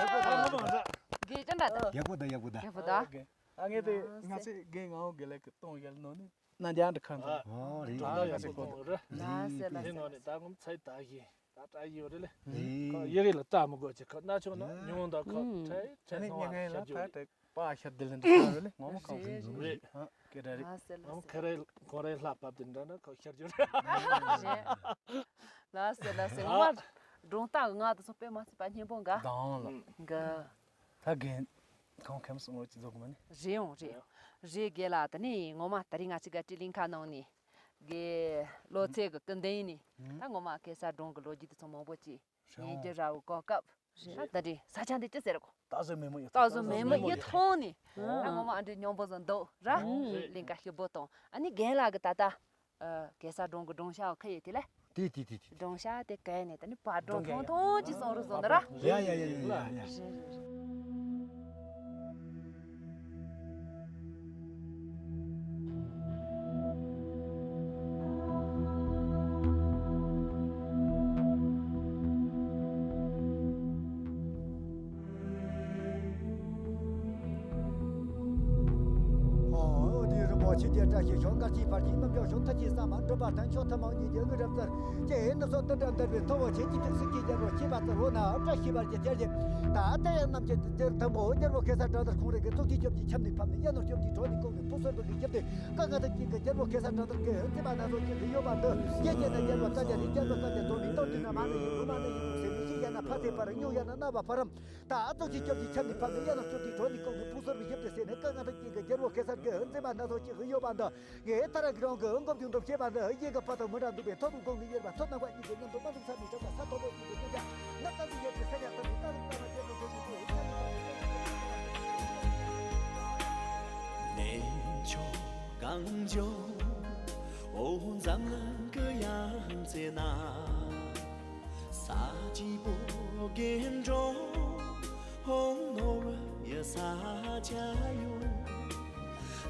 ཡག་པོ་ད། དགེ་ཅན་འདྲ་ད། ཡག་པོ་ད། ཡག་པོ་ད། ཡག་པོ་ད། ཨ་ངས་དེ་ང་ཚོས་དགེ་ངག་དགེ་ལེགས་ཀྱི་སྟོང་ཡལ་ནོ་ནི་ན་འཇང་འདྲ་ཁང་དང་། ཨོ་རེད། ད་ཡག་པོ་གཏོང་རེད། ལ་སེ་ལ་དེ་སེ། ནང་ནས་ད་ངོམ་ཚའི་ད་གི་ད་ད་ཡོད་རེད་ལེ། རེད། ཁོ་ཡི་གེ་ལ་ལྟ་མི་དགོས་ཅིག་ཁོ་ན་ཆོག་ན་ཉུང་ད་ཁོ་ཨུམ། ཁྲེ་ཁྲེ་ཁྱེད་ནི་ནོ་ཉེ་ང་ལ་ཤར་ད་རྒྱུ་རེད། དེ་པ་ཤར་དེ་ལེན་དུ་ཁ་རེད་ལེ། ངོམ་ཁང་ཁུན་རེད། རེད། ཨ་ཀེ་ད་རེད། ལ་སེ་ལ་ངོམ་སེ། ཁ་རེ་ཁོ་རེ་ལྷ་བབ་དེ་འདྲ་ན་ཁོ་ཤར་རྒྱུ་རེད། རེད། ལ་སེ་ལ་སེ། ངོ་མ་སྒྲུང་རྟགས་ང་དུ་སོང་པས་མ་སི་པ་སྙན་པོ་འགའ། དང་ལ། འགའ། ད་རྒན་ཁོང་ཁེམ་སོང་ངོ་ཅི་ཛོག་མ་ནི། རེད་ཡོང་རེད། རེད་རྒན་ལགས། ད་ནི་ངོ་མ་ད་རིང་ང་ཅི་ག་ཏྲི་ལིང་ཁ་ནང་ནི། རྒན་ལོ་ཚད་གི་སྐུ་མདུན་ནི། ད་ངོ་མ་གེ་སར་སྒྲུང་གི་ལོ་རྒྱུས་དེ་ཚོ་མང་པོ་ཅི། རེད་ཡོང་། ཡིན་གྱི་ར་བུ་གོ་སྐབས། ད་ད་རེད་ས་ཆ་འདི་ཅི་ཟེར་གོ། ད་གཟོད་མེ་མོ་ཡོད། ད་གཟོད་མེ་མོ་ཡོད་ཐོང་ནི། ད་ངོ་མ་ཨ་འདྲི་སྙོམས་པོ་བཟོ་འདུག་ར། ལིང་ཁ་ཤི་བོ་དང་ཨ་ནི་རྒན་ལགས་གི་ད་ད། ཨ། གེ་སར་སྒྲུང་གི་སྒྲུང་ཞྭ་བ་ཁ་ཡོད་དེ་ལ། དེ་དེ་དེ་དེ། སྒྲུང་ཞྭ་དེ་གས་ནས་ད་ནི་བར་སྒྲུང་ཐུང་ཐུང་ཅིག་གསུང་རོགས་གསུངས་ན་ར། ཡ་ཡ་ཡ་ཡ་ཡ་ཡ། རེད་རེད་རེད། ཨོ་དེ་རིན་པོ་ཆེ་རྒྱལ་བཀྲ་ཤིས་ཤོག། མགར་ཆེན་བར་གྱི་རྣམ་འཇོག་ཤོག། མཐའ་ཀྱི་ས་མ་འགྲུབ་པ་དང་ཆོག་ཐུན་མོང་གཉིས་ཀྱི་དངོས་གྲུབ་སྩལ། ཀྱེ་ནུབ་སོགས་དུར་དང་འདར་བའི་ཐོ་བོ་ཆེ། ཅི་ཐུགས་སྲས་ཀྱི་རྒྱལ་པོ་ཁྱེད་པ་ཙི་འོ་ན་བཀྲ་ཤིས་པར་གྱུར། ཅེར་ཅེར། ད་ལྟ་ཡང་རྣམ་རྒྱལ་དུ་ཅེར་ཐུན་མོང་རྒྱལ་པོ་གེ་སར་དགྲ་སྟ་ཁོང་རང་གི་ཐུགས་ཀྱི་སྐྱབས་ཀྱི་ཁྱམས་ནས་ཕབ་ནས་གཡས་ནོར་སྐྱོབ་ཀྱི་གྲོགས་ནས་བཀུག་ནས་ཕུགས་གསར་བུ་གི་རྒྱབ་སྟེ་བཀའ་ང་ཐུགས་ཀྱི་རྒྱལ་པོ་གེ་སར་དགྲ་སྟ་གི་འོད་ཟེར་མ་སྣ་ཚོགས་ཀྱི་ལུས་ཡོད་པ་འདི། ཡེ་ཀྱེ་ན་རྒྱལ་པོ་བཀའ་རྒྱ་རིགས་རྒྱལ་པོ་བཀའ་རྒྱ་དོན་མི་རྟོགས་དུས་ན་མ་ནི་ཡིན་རུ་མ་ནི་ཡིན་རུ་ཟེར་མི་ཤིག་ཡ་ན་ཕ་ཚེ་པར་སྨྱུག་ཡ་ན་རྣ་བ་ཕ་རམ། ད་ཨ་ཙོག་ཅིག་སྐྱབས་ཀྱི་ཁྱམས་ནས་ཕབ་ནས་གཡས་ནོར་སྐྱོབ་ཀྱི་གྲོགས་ནས་བཀུག་ནས་ཕུགས་གསར་བུ་ཞིབ་ཏུ་ཟེར་ནས་བཀའ་ང་ཐུགས་ཀྱི་རྒྱལ་པོ་གེ་སར་གྱི་འོད་ཟེར་མ་སྣ་ཚོགས་ཀྱི་འོད་ཡོད་པ་འདི། ངས་ཐ་ར་གི་རང་གི་འོད་འགོབ་ཀྱི་འདུག་ཅེས་པ་འདི་གཡས་ཀྱི་ཕ་དང་མི་འདྲ་འདུག་པས། ཐོག་ཏུ་དགོང་གི་གཡེར་པ་ཐོག་ནང་པ་གཉིས་ཀྱི་མཉམ་དུ་མ་འདུག་ས་མི་ཁྲོད་པ་ས་མཐོ་པོ་གཉིས་ཀྱི་གནས་འདྲ་ནག་ཏང་གི་ཡབ་ཀྱི་ས་ཆ་ཐོག་ཏུ་ཏ་རུ་ཏ་མ་རྒྱལ་པོ་ཆོས་ཀྱི་སྐུ་འོད་ཀྱི་ཐོག་ཏུ་གནས་མཆོག་གངས་ལྗོངས་འོད་འཛམ་གླིང་གི་ཡང་རྩེ་ན། ས་སྐྱིད་པོ་དགེ་འགྲོ་ཧོང་ནོར་ཡ་ས་ཆ་ཡོད།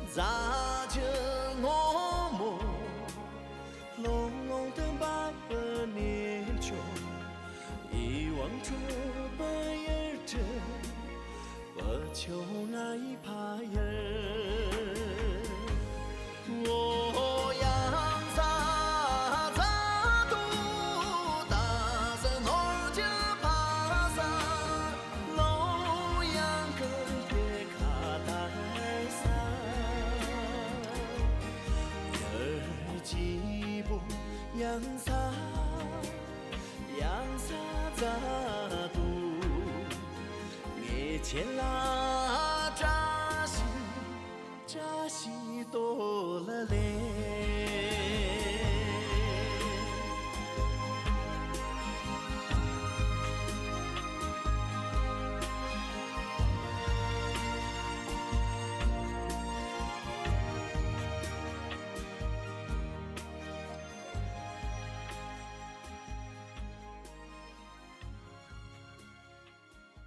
རྫ་ཆུ་སྔོན་མོ་ལྷུང་ལྷུང་དུ་འབབ་པའི་གནས་མཆོག་ཡིད་དབང་འཕྲོག་པའི་ཡུལ་གྲུ། 不求俺一耙人儿，我养啥咋都打死我就怕啥，老杨跟别卡单啥，人儿几不养啥，养啥咋都。 ངས་ཁྱེད་ལ་བཀྲ་ཤིས་བཀྲ་ཤིས་བསྟོད་ལ་ལེ།